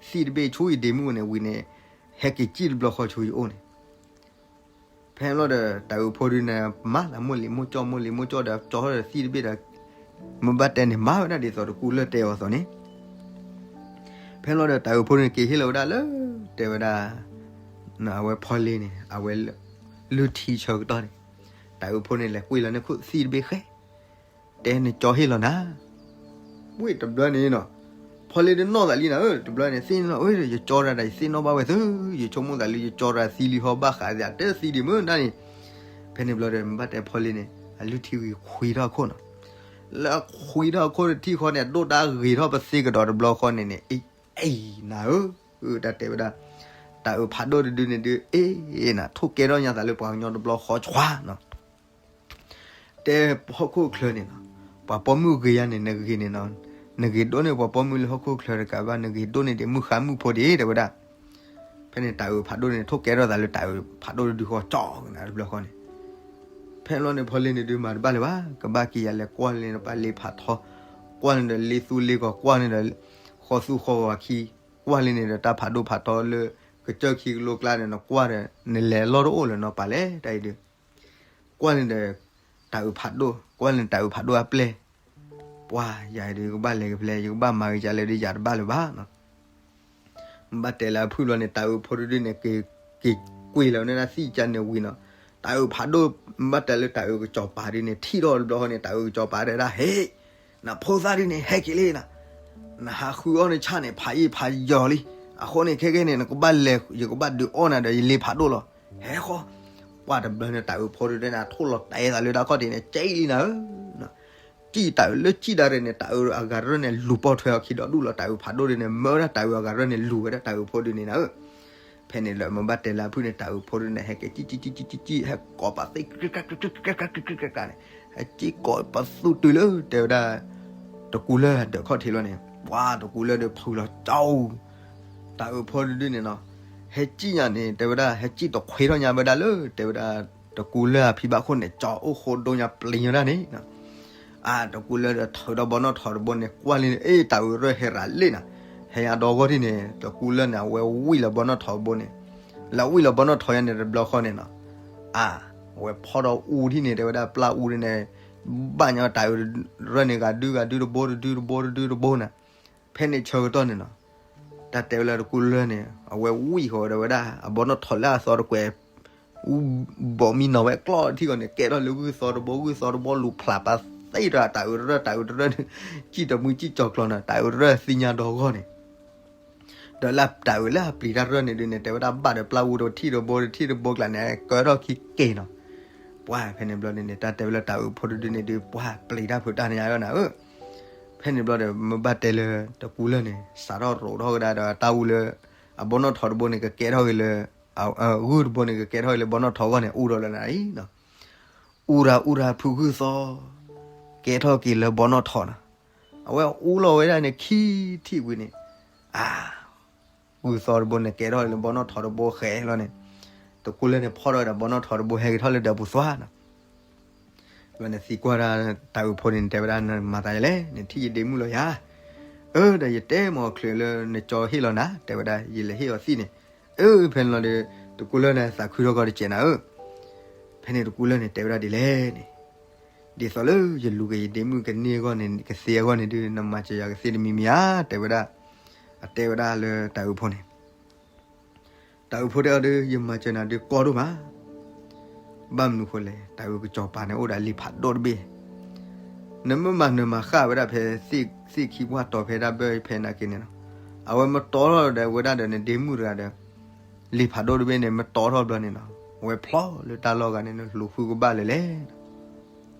သံၣ်တဘ့ၣ်ဆူယဒ့မုၣ်န့ၣ်ဝံၤန့ၣ်, ဟဲက့ၤစံၣ်တဘျီဃီဆူယအိၣ်န့ၣ်. ဖဲန့ၣ်ဘျီဒီး တၤအုးဖိဒုန့ၣ် မၤသးမိၢ်လံၤမိၢ်ကၠီၣ် မိၢ်လံၤမိၢ်ကၠီၣ်ဒီး ကၠီၣ်ဒီးသံၣ်တဘ့ၣ်ဒီး, မ့ၢ်ဘၣ်တဲန့ၣ် မၤဝဲဒၣ်ဒ်သိးတကူလၢာ်တဲအီၤအသိးန့ၣ်. ဖဲန့ၣ်ဘျီဒီး တၤအုးဖိန့ၣ်က့ၤဟ့ၣ်လီၤဝဲဒၣ်လၢ, တဲဝဲဒၣ်, အဝဲဖီလ့န့ၣ် အဝဲ, လုၢ်ထံဆၢကတီၢ်န့ၣ်, တၤအုးဖိန့ၣ် လဲၤကွံာ်လီၤန့ၢ်ခိၣ်သံၣ်တဘ့ၣ်ဃဲ, တဲနကၠီဟ့ၣ်လီၤနၤ. ဝံၤတဘျီန့ၣ်နီၤ, ဖီလ့ဒုးနီၢ်သးလံနၤဧၢ, တဘျီန့ၣ် သ့ၣ်နီၣ်ဝဲဒီး ယကၠီတၢ်ဒီး ယသ့ၣ်နီၣ်ဘၣ်ဝဲသၢ, ယဆိကမိၣ်သးလၢယကၠီတၢ်သံလံဟီဘၣ်ဃးသးတသံဒံးမ့ၢ်နၤန့ၣ်. ဖဲန့ၣ်ဘျီဒီး မ့ၢ်ဘၣ်တဲဖီလ့န့ၣ် အလုၢ်ထံဝံၤခွံထီၣ်အခိၣ်နီၤ. လၢအခွံထီၣ်အခိၣ်တထံၣ်ဃီန့ၣ် အဒိၣ်တၢ်ဂ့ၤထီၣ်ပသ့ကဒီးတဘျီဃီန့ၣ်န့ၣ်, အ့, အ့, နၤဧၢ, တၢ်တဲဝဲဒၣ်, တၤအုးဖးဒိၣ်တဒုန့ၣ်ဒုး အ့, နၤထိၣ်ကဲထီၣ်ညါသးလၢပှၤကညီတဘျီဃီဆှါနီၤ. တဲဟီၣ်ခိၣ်ချၢန့ၣ်နီၤ, ပှၤပိာ်မုၣ်ဂ့ၤယါန့ၣ် နဂ့ၤန့ၣ်နီၤ, နဂ့ၤဒိၣ်န့ၢ်ပှၤပိာ်မုၣ်လၢဟီၣ်ခိၣ်ချၢတကးဘၣ် နဂ့ၤဒိၣ်န့ၢ်ဒံးမုၢ်ဃါမုၢ်ဖိဒံး တဲဝဲဒၣ်. ဖဲန့ၣ်တၤအုးဖးဒိၣ်န့ၣ် ထိၣ်ကဲထီၣ်သးလၢတၤအုးဖးဒိၣ်တဒုဃီကၠီကနၤတဘျီဃီန့ၣ်. ဖဲန့ၣ်ဘျီန့ၣ် ဖီလ့န့ၣ်ဒုးမၤတဘၣ်လၢၤဘၣ်, ကဘၣ်က့ၤယၤလဲၤကွၢ်လၢန့ၣ် ပှၤလ့ၤဖးထီ, ကွၢ်န့ၣ်ဒီးလ့သူလ့ကီး ကွၢ်န့ၣ်ဒီး, ဃီသူဃီဂီၤခံ, ကွၢ်လၢန့ၣ်ဒီးတၢ်ဖးဒိၣ်ဖးထီလၢ, ကစၢၢ်ခံကလိကျါန့ၣ် နကွၢ်ဒီး နလဲၤလီၢ်တအိၣ်လၢၤနီၤ ပာ်လဲၣ်တၢ်အံၤဒုး ကွၢ်န့ၣ်ဒီး, တၤအုးဖးဒိၣ်, ကွၢ်န့ၣ်တၤအုးဖးဒိၣ်အပျဲၢ်, ပှၤယၤအံၤဒုး ယကဘၣ်လဲၤကဖဲလဲၣ် ယကဘၣ်မၤဂ့ၤကလဲၣ်ဒုးယၤတဘၣ်လၢၤဘၣ်နီၤ. ဘၣ်တဲလၢအဖုၣ်ဘျီန့ၣ် တၤအုးဖိဒုဒုန့ၣ် က့ၤကွံာ်လီၤန့ၢ်ဒၣ်သံၣ်ကန့ၣ်ဝံၤနီၤ, တၤအုးဖးဒိၣ်, ဘၣ်တဲလၢတၤအုးကစီၤပၤဒုန့ၣ် ထံၣ်ထီၣ်တဘျီဃီန့ၣ် တၤအုးကစီၤပၤတဲဒၣ် ဟ့ၣ်, နဖိသၣ်ဒုန့ၣ် ဟဲက့ၤလံနၤ, နဟးဃုအီၣ်န့ၢ်ဆၣ်န့ၣ် ဖးယံာ်ဖးယီၤလံ, အဃိန့ၣ် ခဲကဲန့ၣ် နကဘၣ်လဲၤ ယကဘၣ်ဒုးအီၣ်နၤဒီးယလ့ဖးဒိၣ်လီၤ, ဟဲဃီ, ပှၤတဘျီန့ၣ် တၤအုးဖိဒုဒုန့ၣ် ထိၣ်လီၤတဲသးလၢတၢ်ခီၣ်ထံးန့ၣ် ကဲလံနၤဧၢ စံၣ်တၤအုးလၢစံၣ်ဒၣ်ရဲၣ်န့ၣ် တၤအုးအဂၤတရၢၣ်န့ၣ် လူၤပိာ်ထွဲအီၤခံဒီးဒူၣ်လီၤ တၤအုးဖးဒိၣ်ဒုန့ၣ် မၢဝဲဒၣ်တၤအုးအဂၤတရၢၣ်န့ၣ် လူၤဝဲဒၣ်တၤအုးဖိဒုန့ၣ်နၤဧၢ. ဖဲန့ၣ်လၢမ့ၢ်ဘၣ်တဲလၢအဖုၣ်န့ၣ် တၤအုးဖိဒုန့ၣ် ဟဲက့ၤစံၣ်စံၣ်စံၣ်စံၣ်စံၣ် ဟဲကိးပာ်သ့ၣ် ကကကကကကကကကန့ၣ်, ဟဲစံၣ်ကိးပာ်သူၣ်တုၤလၢ တဲဝဲဒၣ် တကူလၢာ်ဒၢးခီၣ်ထံးလီၤန့ၣ် ပှၤတကူလၢာ်ဒုးဖုးလီၤကၠီ တၤအုးဖိဒုဒုန့ၣ်နီၤ, ဟဲစံၣ်ညါန့ၣ် တဲဝဲဒၣ် ဟဲစံၣ်တခွ့ထီၣ်ညါဝဲဒၣ်လၢ တဲဝဲဒၣ် တကူလၢၢ်အဖံဘၣ်ခိၣ်န့ၣ် ကၠီအိၣ်ဃိဒိၣ်ညါပျံၤဝဲဒၣ်န့ၣ်, အါ တကူလၢၢ်ဒီးထုးဒီးဘီနီၣ်ထိးတဘိန့ၣ် ကွၢ်လံန့ၣ် အ့ တၢ်အုးရၢၢ်ဟဲရၤလ့ၣ်နၤ, ဟဲညါဒီဂီၢ်ထံၣ်န့ၣ် တကူလၢၢ်န့ၣ် အဝဲဝံၣ်လီၤဘီနီၣ်ထိးတဘိန့ၣ်, လၢဝံၣ်လီၤဘီနီၣ်ထိးညါန့ၣ်တဘျီဃီန့ၣ်နီၤ, အါ အဝဲဖီၣ်ဒီးအူထံၣ်န့ၣ် တဲဝဲဒၣ်ပျၢ်အူဒ်န့ၣ်, ဘၣ်ညါတၢ်အုးရၢၢ်န့ၣ် ဂၤဒုဂၤဒုတဘိတဒုတဘိတဒုတဘိနၤ, ဖဲန့ၣ်ဆၢကတီၢ်န့ၣ်နီၤ, တၢ်တဲဝဲလၢတကူလၢၢ်န့ၣ် အဝဲဝံၣ်ဃီၤဒီးဝဲဒၣ် အဘီနီၣ်ထိးလၢအသီတကွဲး အူဘီမံနီၤဝဲကျီၢ်ထံၣ်ဃီန့ၣ် ကဲထီၣ်လၢဂုၢ်သီတဘိ ဂုၢ်သီတဘိလူၤဖျးပာ်သ့ဒီးတၢ်အုးရၢၢ် တၢ်အုးရၢၢ်န့ၣ် စံၣ်တမုၢ်စံၣ်ကၠီၤကျီၤနၤ တၢ်အုးရၢၢ်သ့ၣ်ညါဒီဂီၢ်န့ၣ် ဒီးလၢတၢ်အုးလၢအပျံၤတၢ်ရၢၢ်န့ၣ်ဒုးန့ၣ် တဲဝဲဒၣ်ဘၣ်ဒီးပျၢ်အူတထံၣ်တဘိတထံၣ်တဘိကျါန့ၣ် ကဲထီၣ်ခံက့ၤနီၤ, ပှၤဖဲန့ၣ်ဘျီန့ၣ်န့ၣ် တၢ်တဲဝဲလၢတၢ်အုးဖိတဒုန့ၣ်ဒုး ပှၤပျံၤတၢ်ဖုးတၢ်န့ၣ်ညါနၤဧၢ, ဖဲန့ၣ်ဘျီဒီး မ့ၢ်ဘၣ်တဲလၢတကူလၢၢ်န့ၣ် စးထီၣ်ရိးထီၣ်ကဒါဒီးတၢ်အူလၢ အဘီနီၣ်ထိးတဘိန့ၣ် ကကဲထီၣ်က့ၤလၢ ဂုၢ်တဘိန့ၣ် ကကဲထီၣ်က့ၤလၢဘီနီၣ်ထိးအဂီၢ်န့ၣ် အူဒီးလၢနၤအံၤနီၤ, အူရၤအူရၤဖုဂုၢ်သီ ကဲထီၣ်က့ၤလၢဘီနီၣ်ထိးနီၤ, အဝဲအူလီၤဝဲဒၣ်န့ၣ် ခံထံၣ်ဝံၤန့ၣ်, အါ ဂုၢ်သီတဘိန့ၣ် ကဲထီၣ်လၢဘီနီၣ်ထိးတဘိဃဲလီၤန့ၣ်, တကူလၢၢ်န့ၣ် ဖီၣ်ထီၣ်ဝဲဒၣ်ဘီနီၣ်ထိးတဘိဟဲက့ၤထီၣ်လၢဒၢးပူၤသွါနီၤ, ဘျီန့ၣ်သံကွၢ်ဒၣ်တၢ်အုးဖိန့ၣ် တဲဝဲဒၣ် နမၤသးယလဲၣ် နထံၣ်ယဒ့မုၣ်လီၤယၤ, အၢ ဒီးယတဲမ့ၢ်ချုးလၢနကၠီဟ့ၣ်လီၤနၤ တဲဝဲဒၣ် ယလဲၤဟ့ၣ်အီၤသံၣ်န့ၣ်, အၢ ဖဲန့ၣ်လီၤဒီး တကူလၢၢ်န့ၣ် သးခုထီၣ်ကီၢ်တစဲးနၤဧၢ, ဖဲန့ၣ်တကူလၢၢ်န့ၣ် တဲဝဲဒၣ်ဒ်လဲၣ်န့ၣ် ဒ်သိးလၢယလူၤက့ၤယဒ့မုၣ်ကန့ၢ်အဂီၢ်န့ၣ် ကသ့အဂီၢ်န့ၣ်ဒုး နမၤစၢၤယၤကသ့တမံၤမံၤဧါ တဲဝဲဒၣ်, အတဲဝဲဒၣ်လၢတၢ်အုးဖိန့ၣ်, တၢ်အုးဖိတဲအီၤဒုး ယမၤစၢၤနၤဒုးကီဒိၣ်မး, ဘၣ်မနုၤဃိလဲၣ် တၢ်အုးကစီၤပၤန့ၣ် အိၣ်ဒီးလံာ်ဖးဒိၣ်တဘ့ၣ်, နမ့ၢ်မၤနၢၤမၤဃၣ်ဝဲဒၣ်ဖဲ သ့ၣ်ခံကွၢ်တီၤဖဲဒၣ်ဘၢဖဲနာ်က့န့ၣ်နီၤ, အဝဲမတီၤထီၣ်ဒီးဝဲဒၣ်ဒီးနဒ့မုၣ်တဂၤဒီး လံာ်ဖးဒိၣ်တဘ့ၣ်န့ၣ် မတီၤထီၣ်ဘျီန့ၣ်နီၤ, အဝဲဖျီလၢတၢ်လီၢ်ဂၤန့ၣ် နလူၤဃုကဘၣ်လၢလဲၣ်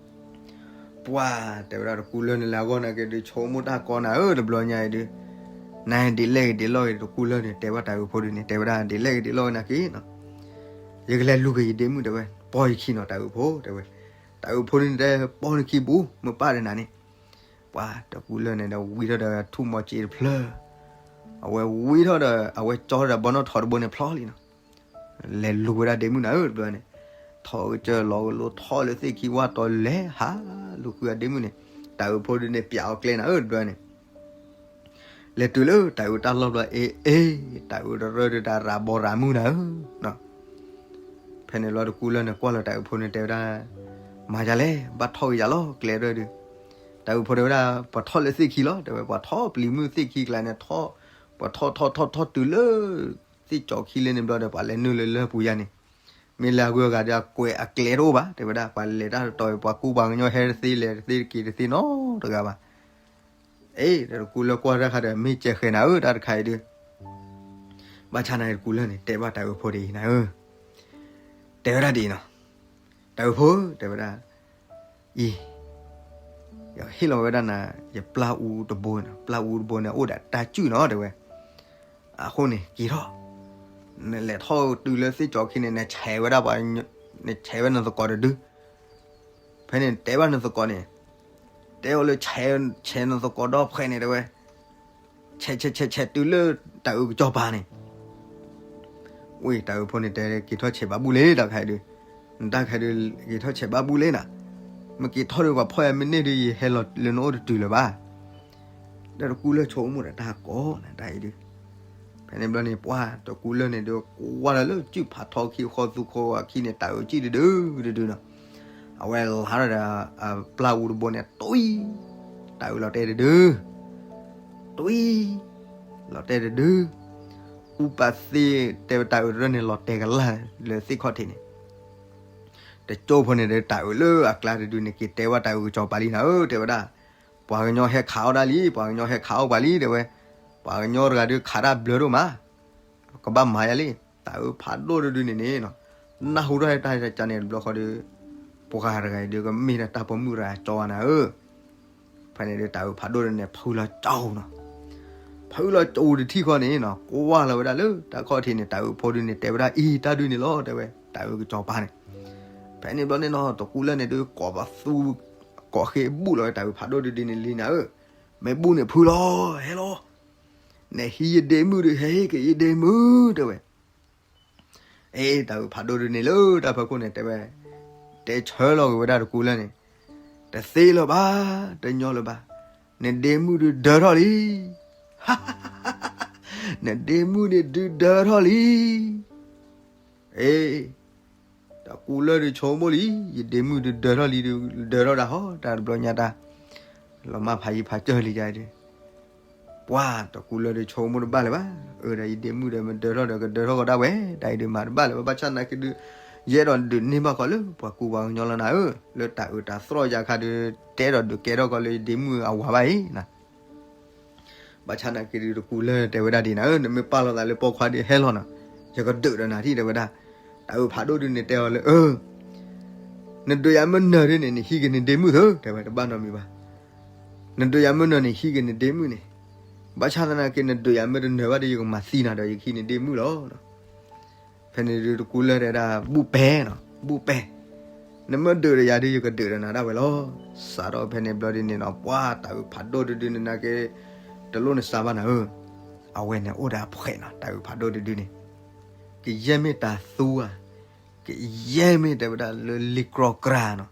ပှၤတဲဝဲဒၣ်တကူလၢၢ်န့ၣ် လၢအဂီၢ်နာ်က့ဒုး ဆိကမိၣ်တၢ်ကီနၤဧၢ တဘျီညါအံၤဒုး, နဒ်လဲၣ်ဂ့ၤဒ်လဲၣ်ဂ့ၤ တကူလၢၢ်န့ၣ် တဲဘၣ်တၢ်အုးဖိဒုးန့ၣ် တဲဝဲဒၣ်ဒ်လဲၣ်ဂ့ၤဒ်လဲၣ်ဂ့ၤနာ်က့နီၤ, ယကလဲၤလူၤက့ၤယဒ့မုၣ်တဲဝဲ, ပီၢ်ယခံနီၤ တၢ်အုးဖိ တဲဝဲ, တၢ်အုးဖိဒုးန့ၣ်တဲ ပီၢ်နခံဘူး မ့ၢ်ပၢ်ဒီးနၤန့ၣ်, ပှၤတကူလၢၢ်န့ၣ်ဒီးဝံထီၣ်ဒီးထူၣ်မီၤစ့တဖျၢၣ်, အဝဲဝံထီၣ်ဒီး အဝဲကၠီဒီးဘီနီၣ်ထိးတဘိန့ၣ်ဖျီလံနီၤ လဲၤလူၤဝဲဒၣ်ဒ့မုၣ်နၤဧၢ တဘျီန့ၣ်, ထီၣ်ကစၢၢ်လီၤကလိထီၣ်လၢသ့ၣ်ခံဝၣ်တီၤလဲၤဟးလူၤဃုအဒ့မုၣ်န့ၣ်, တၢ်အုးဖိဒုးန့ၣ် ပျးအီၤကျဲနၤဧၢ တဘျီန့ၣ်, လဲၤတုၤလၢတၢ်အုးတၢ်လီၢ်ဘျီ အ့ အ့ တၢ်အုးတရၢၢ်ဒုးတၢ်ရၤဘီရၤမုၢ်နၤဧၢ ဖဲန့ၣ်ဘျီတကူလၢၢ်န့ၣ်ကွၢ်လီၤတၢ်အုးဖိန့ၣ်တဲဝဲဒၣ်, မၤယၤလဲၣ် ဘၣ်ထီၣ်က့ၤယၤလီၤကျဲတရၢၢ်ဒုး, တၢ်အုးဖိတဲဝဲဒၣ် ပှၤထီၣ်လၢသ့ၣ်ခံလီၤ တဲဝဲ ပှၤထီၣ်ပျံၤမုၢ်သ့ၣ်ခံကျါန့ၣ်ထီၣ်, ပှၤထီၣ်ထီၣ်ထီၣ်ထီၣ်တုၤလၢ သ့ၣ်ကၠီခံလၢန့ၣ်ဘျီဒီး ပှၤလဲၤနုာ်လၢလၢၢ်ပူၤယါန့ၣ်, မ့ၢ်လၢအဂုၤအဂၤဒီးအကွဲးအကျဲတအိၣ်ဘၣ် တဲဝဲဒၣ် ပှၤလဲၤတၢ်တတီၤ ပှၤကူပှၤကညီဟဲတသ့လဲၤတသ့တက့ၤတသ့နီတဂၤဘၣ် အ့ ဒီးတကူလၢၢ်ကွၢ်တၢ်ခါဒီး မ့ၢ်ကဲဃဲနၤဧၢ တၢ်တခါအံၤဒုး, ဘၣ်ဆၣ်နၤတကူလၢၢ်န့ၣ် တဲဘၣ်တၢ်အုးဖိဒ်အံၤနၤဧၢ, တဲဝဲဒၣ်ဒ်အံၤနီၤ, တၢ်အုးဖိ တဲဝဲဒၣ်, အံၤ ယဟ့ၣ်လီၤဝဲဒၣ်နၤ ယပျၢ်အူတဘိနီၤ, ပျၢ်အူတဘိန့ၣ် အိၣ်ဒီးတၢ်စုၣ်နီၤ တဲဝဲ, အဃိန့ၣ် က့ၤထီၣ်, နလဲၤထီၣ်တုၤလၢသ့ၣ်ကၠီခံန့ၣ် နဆဲးဝဲဒၣ်ပှၤ, နဆဲးဝဲနသကိးတဒု ဖဲန့ၣ်တဲဘၣ်နသကိးန့ၣ်, တဲအီၤလၢ ဆဲးနသကိးဒီးဖှဲးန့ၣ်တဲဝဲ, ဆဲးဆဲးဆဲးဆဲးတုၤလၢတၢ်အုးကစီၤပၤန့ၣ်, ဝံၤတၢ်အုးဖိန့ၣ်တဲ က့ၤထီၣ်ဆဲးဘၣ်ဘူၣ်လံ တၢ်ခါအံၤဒုး, နတၢ်ခါအံၤဒုး က့ၤထီၣ်ဆဲးဘၣ်ဘူၣ်လံနၤ, မ့ၢ်က့ၤထီၣ်ဒီးပှၤဖီၣ်ယၤမ့ၢ်န့ၢ်ဒုး ယဟဲလီၤလၢနအိၣ်တတုၤလၢၤဘၣ် ဒီးတကူလၢၢ်ဆိကမိၣ်ဒီးတၢ်ကိးနၤတၢ်အံၤဒုး, ဖဲန့ၣ်ဘျီန့ၣ် ပှၤတကူလၢၢ်န့ၣ်ဒုး ကွၢ်လီၤလၢစုၣ်ဖးထီခံဃီသူဃီအခံန့ၣ် တၢ်အုးကံၣ်တဒုတဒုနီၤ, အဝဲလါထီၣ်ဒီး ပျၢ်အူတဘိန့ၣ် တွံၢ်, တၢ်အုးလီၤတဲာ်တဒု, တွံၢ်, လီၤတဲာ်တဒု, အူပာ်သ့တဲဝဲတၢ်အုးတရၢၢ်န့ၣ် လီၤတဲာ်ကလၢ်လၢသ့ၣ်ခီၣ်ထံးန့ၣ် တကၠိဖိန့ၣ်ဒီး တၢ်အုးလၢအကျါတဒုန့ၣ် က့ၤတဲဝဲတၢ်အုးကစီၤပၤလံနၤဧၢ တဲဝဲဒၣ်, ပှၤကညီဟဲခးအီၣ်ဒၣ်လံ ပှၤကညီဟဲခးအီၣ်ပှၤလံ တဲဝဲ, ပှၤကညီတဂၤဒုးခးတၢ်ဘျၢဒိၣ်မး, ကဘၣ်မၤယၤလံ, တၢ်အုးဖးဒိၣ်တဒုန့ၣ်န့ၣ်, နၢ်ဟူထီၣ်တၢ်တၢ်န့ၣ်တဘျီဃီဒီး, ပှၤတဂၤအံၤဒုးကမ့ၢ်ဒၣ်တၢ်ပိာ်မုၣ်တဂၤကၠီဝဲနၤဧၢ ဖဲန့ၣ်ဒီးတၢ်အုးဖးဒိၣ်န့ၣ် ဖုလီၤကၠီနီၤ, ဖုလီၤကၠီတထံၣ်ဃီန့ၣ်နီၤ ကွၢ်လီၤဝဲဒၣ်လၢတၢ်ခီၣ်ထံးန့ၣ် တၢ်အုးဖိဒုန့ၣ် တဲဝဲဒၣ်အံၤတၢ်ဒုန့ၣ်လီၤ တဲဝဲ တၢ်အုးကစီၤပၤန့ၣ်, ဖဲန့ၣ်ဘျီန့ၣ်နီၤ တကူလၢၢ်န့ၣ်ဒုး ကိးပသူ, ကိးဃ့ဘူၣ်လီၤဝဲတၢ်အုးဖးဒိၣ်ဒုဒုန့ၣ်လံနၤဧၢ, မ့ၢ်ဘူၣ်န့ၣ်ဖုလီၤ ဟဲလီၤ, နဟံးယဒ့မုၣ်ဒုး ဟဲဟ့ၣ်က့ၤယဒ့မုၣ် တဲဝဲ, အ့ တၢ်အုးဖးဒိၣ်ဒုန့ၣ်လၢတၢ်ဖီခိၣ်န့ၣ် တဲဝဲ, တဲဆၢလီၤက့ၤဝဲဒၣ်တကူလၢန့ၣ်, တသ့လၢၤဘၣ်, တညီလၢၤဘၣ်, နဒ့မုၣ်ဒုဒၢထီၣ်လံ. နဒ့မုၣ်န့ၣ်ဒုဒၢထီၣ်လံ. အ့ တကူလၢဒုဆိကမိၣ်လံ, ယဒ့မုၣ်ဒုဒၢထီၣ်လံ, ဒုဒၢထီၣ်ဒၣ်ဟီ တၢ်တဘျီညါတၢ်, လီၤမၢ်ဖးယံၤဖးစၢၢ်လံယၤဒု, ပှၤတကူလၢဒုဆိကမိၣ်တဘၣ်လၢၤဘၣ်, အၢ ဒီးယဒ့မုၣ်ဒီးမ့ၢ်ဒၢထီၣ်ဒီးကဒၢထီၣ်ကဒါဝဲ, တၢ်အံၤဒုမၤတဘၣ်လၢၤဘၣ်, ဘၣ်ဆၣ်သနာ်က့ဒု, ယအဲၣ်ဒိးဒုးန့ၢ်ဘၣ်ဃီလၢပှၤကူပှၤကညီလီၤနၤဧၢ, လၢတၢ်အုးတၢ်သြီၣ်ယၤခါဒု, တဲဒီးဒုးကဲထီၣ်ကီးလၢယဒ့မုၣ်အဝၤဘၣ်အံၤနၤ ဘၣ်ဆၣ်သနာ်က့ဒုတကူလၢတဲဝဲဒၣ်ဒ်နၤဧၢ, နမ့ၢ်ပာ်လီၤသးလၢပိာ်ခွါဒုဟဲလီၤနီၤ, ယကဒုးဒီးနၤထံၣ်တဲဝဲဒၣ်, တၢ်အုးဖးဒိၣ်ဒုန့ၣ်တဲအီၤလၢအၢ, နဒုးယၤမ့ၢ်နၢၤဒုန့ၣ် နဟံးက့ၤနဒ့မုၣ်သၢ, တဲဝဲတဘၣ်နီတမံၤဘၣ်, နဒုးယၤမ့ၢ်နၢၤန့ၣ် ဟံးက့ၤနဒ့မုၣ်န့ၣ်, ဘၣ်ဆၣ်သနာ်က့နဒုးယၤမ့ၢ်တနၢၤဘၣ်ဒီး ယကမၤသံနၤဒီး ယကဟံးနဒ့မုၣ်လီၤ. ဖဲန့ၣ်ဒုတကူလၢတဲဒၣ် ဘူၣ်ပဲနီၤ, ဘူၣ်ပဲ, နမ့ၢ်ဒုးဒီးယၤဒု ယကဒုးဒီးနၤဒၣ်ဝဲလီၤ. စးထီၣ်ဖဲန့ၣ်ဘျီဒုန့ၣ်နီၤ ပှၤတၢ်အုးဖးဒိၣ်တဒုန့ၣ်နာ်က့ တလိၣ်နစါဘၣ်နၤဧၢ, အဝဲန့ၣ်အိၣ်ဒီးအဖှဲးနီၤ တၢ်အုးဖးဒိၣ်တဒုန့ၣ်, ကယဲၢ်မ့ၢ်တၤသူဧါ, ကယဲၢ်မ့ၢ်တဲဝဲဒၣ်လၢလံၤကြီကြၤနီၤ,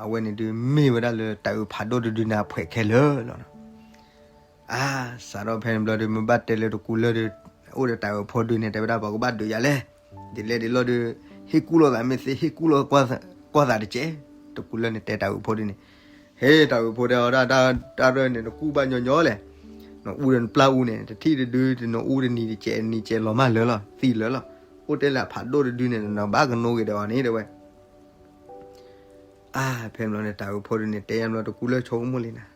အဝဲန့ၣ်ဒုမ့ၢ်ဝဲဒၣ်လၢတၢ်အုးဖးဒိၣ်တဒုန့ၣ်အဖှဲးခဲလၢာ်လီၤနီၤ. အါ, စးထီၣ်ဖဲန့ၣ်ဘျီဒု မ့ၢ်ဘၣ်တဲလၢတကူလၢဒု, အိၣ်ဒီးတၢ်အုးဖိဒုန့ၣ် တဲဝဲဒၣ်ပှၤကဘၣ်ဒုးယၤလဲၣ်, ဒ်လဲၣ်ဒ်လဲၣ်ဒု, ဟ့ၣ်ကူၣ်လိာ်သးမ့ၢ်သ့ ဟ့ၣ်ကူၣ်လိာ်ကွၢ်သးတကဲး, တကူလၢန့ၣ်တဲတၢ်အုးဖိဒုန့ၣ်, ဟ့ၣ် တၢ်အုးဖိတဲအီၤဒၣ် တၢ်ရၢၢ်န့ၣ် နကူၣ်ဘၣ်ညီညီလဲၣ်, နအူဒီးနပျၢ်အူန့ၣ် တထံၣ်တဒု နအူတနံၤတကဲး နံၤကဲးလီၤမၢ်လၢာ်လီၤ သံလၢာ်လီၤ, အိၣ်တဲလၢအဖးဒိၣ်တဒုန့ၣ် နဘၣ်ကနိးက့ၤဒီးအီၤန့ၣ် တဲဝဲ အါ, ဖဲန့ၣ်ဘျီန့ၣ် တၢ်အုးဖိဒုန့ၣ် တဲယါဘျီတကူလၢဆိကမိၣ်လံနၤ,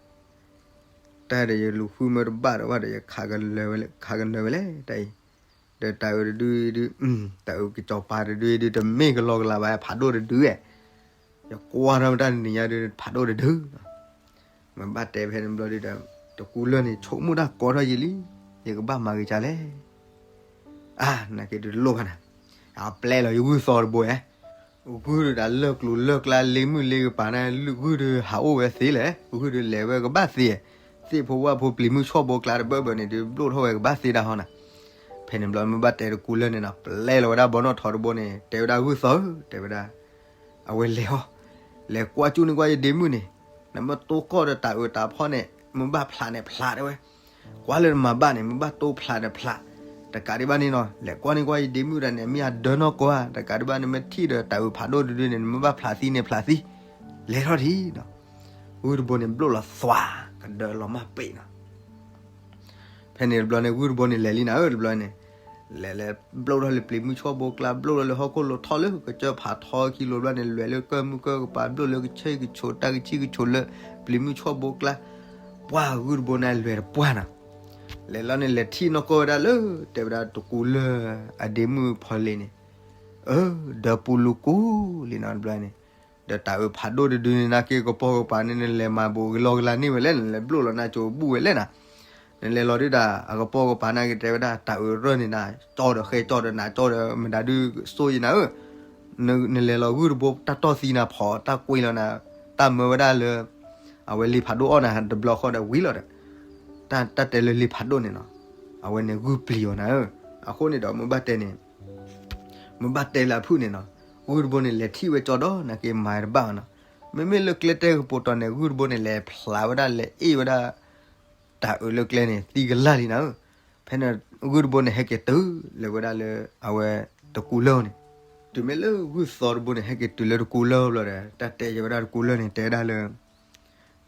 တၢ်ဒီးယလူၤဃုမၢတဘၣ်ဒီးဘၣ်ဒီး ယခးကနၢၤဝဲလဲၣ် တၢ်အံၤ, ဒီးတၢ်အုးတဒုဒု, တၢ်အုးကစီၤပၤတဒုဒု တမ့ၢ်ကလီကလီဘၣ် ဖးဒိၣ်တဒုဧဲ, ယကွၢ်ထီၣ်မတၢ်တနံၤညါဒု ဖးဒိၣ်တဒု မ့ၢ်ဘၣ်တဲဖဲန့ၣ်ဘျီဒုဒီး တကူလၢန့ၣ် ဆိကမိၣ်တၢ်ကီထီၣ်ယံာ်လံ, ယကဘၣ်မၤဂ့ၤကၢ်လဲၣ်, အါ, နာ်က့ဒုတလိၣ်ဘၣ်နၤ, အပျဲလီၤယဂုၢ်သီတဘိဧဲ, ဂုၢ်ဒုဒီးလၢၢ်ကျိၤလၢၢ်ကျါ လ့မုၢ်လ့ကပၤန့ၣ် ဂုၢ်ဒုဟးအိၣ်ဝဲသ့လဲၣ်, ဂုၢ်ဒုလဲၤဝဲကဘၣ်သ့, သ့ၣ်ဖိဝၣ်ဖိပျံၤမုၢ်ဆီၣ်ဘိကျါတဘၢဘၢန့ၣ်ဒု ဘျိၣ်ထီၣ်ဝဲကဘၣ်သ့ဒၣ်ဟီနၤ, ဖဲန့ၣ်ဘျီမ့ၢ်ဘၣ်တဲတကူလၢန့ၣ်နီၤ ပျဲလီၤဝဲဒၣ်ဘီနီၣ်ထိးတဘိန့ၣ် တဲဝဲဒၣ်ဂုၢ်သီဧၢ တဲဝဲဒၣ် အဝဲလဲၤဟီၣ်, လဲၤကွၢ်ကၠူၣ်န့ၢ်ကွၢ်ယဒ့မုၣ်န့ၣ်, နမ့ၢ်တိၢ်ကီၢ်ဒီးတၢ်အုးတၢ်ဖီန့ၣ် မ့ၢ်ဘၣ်ဖျးန့ၣ်ဖျးတဲဝဲ, ကွၢ်လၢနမၤဘၣ်န့ၣ် မ့ၢ်ဘၣ်တိၢ်ဖျးန့ၣ်ဖျး, တကးဒံးဘၣ်န့ၣ်နီၤ လဲၤကွၢ်န့ၢ်ကွၢ်ယဒ့မုၣ်ဒၣ်န့ၣ် မ့ၢ်အဒၢနီၢ်ကီၢ်ဧါ, တကးဒံးဘၣ်န့ၣ် မ့ၢ်ထံၣ်ဒီးတၢ်အုးဖးဒိၣ်တဒုန့ၣ် နမ့ၢ်ဘၣ်ဖျးသံန့ၣ်ဖျးသံ, လဲၤထီၣ်ထံနီၤ, ဂုၢ်တဘိန့ၣ်ဘျိၣ်လီၤသွး, ကဒၢလီၤမၢ်ပ့းနီၤ ဖဲန့ၣ်တဘျီန့ၣ် ဂုၢ်တဘိန့ၣ်လဲၤလံနၤဧၢ တဘျီန့ၣ်, လဲၤလဲၤဘျိၣ်ထီၣ်လၢပျံၤမုၢ်ဆီၣ်ဘိကျါ ဘျိၣ်ထီၣ်လၢဟီၣ်ခိၣ်လိၤထီၣ်လၢကစၢၢ်ဖးထီခံလိၤဘျီန့ၣ် လဲၤလၢကၢၢ်မုၢ်ကၢၢ်ကပၤ ဘျိၣ်လၢကဆ့ကဆိးတၢ်ကဆံၣ်ကဆိးလၢပျံၤမုၢ်ဆီၣ်ဘိကျါ, ပှၤဂုၢ်တဘိန့ၣ်လဲၤတပှၢ်နီၤ, လဲၤလီၤန့ၣ်လဲၤထံၣ်နီၢ်ကီၢ်ဝဲဒၣ်လၢ တဲဝဲဒၣ်တကူလၢအဒ့မုၣ်ဖီလ့ၤန့ၣ်, အၢ ဒီပူၤလူၤကူလံနီၤတဘျီန့ၣ်, ဒီးတၢ်အုးဖးဒိၣ်တဒုန့ၣ်နာ်က့ ကပိာ်ကပၤန့ၣ် နလဲၤမၤဘူးကလီကလီန့ၢ်ဝဲလဲၣ်, နလဲၤဘျိၣ်လီၤနၤကၠိဘူးဝဲလဲၣ်နၤ, နလဲၤလီၤဒုးဒၣ် အကပိာ်ကပၤနာ်က့တဲဝဲဒၣ် တၢ်အုးရၢၢ်န့ၣ်နၤ ကၠီဒီးဃဲကၠီဒီးနၤ ကၠီဒီးမတၤဒုးစိယနၤဧၢ, နလဲၤလီၤဂုၢ်တဘိ တၢ်တီၢ်သံနၤဖီး တၢ်ကွံလီၤနၤ, တၢ်မၢဝဲဒၣ်လၢ အဝဲလံာ်ဖးဒိၣ်အီၣ်နၤတဘျီဃီဒီးဝံၤလီၤဒီး, တၢ်တဲလၢလံာ်ဖးဒိၣ်န့ၣ်နီၤ, အဝဲန့ၣ်ဂုၢ်ပျံၤအီၤနၤဧၢ, အဃိန့ၣ်ဒီးမ့ၢ်ဘၣ်တဲန့ၣ် မ့ၢ်ဘၣ်တဲလၢအဖုၣ်န့ၣ်နီၤ, ဂုၢ်တဘိန့ၣ် လဲၤထံၣ်ဝဲကၠီဒီး နာ်က့မၤတဘၣ်အီၤနီၤ, မ့မ့ၢ်လၢကျဲတဲကပိာ်တီၤန့ၣ် ဂုၢ်တဘိန့ၣ် လဲၤဖျးဝဲဒၣ် လဲၤအ့ၣ်ဝဲဒၣ် တၢ်အုးလၢကျဲန့ၣ် သံကလၢ်လံနၤဧၢ, ဖဲန့ၣ် ဂုၢ်တဘိန့ၣ် ဟဲက့ၤတုၤလၢဝဲဒၣ်လၢ အဝဲတကူလၢန့ၣ်, တုၤမ့ၢ်လၢဂုၢ်သီတဘိန့ၣ် ဟဲက့ၤတုၤလၢတကူလၢဘျီဒီး တၢ်တဲယဲဝဲဒၣ်တကူလၢန့ၣ် တဲဝဲဒၣ်လၢ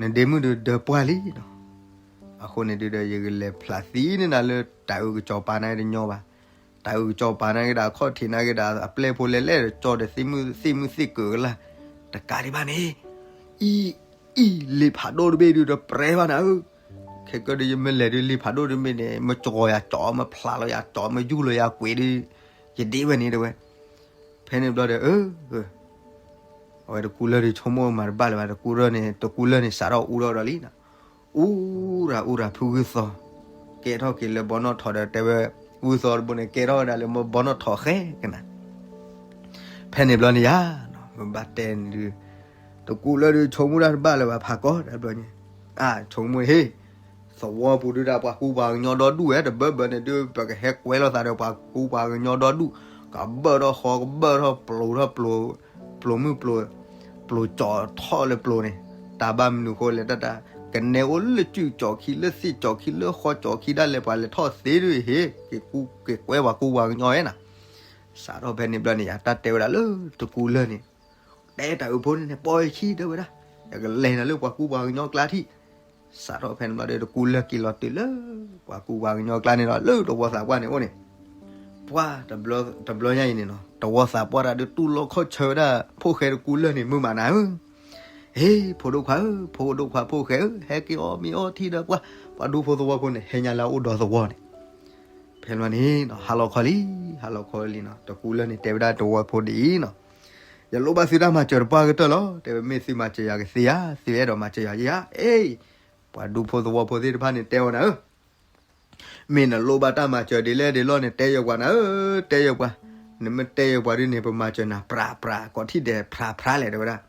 နဒ့မုၣ်ဒုးဒၢပှၢ်လံနီၤ, အဃိန့ၣ်ဒုးဒီး ယကလဲၤဖျးသံန့ၢ်နၤလၢတၢ်အုးကစီၤပၤန့ၣ်တညီဘၣ်, တၢ်အုးကစီၤပၤန့ၣ်က့ဒီး အခီၣ်ထံးန့ၣ်က့ဒီး အပျဲၢ်ဖိလဲၣ်လဲၣ်ဒီး ကၠီဒီးသ့ၣ်မုၣ်သ့ၣ်ကၢးကလၢ်, တကးဒံးဘၣ်န့ၣ် အံၤ အံၤ လံာ်ဖးဒိၣ်တဘ့ၣ်ဒုးဒီးပြဲဘၣ်နၤဧၢ, ခဲကၢဒီးယမ့ၢ်လဲၤဒုးလံာ်ဖးဒိၣ်တဘ့ၣ်န့ၣ် မ့ၢ်ကီၤယၤကၠီ မ့ၢ်ဖျးလီၤယၤကၠီ မ့ၢ်ယူၢ်လီၤယၤကွံာ်ဒုး ယဒ့ဝဲန့ၣ်တဲဝဲ, ဖဲန့ၣ်ဘျီဒီး အၢ အဝဲတကူလၢဒုးဆိကမိၣ်မၤတဘၣ်လၢၤဘၣ်, တကူလၢန့ၣ် တကူလၢန့ၣ် စးထီၣ်အူထီၣ်ဒီးလံနီၤ, အူရၤအူရၤဖုဂုၢ်သီ, ကဲထီၣ်က့ၤလၢဘီနီၣ်ထိးဒီးတဲဝဲ, ဂုၢ်သီတဘိန့ၣ် ကဲထီၣ်ဝဲဒၣ်လၢမ့ၢ်ဘီနီၣ်ထိးဃဲကနၤ, ဖဲန့ၣ်ဘျီန့ၣ်ယါ, မ့ၢ်ဘၣ်တဲန့ၣ်ဒုး, တကူလၢဒုးဆိကမိၣ်တၢ်တဘၣ်လၢၤဘၣ်ဖးကီတဘျီန့ၣ်, အါ ဆိကမိၣ်ဟ့ၣ် သဝီပူၤဒုးဒၣ်ပှၤကူပှၤကညီဒီဒူၣ်ဝဲ တဘၢဘၢန့ၣ်ဒုး ပကဟဲကွဲလိာ်သးဒီးပှၤကူပှၤကညီဒီဒူၣ်, ကဘၢၣ်ထီၣ်ဃီ ကဘၢၣ်ထီၣ်ပျိၤထီၣ်ပျိၤ, ပျိၤမုၢ်ပျိၤ, ပျိၤကၠီထီၣ်လၢပျိၤန့ၣ်, တၢ်ဘၣ်မနုၤဃိလဲၣ် တၢ်တၢ်, ကနဲအိၣ်လၢစုၣ်ကၠီခံ လၢသ့ၣ်ကၠီခံ လၢဃီကၠီခံဒၣ်လဲာ် ပှၤလဲၤထီၣ်သ့ဒ်ဟ့ၣ်, က့ၤကွဲပှၤကူပှၤကညီဧါနၤ. စးထီၣ်ဖဲန့ၣ်ဘျီန့ၣ် ယတၢ်တဲဝဲဒၣ်လၢတကူလၢၢ်န့ၣ်, တဲတၢ်အုးဖိန့ၣ်န့ၣ် ပိာ်ယခံ တဲဝဲဒၣ်, ယကလဲၤနၤလၢပှၤကူပှၤကညီကျါထံၣ်. စးထီၣ်ဖဲန့ၣ်ဘျီဒီး တကူလၢၢ်က့ၤလီၤတုၤလၢ ပှၤကူပှၤကညီကျါန့ၣ်ဒီး လၢတဝီသးပှၢ်န့ၣ်အိၣ်န့ၣ်, ပှၢ်, တဘျီညါအံၤန့ၣ်နီၤ တဝီသးပှၢ်တၢ်ဒုးတူၢ်လိာ်ခီၣ်ဆၢဝဲဒၣ် ဖိၣ်ဃဲတကူလၢၢ်န့ၣ် မုာ်မးနၤဧၢ, ဟ့ၣ် ဖိဒိၣ်ခွါဧၢ, ဖိဒိၣ်ခွါဖိၣ်ဃဲဧၢ, ဟဲက့ၤအီၣ်မ့ၤအီထံဒီးပှၢ်, ပှၤဒူဖိသဝီဖိန့ၣ် ဟဲညါလၢအအိၣ်ဒီးသဝီန့ၣ်. ဖဲန့ၣ်ဘျီန့ၣ်နီၤ ဟါလီၤခီလံ, ဟါလီၤခီလံနီၤ တကူလၢၢ်န့ၣ် တဲဝဲဒၣ်တဝီဖိဒ်အံၤနီၤ, ယလိၣ်ဘၣ်သုတၢ်မၤစၢၤတပှၢ်ကတၢၢ်လီၤ. တဲဝဲမ့ၢ်သုမၤစၢၤယၤကသ့ဧါ, သုအဲၣ်ဒိးမၤစၢၤယၤဧါ. အ့ၣ်, ပှၤဒူဖိသဝီဖိသ့ၣ်တဖၣ်န့ၣ်တဲအီၤနၤဧၢ, မ့ၢ်နလိၣ်ဘၣ်တၢ်မၤစၢၤဒ်လဲၣ်ဒ်လဲၣ်န့ၣ် တဲယဲၢ်ပှၤနၤဧၢ, တဲယဲၢ်ပှၤ, နမ့ၢ်တဲယဲၢ်ပှၤဒ်န့ၣ် ပမၤစၢၤနၤ ပြးပြး ကိးထံၣ်ဒဲး ဖြးဖြးလဲၣ် တဲဝဲဒၣ်.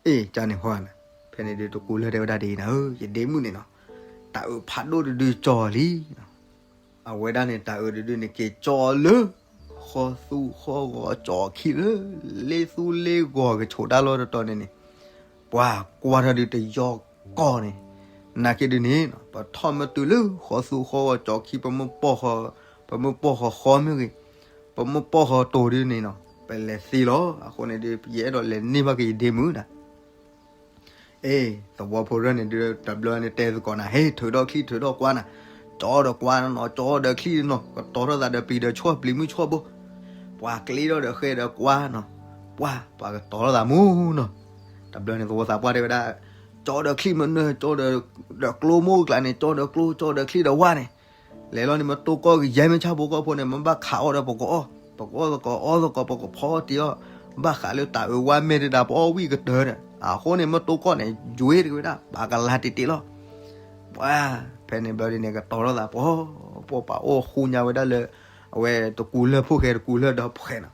အ့ၣ် ကန့ၣ်ဟီနၤ, ဖဲန့ၣ်ဒုးတကူလၢၢ်တဲဝဲဒၣ်ဒ်အံၤနၤဧၢ, ယဒ့မုၣ်န့ၣ်နီၤ, တၢ်အုးဖးဒိၣ်တဒုကၠီလံ အဝဲဒၣ်န့ၣ် တၢ်အုးတဒုန့ၣ် က့ၤကၠီလၢ ဃီသူဃီဂီၤ ကၠီခံလၢ လ့သူလ့ဂီၤကဆိးတၢ်လီၢ်တတီၤန့ၣ်န့ၣ်, ပှၤကွၢ်ထီၣ်ဒုးတယီကီၢ်န့ၣ်, နာ်က့ဒုးန့ၣ် ပထီၣ်မ့ၢ်တုၤလၢ ဃီသူဃီဂီၤ ကၠီခံ ပမ့ၢ်ပိာ်ဃီၤဃီမ့ၢ်ဂ့ၤ, ပမ့ၢ်ပိာ်ဃီၤတိၤဒုးန့ၣ်နီၤ ပလဲၤသ့လီၤ. အဃိန့ၣ်ဒုး ယအဲၣ်ဒိးလဲၤန့ၢ်ဘၣ်က့ၤယဒ့မုၣ်နၤ အ့ၣ် သဝီဖိရဲၣ်န့ၣ်ဒုး တဘျီန့ၣ်တဲသကိးနၤ, ဟ့ၣ် ထုးထီၣ်ချံထုးထီၣ်ကွါနၤ, ကၠီဒီးကွါနီၤ ကၠီဒီးချံနီၤ ကတီၤထီၣ်သးဒီးပျံၤဒီးဆှီၣ် ပျံၤမုၢ်ဆှီၣ်ဘိ, ပှၤကျ့ထီၣ်ဒီးဃဲဒီးကွါနီၤ, ပှၤ ပှၤကတီၤထီၣ်သးမူနီၤ. တဘျီန့ၣ် သဝီသးပှၢ်တဲဝဲဒၣ်, ကၠီဒီးချံမ့ၢ်နၢၤ ကၠီဒီးကျိမိၢ်ကျါန့ၣ် ကၠီဒီးကျိ ကၠီဒီးချံဒီးဝါန့ၣ် လဲၤလီၤန့ၣ် မ့ၢ်တိၢ်ကီၢ်ကယဲၢ်မ့ၢ်ဆၣ်ဖိကီၢ်ဖိန့ၣ် မ့ၢ်ဘၣ်ခးအီၣ်ဒီးပကအီၣ်, ပကအီၣ်သကိးအီၣ်သကိး ပကဖီတ့ၢ်အီၣ်, ဘၣ်ဃးလၢတၢ်အုးဝါမဲာ်တဒၣ် ပအီၣ်ဝံၣ်ကတၢၢ်ဒီး အဃိန့ၣ် မ့ၢ်တိၢ်ကီၢ်န့ၣ် ယွ့တက့ၤဝဲဒၣ် ပာ်ကလၤတ့ၢ်တ့ၢ်လီၤ. ပှၤ ဖဲန့ၣ်ဘျီဒ်န့ၣ် ကတီၤထီၣ်သးပှီၤ, ပှၤပှၤအိၣ်ဃူညါဝဲဒၣ်လၢ အဝဲတကူလၢၢ်ဖိၣ်ဃဲတကူလၢၢ်ဒီဖှဲးနီၤ,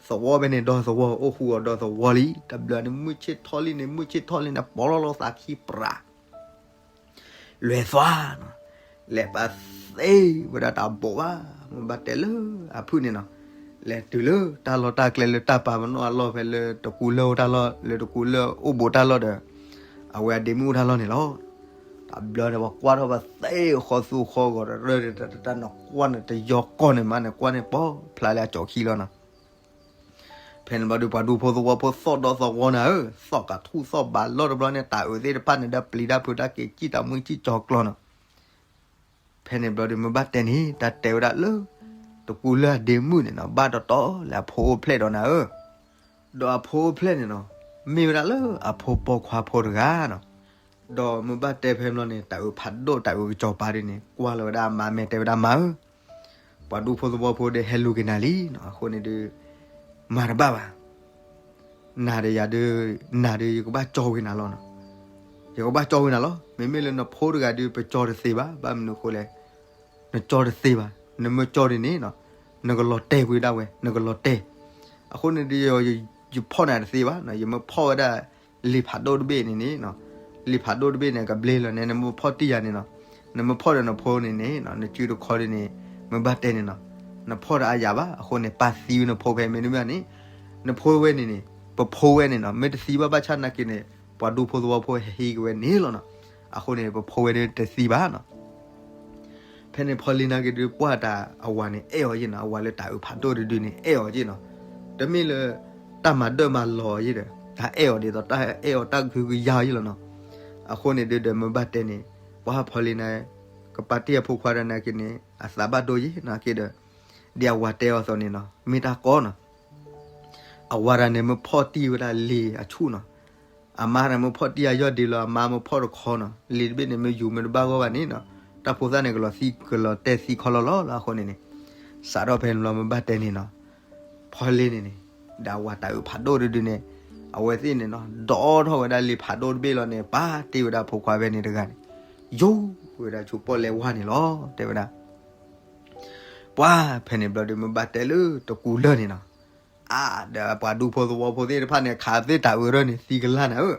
သဝီဖဲန့ၣ်ဒီသဝီ အိၣ်ဃူအီၤဒီသဝီလံ. တဘျီန့ၣ် မုၢ်ဆ့ၣ်ထီၣ်လံန့ၣ် မုၢ်ဆ့ၣ်ထီၣ်လံန့ၣ် ပိာ်လီၤလီၤသးခံပြး လဲၤသွါနီၤ, လဲၤပာ်သ့ဝဲဒၣ်တၢ်ဘိးဘၣ်, မ့ၢ်ဘၣ်တဲလၢအဖုၣ်န့ၣ်နီၤ, လဲၤတုၤလၢတၢ်လီၢ်တၢ်ကျဲလၢတၢ်ပာ်ပနီၣ်အလီၢ်ဖဲလၢတကူလၢၢ်အိၣ်တၢ်လီၢ် လၢတကူလၢၢ်အိၣ်ဘူးတၢ်လီၢ်ဒီး အဝဲအဒ့မုၣ်အိၣ်တၢ်လီၢ်န့ၣ်လီၤ. တဘျီန့ၣ် ပှၤကွၢ်ထီၣ်ပှၤသ့ဃီသူဃီဂီၤတရၢန့ၣ် တတၢ်နကွၢ်န့ၣ် တယီကီၢ်န့ၣ်မးန့ၣ် ကွၢ်န့ၣ်ပိာ်ဖျါလၢအကၠီခံလီၤနီၤ. ဖဲန့ၣ်ဘျီဒုး ပှၤဒူဖိသဝီဖိသီၣ်ဒီသဝီနၤဧၢ, သီၣ်ကးထူၣ်သီၣ်ဘးလီၢ်တဘျီန့ၣ် တၢ်အုးသ့ၣ်တဖၣ်န့ၣ်ဒီးပျံၤတၢ်ဖုးတၢ်က့ၤ စံၣ်တၢ်မုၢ်စံၣ်ကၠီၤကျီၤနီၤ. ဖဲန့ၣ်ဘျီဒုး မ့ၢ်ဘၣ်တဲန့ၣ် တၢ်တဲဝဲဒၣ်လၢ တကူလၢၢ်အဒ့မုၣ်န့ၣ်နီၤ ဘၣ်တတီလၢအဖိအိၣ်ဖျဲၣ်ဒီးနၤဧၢ, ဒီးအဖိအိၣ်ဖျဲၣ်န့ၣ်နီၤ မ့ၢ်ဝဲဒၣ်လၢအဖိပိာ်ခွါဖိတဂၤနီၤ. ဒီးမ့ၢ်ဘၣ်တဲဖဲန့ၣ်ဘျီန့ၣ် တၢ်အုးဖးဒိၣ်တၢ်အုးကစီၤပၤဒ်န့ၣ် ကွၢ်လီၤဝဲဒၣ်အမါမဲာ်တဲဝဲဒၣ်မါဧၢ, ပှၤဒူဖိသဝီဖိဒီးဟဲလူၤက့ၤနၤလံနီၤ, အဃိန့ၣ်ဒုး မၤတဘၣ်ဘၣ် နၤဒီးယၤဒုး နၤဒီးယကဘၣ်ကၠီဝဲနၤလီၤနီၤ. ယကဘၣ်ကၠီဝဲနၤလီၤ. မ့မ့ၢ်လၢနဖိတဂၤဒုး ပကၠီတသ့ဘၣ်. ဘၣ်မနုၤအဃိလဲၣ်, နကၠီတသ့ဘၣ်. နမ့ၢ်ကၠီဒ်န့ၣ်နီၤ နကလီၤတဲာ်ကွံာ်ဒၣ်ဝဲ နကလီၤတဲာ်. အဃိန့ၣ်ဒုး ယဖီၣ်နၤတသ့ဘၣ်နီၤ. ယမ့ၢ်ဖီၣ်ဝဲဒၣ် လံာ်ဖးဒိၣ်တဘ့ၣ်န့ၣ်န့ၣ်နီၤ, လံာ်ဖးဒိၣ်တဘ့ၣ်န့ၣ် ကဘျ့လီၤန့ၣ် နမ့ၢ်ဖီၣ်တံၢ်ယၤန့ၣ်နီၤ, နမ့ၢ်ဖီၣ်ဒီးနဖိန့ၣ်န့ၣ်နီၤ နစုတခီဒ်န့ၣ် မ့ၢ်ဘၣ်တဲန့ၣ်နီၤ, နဖီၣ်ဒီးအါယၤဘၣ်. အဃိန့ၣ် ပၢ်သံဝဲနဖိဖဲမ့ၢ်တမ့ၢ်န့ၣ် နဖိဝဲန့ၣ်န့ၣ် ပဖိဝဲန့ၣ်နီၤ မ့ၢ်တသံဘၣ်ဘၣ်ဆၣ်နာ်က့န့ၣ် ပှၤဒူဖိသဝီဖိဟဲဟံးက့ၤဝဲန့ၣ်လီၤနီၤ. အဃိန့ၣ် ပဖိဝဲဒၣ်တသံဘၣ်နီၤ. ဖဲန့ၣ်ဖီလံနာ်က့ဒုး ပှၢ်တၢ်အဝၤန့ၣ်အဲၣ်အီၤယ့ၣ်နီၤ, အဝၤလၢတၢ်အုးဖးဒိၣ်တဒုန့ၣ် အဲၣ်အီၤယ့ၣ်နီၤ. တမ့ၢ်လၢ တၢ်မၤဒၢၣ်မၤလီၤအီၤယ့ၣ်ဒီး တၢ်အဲၣ်အီၤဒ်သိးတၢ်အဲၣ်အီၤတၢ်ကဟုကယာ်အီၤယ့ၣ်လီၤနီၤ. အဃိန့ၣ်ဒုးဒီးမ့ၢ်ဘၣ်တဲန့ၣ် ပှၢ်ဖီလံနာ် ကပာ်တ့ၢ်အဖိခွါဒီးနာ်က့န့ၣ် အသးဘၣ်ဒိယ့ၣ်နာ်က့ဒီး ဒ်အဝၤတဲအီၤအသိးန့ၣ်နီၤ မ့ၢ်တၢ်ကီနီၤ. အဝၤတဂၤန့ၣ် မ့ၢ်ဖီၣ်တံၢ်ဝဲဒၣ်လံာ်အဆူၣ်နီၤ, အမါတဂၤမ့ၢ်ဖီၣ်တံၢ်အယီၢ်ဒ့လီၤ အမါမ့ၢ်ဖီၣ်တခီနီၤ လံာ်တဘ့ၣ်န့ၣ် မ့ၢ်ယူၤမ့ၢ်တဘၣ်ဂီၢ်ဘၣ်န့ၣ်နီၤ တၢ်ဖိသၣ်န့ၣ် ကလီၤသံ ကလီၤတဲာ်သံခီလီၤလီၤလီၤ. အဃိန့ၣ်န့ၣ် စးထီၣ်ဖဲန့ၣ်ဘျီမ့ၢ်ဘၣ်တဲန့ၣ်နီၤ ဖီလံန့ၣ်န့ၣ် ဒီးအဝၤတၢ်အုးဖးဒိၣ်တဒုန့ၣ် အဝဲသ့ၣ်န့ၣ်နီၤ ဒီးထီၣ်ဝဲဒၣ်လံာ်ဖးဒိၣ်တဘ့ၣ်လီၤန့ၣ် ပာ်တ့ၢ်ဝဲဒၣ်ဖိခွါဖဲန့ၣ်တဂၤန့ၣ် ယူၤဝဲဒၣ်ဆူပီၣ်လဲဝါန့ၣ်လီၤ တဲဝဲဒၣ်. ပှၢ်ဖဲန့ၣ်ဘျီဒုးမ့ၢ်ဘၣ်တဲလၢတကူလၢၢ်န့ၣ်နီၤ အါ ဒီးပှၤဒူဖိသဝီဖိသ့ၣ်တဖၣ်န့ၣ် ခးသ့ၣ်တၢ်အုးရၢၢ်န့ၣ် သံကလၢ်နၤဧၢ,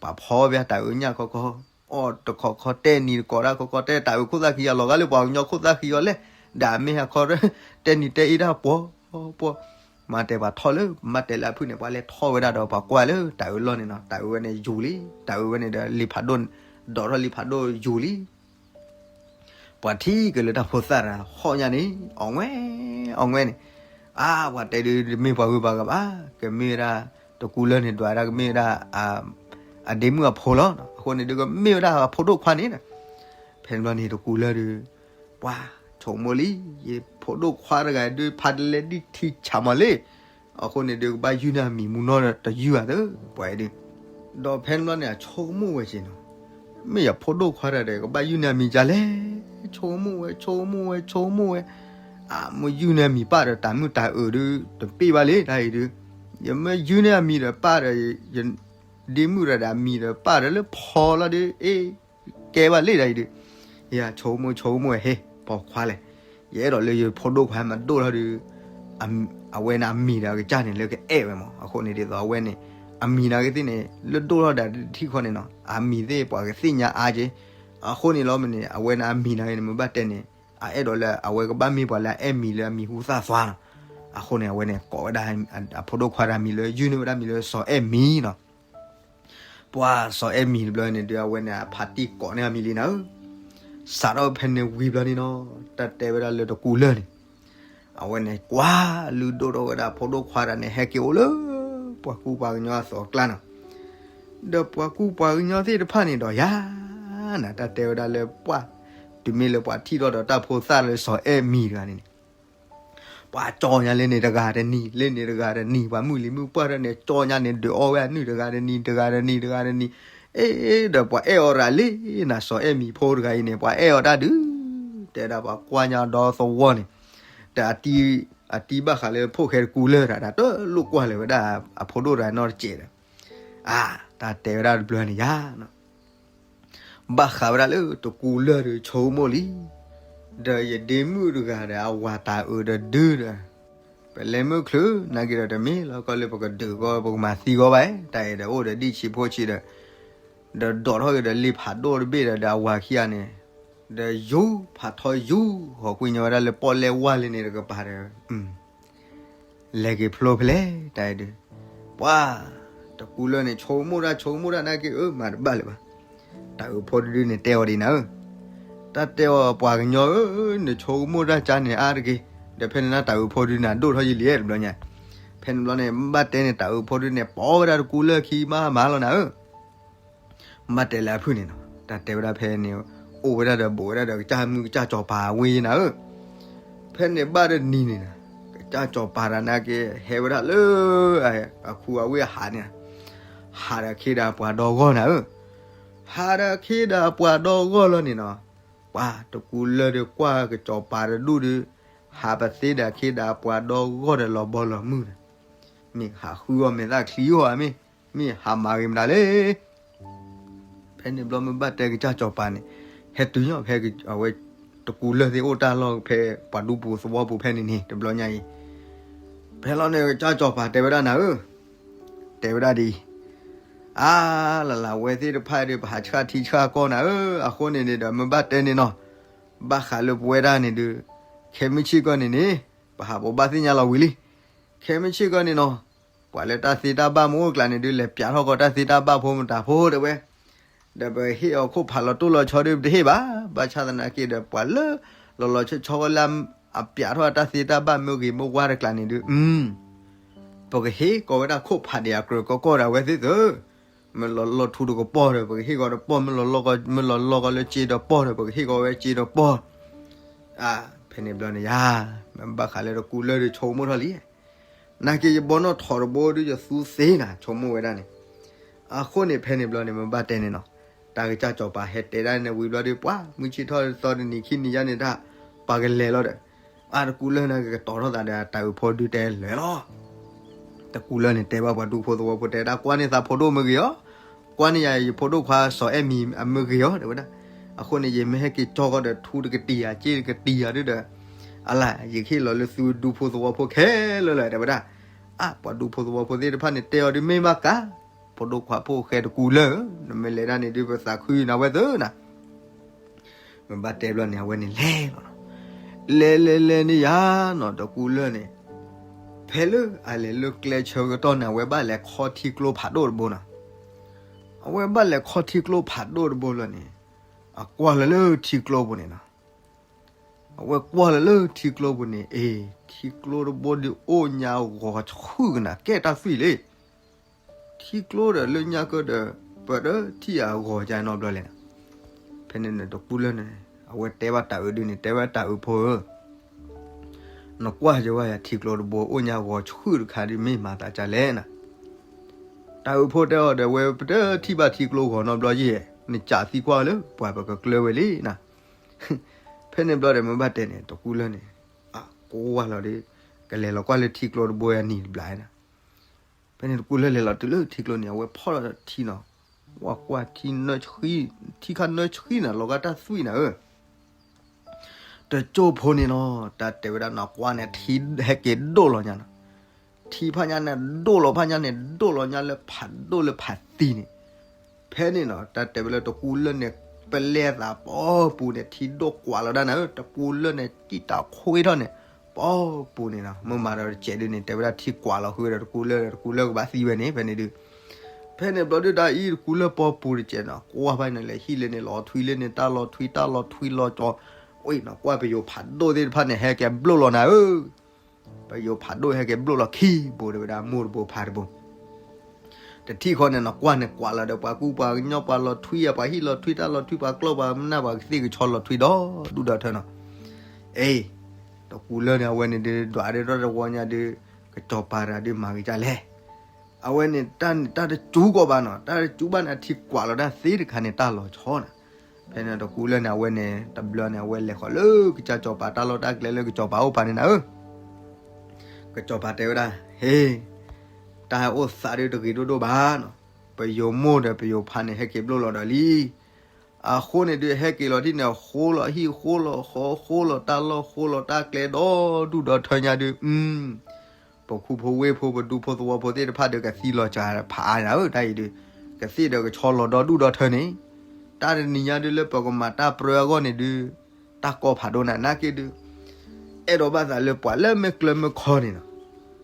ပှၤဖီၣ်ဘၣ်တၢ်အုးညၣ်ခီခီ အီၣ်တခီခီ တဲနံၤတကိးတၢ်ခီခီ တဲတၢ်အုးခိၣ်သၣ်ခံဂၤလီၤဂာ်လၢပှၤကညီခိၣ်သၣ်ခံဂၤလဲၣ်, ဒီးမ့ၢ်ဟးခီ တဲနံၤတဲအ့ၣ်တၢ်ပှီၤ ပှၢ်ပှၢ်, မၤတဲပှၤထီၣ်လၢ မၤတဲလၢအဖုၣ်န့ၣ် ပှၤလဲၤထီၣ်ဝဲဒၣ်ဒီးပှၤကွၢ်လၢတၤအၢလီၢ်န့ၣ်နီၤ, တၤအၢဝဲန့ၣ်ယူၤလံ, တၤအၢဝဲန့ၣ်ဒီးလံာ်ဖးဒိၣ်, ဒိးထီၣ်လံာ်ဖးဒိၣ်ယူၤလံ. ပှၤထံၣ်က့ၤလၢတၢ်ဖိသၣ်တဂၤဟီၣ်ညါန့ၣ် အီၣ်ဝဲ, အီၣ်ဝဲန့ၣ်, အါ ပှၤတဲဒုး တမ့ၢ်ပှၤဂုၤပှၤဂၤဘၣ်, ကမ့ၢ်ဝဲဒၣ် တကူလၢၢ်န့ၣ် ဒွးဒၣ်ကမ့ၢ်ဝဲဒၣ် အဒ့မုၣ်အဖိလီၤ. အဃိန့ၣ်ဒုး ကမ့ၢ်ဝဲဒၣ်အဖိဒိၣ်ခွါန့ၣ်ဒီး, ဖဲန့ၣ်ဘျီန့ၣ် တကူလၢၢ်ဒုး ပှၢ်ဆိကမိၣ်လံ, ယဖိဒိၣ်ခွါတဂၤဒုး ဖးတလဲဒံၣ်ထံဆးမးလံ. အဃိန့ၣ်ဒုး ကဘၣ်ယုၢ်န့ၢ်အမံၤမူနီၢ်ဒီးတယုၢ်ဧါသၢ, ပှၤအံၤဒုး, ဒီးဖဲန့ၣ်ဘျီန့ၣ် အဆိကမိၣ်ဝဲက့ၤနီၤ, မ့ၢ်ယဖိဒိၣ်ခွါတဂၤဒီး ကဘၣ်ယုၢ်န့ၢ်အမံၤဒ်လဲၣ်, ဆိကမိၣ်ဝဲ ဆိကမိၣ်ဝဲ ဆိကမိၣ်ဝဲ, အမ့ၢ်ယုၢ်န့ၢ်အမံၤပၢ်ဒီး တၢ်မုၢ်တၢ်အုးဒုး တပ့ၢ်ဘၣ်လံ တၢ်အံၤဒုး, ယမ့ၢ်ယုၢ်န့ၢ်အမံၤဒီးပၢ်ဒီး ယဒ့မုၣ်တဂၤဒီးအမံၤဒီးပၢ်ဒီးလၢဖီလီၤဒုး အ့ၣ် ကဲဘၣ်လံ တၢ်အံၤဒုး, ယဆိကမိၣ်ဆိကမိၣ် ဟ့ၣ် ပိာ်ခွါလဲၣ်, ယအဲၣ်ဒိးလၢယဖိဒိၣ်ခွါမၤဒိၣ်ထီၣ်ဒုး အဝဲန့ၣ်အမံၤဒီးအကစၢ်န့ၣ် လၢကအဲၣ်ဝဲမး. အဃိန့ၣ်ဒ်သိးအဝဲန့ၣ် အမံၤနာ်က့သ့ၣ်န့ၣ် လၢဒိၣ်ထီၣ်ဒၣ်တထံၣ်ဃီန့ၣ်နီၤ အမံၤသ့ၣ်ပှၤကသ့ၣ်ညါအါက့, အဃိန့ၣ်လီၤမ့ၢ်န့ၣ် အဝဲန့ၣ်အမံၤနာ်က့န့ၣ် မ့ၢ်ဘၣ်တဲန့ၣ် အအဲၣ်ဒိးလၢအဝဲကဘၣ်မ့ၢ်ပှၤလၢအအဲၣ်မံၤလၢအမံၤဟူသၣ်သွါနီၤ. အဃိန့ၣ် အဝဲန့ၣ်ကိးဝဲဒၣ် အဖိဒိၣ်ခွါတဂၤမံၤလၢ ယုၢ်န့ၢ်ဝဲဒၣ်မံၤလၢစီၤအဲၣ်မံၤနီၤ. ပှၢ်စီၤအဲၣ်မံၤတဘျီန့ၣ်ဒုး အဝဲန့ၣ်အဖါတံၢ်ကိးန့ၢ်အမံၤလံနၤဧၢ, စးထီၣ်ဖဲန့ၣ်ဝံၤဘျီန့ၣ်နီၤ တၢ်တဲဝဲဒၣ်လၢတကူလၢၢ်န့ၣ် အဝဲန့ၣ်ကွၢ်လုၢ်ဒိၣ်ထီၣ်ဝဲဒၣ်ဖိဒိၣ်ခွါတဂၤန့ၣ် ဟဲက့ၤအိၣ်လၢ ပှၤကူပှၤကညီအသိးအကျါနီၤ. ဒီးပှၤကူပှၤကညီသ့ၣ်တဖၣ်န့ၣ်ဒီးယၤ နတၢ်တဲဝဲဒၣ်လၢပှၢ် တုၤမ့ၢ်လၢပှၤထံၣ်ထီၣ်ဒီးတၢ်ဖိသၣ်လၢစီၤအဲၣ်မံၤတဂၤန့ၣ်န့ၣ် ပှၤကၠီညါလၢန့ၣ်တဂၤတနံၤ လၢန့ၣ်တဂၤတနံၤ ပှၤမုၢ်လံၤမုၢ်ပှၢ်ထီၣ်န့ၣ် ကၠီညါန့ၣ် ဒုးအီၣ်ဝဲအနုၢ်တဂၤတနံၤ တဂၤတနံၤ တဂၤတနံၤ, အ့ ဒီးပှၤအဲၣ်အီၤတဂၤလံနၤ စီၤအဲၣ်မံၤဖိတဂၤအံၤန့ၣ် ပှၤအဲၣ်အီၤတၢ်ဒုး တဲဒၣ်ပှၤကွၢ်ညါဒီသဝီန့ၣ်, ဒီး အတံဘၣ်ဃးလၢဖိၣ်ဃဲတကူလၢၢ်တၢ် တၢ်လိၣ်ကွၢ်လၢၤဝဲဒၣ်အဖိဒိၣ်တဂၤနီတစဲးဒီး, အါ တၢ်တဲဝဲဒၣ်တဘျီန့ၣ်ယၤ ဘၣ်ဃးဝဲဒၣ်လၢတကူလၢၢ်ဒီးဆိကမိၣ်လံ, ဒီးယဒ့မုၣ်တဂၤဒီးအဝၤတၤအုးဒီးဒုဒီး, ပလဲၤမုၢ်ချုးနာ်က့ဒီးတမ့ၢ်လီၤကီလၢပကဒုးကီၢ်ပကမၤသံကီၢ်ဘၣ်, တၢ်အဲၣ်ဒီးအိၣ်ဒီးဒံၣ်ဆံးဖိဆံးဒီး, ဒီးဒိးထီၣ်က့ၤဒီးလံာ်ဖးဒိၣ်တဘ့ၣ်ဒီး ဒီးအဝၤခံဂၤန့ၣ်, ဒီးယူၤဖးထီယူၤ ဟီၣ်ကွံာ်ညီဝဲဒၣ်လၢပီၣ်လဲၣ်ဝါလံန့ၣ်တကပၤဒီး လဲၤက့ၤဖျိဖဲလဲၣ် တၢ်အံၤဒုး, ပှၤ တကူလၢၢ်န့ၣ် ဆိကမိၣ်တၢ်ဆိကမိၣ်တၢ်နာ်က့ အၢ မၤတဘၣ်လၢၤဘၣ်, တၤအုးဖိတဒုန့ၣ် တဲအီၤဒ်နၤဧၢ, တၢ်တဲအီၤပှၤကညီဧၢ, နဆိကမိၣ်တၢ်ကါန့ၣ်အါတက့ၢ်, ဒီးဖဲန့ၣ်တၤအုးဖိဒုန့ၣ် ဒိၣ်ထီၣ်ယံာ်လံတဘျီညါ, ဖဲန့ၣ်ဘျီန့ၣ် ဘၣ်တဲန့ၣ် တၤအုးဖိဒုန့ၣ် ပိာ်ဝဲဒၣ်တကူလၢၢ်ခံမးမးလီၤနၤဧၢ ဘၣ်တဲလၢအဖုၣ်န့ၣ်နီၤ, တၢ်တဲဝဲဒၣ်ဖဲန့ၣ်, အိၣ်ဝဲဒၣ်ဒီးဘူးဝဲဒၣ်ဒီးကစၢ်မုၢ်ကစၢ်စီၤပၤဝံၤနၤဧၢ, ဖဲန့ၣ်ဘၣ်တနံၤန့ၣ်နီၤ, ကစၢ်စီၤပၤတဂၤနာ်က့ ဟဲဝဲဒၣ်လၢ အခူအဝ့ၢ်အဟးန့ၣ်, ဟးဒီးခ့ဒီးပှၤဒီဂီၢ်နၤဧၢ, ဟးဒီးခ့ဒီးပှၤဒီဂီၢ်လီၤန့ၣ်နီၤ, ပှၤတကူလၢၢ်ဒီးကွၢ်ကစီၤပၤတဒူၣ်ဒီး, ဟးပသ့ဒီးခ့ဒီးပှၤဒီဂီၢ်ဒီးလီၤဘီလီၤမုၢ်ဒီး, မ့ၢ်ဟးဃုအီၣ်မဲာ်သၣ်ချံအီၣ်ဧါမ့ၢ်, မ့ၢ်ဟးမၤဂ့ၤမတၤလဲၣ် ဖဲန့ၣ်ဘျီမ့ၢ်ဘၣ်တဲကစၢ်စီၤပၤန့ၣ်, ဟဲတုၤညီဖဲအဝဲတကူလၢၢ်သ့ၣ်အိၣ်တၢ်လီၢ်ဖဲပှၤဒူပူၤသဝီပူၤဖဲန့ၣ်န့ၣ် တဘျီညါအံၤ, ဖဲလီၤန့ၣ်ကစၢ်စီၤပၤတဲဝဲဒၣ်နၤဧၢ, တဲဝဲဒၣ်ဒ်အံၤ, အါ လၢ်လၢ်ဝဲသ့ၣ်တဖၣ်ဒီး ပဟးဆှၣ်ထံဆှၣ်ကီၢ်နၤဧၢ, အဃိန့ၣ်န့ၣ်ဒီး မ့ၢ်ဘၣ်တဲန့ၣ်နီၤ, ဘၣ်ဃးလၢပဝဲဒၣ်န့ၣ်ဒီး, ခဲမုၢ်ဆ့ၣ်ကီၢ်န့ၣ်န့ၣ်, ပဟးပဘၣ်သ့ၣ်ညါလီၤဝံၤလံ, ခဲမုၢ်ဆ့ၣ်ကီၢ်န့ၣ်နီၤ, ပှၤလၢတၢ်သ့တၢ်ဘၣ်မ့ၢ်အိၣ်ကျါန့ၣ်ဒီး လဲၤပျးထီၣ်ကီးတၢ်သ့တၢ်ဘၣ်ဖိမတၤဖိတဲဝဲ, ဒီးပဟ့ၣ်အီၤခိၣ်ဖးလီၤတိၢ်လီၤဆီဒီးပတဟ့ၣ်ဘၣ်, ဘၣ်ဆၣ်သနာ်က့ဒီး ပှၤလၢလီၤလီၤဆီဆီဝဲလၢ အပျးထီၣ်တၢ်သ့တၢ်ဘၣ်မ့ၢ်ဂ့ၤမ့ၢ်ဝါတကျါန့ၣ်ဒီး, ပကဟ့ၣ်ကီးဝဲဒၣ်ခိၣ်ဖးဒံးအကြၢးကီကီၢ်ဒီးအဝဲသ့ၣ်သၢ, မ့ၢ်လီၤလီၤထူတကပီၢ်ဒီး ပကဟ့ၣ်ကီးတပီၢ်, မ့ၢ်လီၤလီၤကီးလၢစ့တပီၢ်ဒီး ပကဟ့ၣ်ကီးဝဲစ့တပီၢ်, အါ ဖဲန့ၣ်ဘျီန့ၣ်ယါ, မ့ၢ်ဘၣ်ဃးလၢတကူလၢၢ်ဒီးဆိကမိၣ်ထီၣ်လံ, နာ်က့ယဘီနီၣ်ထိးတဘိဒီးယသူသ့နၤ ဆိကမိၣ်ဝဲဒၣ်န့ၣ်, အဃိန့ၣ်ဖဲန့ၣ်ဘျီန့ၣ် မ့ၢ်ဘၣ်တဲန့ၣ်နီၤ, တၢ်ကစၢ်စီၤပၤဟဲတဲဒၣ်န့ၣ်ဝံၤဘျီဒီး ပှၤမုၢ်ဆ့ၣ်ထီၣ်သီတနံၤခံနံၤယါန့ၣ်တၢ်, ပှၤကလဲၤလီၤဒီး, အါ တကူလၢၢ်န့ၣ် ကကတီၤထီၣ်သးဒီးတၤအုးဖိဒုတဲလဲၤလီၤ တကူလၢၢ်န့ၣ် တဲဘၣ်ပှၤဒူဖိသဝီဖိတဲဒၣ် ကွၢ်န့ၢ်သးဖိဒိၣ်မ့ၢ်ဂ့ၤအီၤ, ကွၢ်န့ၢ်ယၤယဖိဒိၣ်ခွါစီၤအဲၣ်မံၤအမ့ၢ်ဂ့ၤအီၤ တဲဝဲဒၣ်, အဃိန့ၣ် ယမ့ၢ်ဟဲက့ၤကၠီကီးဒီးထူတကတံၢ်ယၤ စ့တကတံၢ်ယၤဒုဒီး, အလၢ် ယကဟ့ၣ်လီၤလၢသုဒူဖိသဝီဖိခဲလၢာ်လၢ တဲဝဲဒၣ်, အါ ပှၤဒူဖိသဝီဖိသ့ၣ်တဖၣ်န့ၣ် တဲအီၤဒုးမ့ၢ်ဘၣ်ကါ, ဖိဒိၣ်ခွါဖိၣ်ဃဲတကူလၢၢ်ဧၢ, နမ့ၢ်လဲၤဒၣ်န့ၣ်ဒုး ပသးခုနၤဝဲသၢနၤ မ့ၢ်ဘၣ်တဲဘျီန့ၣ် အဝဲန့ၣ်လဲၤလီၤနီၤ, လဲၤလဲၤလဲၤန့ၣ်ယါနီၤ တကူလၢၢ်န့ၣ်, ဖဲလၢအလဲၤလၢကျဲဆၢကတီၢ်န့ၣ် အဝဲဘၣ်လဲၤခီထံကျိဖးဒိၣ်တဘိနီၤ. အဝဲဘၣ်လဲၤခီထံကျိဖးဒိၣ်တဘိလီၤန့ၣ်, အကွၢ်လီၤလၢထံကျိပူၤန့ၣ်နီၤ. အဝဲကွၢ်လီၤလၢထံကျိပူၤန့ၣ်, အ့, ထံကျိတဘိဒီးအိၣ်ညါဂီၤဆှုၣ်ကနၤ ကဲတၢ်သွံၣ်လံ. ထံကျိဒီးလၢညါကဒီး ပတထံၣ်အဂီၤကါနီတဘျီလဲၣ်နီၤ. ဖဲန့ၣ်န့ၣ် တကူလၢၢ်န့ၣ် အဝဲတဲဘၣ်တၤအုးဒုန့ၣ်, တဲဝဲတၤအုးဖိဧၢ, နကွၢ်ယဝဲယၤ ထံကျိတဘိအိၣ်ညါဂီၤဆှုၣ်တခါဒုး မ့ၢ်မၤသးဒ်လဲၣ်နီၤ. တၤအုးဖိတဲအီၤဒီး ဝဲပတထံၣ်ဘၣ်ထံကျိဂီၤနီတဘျီယဲၢ်, နကးသံကွၢ်လၢပှၤ ပကကျၢၤဝဲလံနီၤ. ဖဲန့ၣ်ဘျီဒီး မ့ၢ်ဘၣ်တဲန့ၣ် တကူလၢၢ်န့ၣ် အကွၢ်လီၤဒီး ကလဲၤလီၤကွၢ်လၢထံကျိတဘိအနံၤတဘျီနီၤ. ဖဲန့ၣ်တကူလၢၢ်လဲၤလီၤတုၤလၢထံကျိန့ၣ် အဝဲဖီၣ်လီၤထံနီၤ. ဝဲကွၢ်ထံ, ထံခါနၢဆှံနီၤ, လီၤဂာ်တၢ်သွံၣ်နၤဧၢ. တကၠိၢ်ဖိန့ၣ်နီၤ, တၢ်တဲဝဲဒၣ်နီၤ, ကွၢ်န့ၣ် ထံဟဲက့ၤဒိၣ်လီၤညါနီၤ. ထံဖးညါန့ၣ် ဒိၣ်လီၤဖးညါန့ၣ် ဒိၣ်လီၤညါလၢဖးဒိၣ်လၢဖးသံန့ၣ်. ဖဲန့ၣ်နီၤ တၢ်တဲဝဲလၢတကူလၢၢ်န့ၣ် ပလဲၤသးပီပူၤန့ၣ် ထံဒိၣ်ကွးလီၤဒၣ်နၤဧၢ, တကူလၢၢ်န့ၣ် တံၢ်တၢ်ခွ့ထီၣ်န့ၣ် ပီပူၤန့ၣ်နီၤ. မ့ၢ်မၤဒီးတစဲးဒုန့ၣ် တဲဝဲဒၣ်ထံကွးလီၤဃုာ်ဒီးတကူလၢၢ်ဒီး တကူလၢၢ်ကဘၣ်သံဝဲန့ၣ် ဖဲန့ၣ်ဒု ဖဲန့ၣ်ဘျီဒုတၢ်အံၤ တကူလၢၢ်ပီပူၤတစဲးနီၤ, ကွၢ်ဖဲန့ၣ်လဲၤဟံၣ်လၢန့ၣ် လီၤထွံလၢန့ၣ် တၢ်လီၤထွံ တၢ်လီၤထွံလီၤကၠီ, ဝဲနီၤ ကွၢ်ပယိၤဖးဒိၣ်သ့ၣ်တဖၣ်န့ၣ် ဟဲက့ၤဘျိၣ်လီၤနၤဧၢ. ပယိၤဖးဒိၣ်ဟဲက့ၤဘျိၣ်လီၤခံဘိ တဲဝဲဒၣ် မိၢ်တဘိဖးတဘိ တထံၣ်ဃီန့ၣ်နီၤ, ကွၢ်န့ၣ်ကွးလီၤဒီး ပှၤကူပှၤကညီ ပှၤလီၤထွံဧါ, ပှၤဟံၣ်လီၤထွံ တၢ်လီၤထွံ ပှၤကျီၢ်ပှၤနၢ် ပှၤကသ့ၣ်ကဆီလီၤထွံဒီဒူၣ်ဒီထၢနီၤ. အ့ တကူလၢၢ်န့ၣ် အဝဲန့ၣ်ဒုး ဒွးဒုးထီၣ်တဝီညါဒုး ကစီၤပၤတဂၤဒုးမၤက့ၤဒ်လဲၣ်. အဝဲန့ၣ်တၢ်န့ၣ်တၢ်တစူၤကီးဘၣ်နီၤ, တၢ်တစူၤဘၣ်န့ၣ် အထံကွးလီၤတၢ်သ့တခါန့ၣ် တၢ်လီၤဆီနီၤ. ဖဲန့ၣ်တကူလၢၢ်န့ၣ် အဝဲန့ၣ် တဘျီန့ၣ် အဝဲလဲၤဃီၤလၢကစၢ်စီၤပၤတၢ်လီၢ်တၢ်ကျဲလၢကစီၤပၤအိၣ်ဖးန့ၣ်နၤဧၢ. ကစီၤပၤတဲဝဲဒၣ်, ဟ့, တၢ်အိၣ်သးဒုးတဂ့ၤဒိၣ်ဒိၣ်ဘၣ်နီၤ, ပယိၤမိၢ်ဒီးပယိၤဖးန့ၣ် ဟဲက့ၤဘျိၣ်လီၤဒီးလံ. အဃိန့ၣ်ဒုး ဟဲက့ၤလီၤထံၣ်န့ၣ် ဃိလီၤဟံၣ်ဃိလီၤဃီ ဃိလီၤတၢ်လီၢ်ဃိလီၤတၢ်ကျဲဒီဒူၣ်ဒီထၢညါဒုး, ပခူဖိဝ့ၢ်ဖိ ပဒူဖိသဝီဖိသ့ၣ်တဖၣ်ဒီး ကသံလီၤစှၤဖးအါနၤဧၢ, တၢ်အံၤဒုး ကသ့ၣ်ဒီးကဆီလီၤဒီဒူၣ်ဒီထၢန့ၣ်, တၢ်တနံၤညါဒုးလၢပကမၤတၢ်ပြၢအဂီၢ်န့ၣ်ဒုး တၢ်ကီဖးဒိၣ်နၤ နာ်က့ဒုး အဲၣ်ဒိးဘၣ်သးလၢပှၤလၢမ့ၢ်ကျၢၤမ့ၢ်ခီန့ၣ်နီၤ,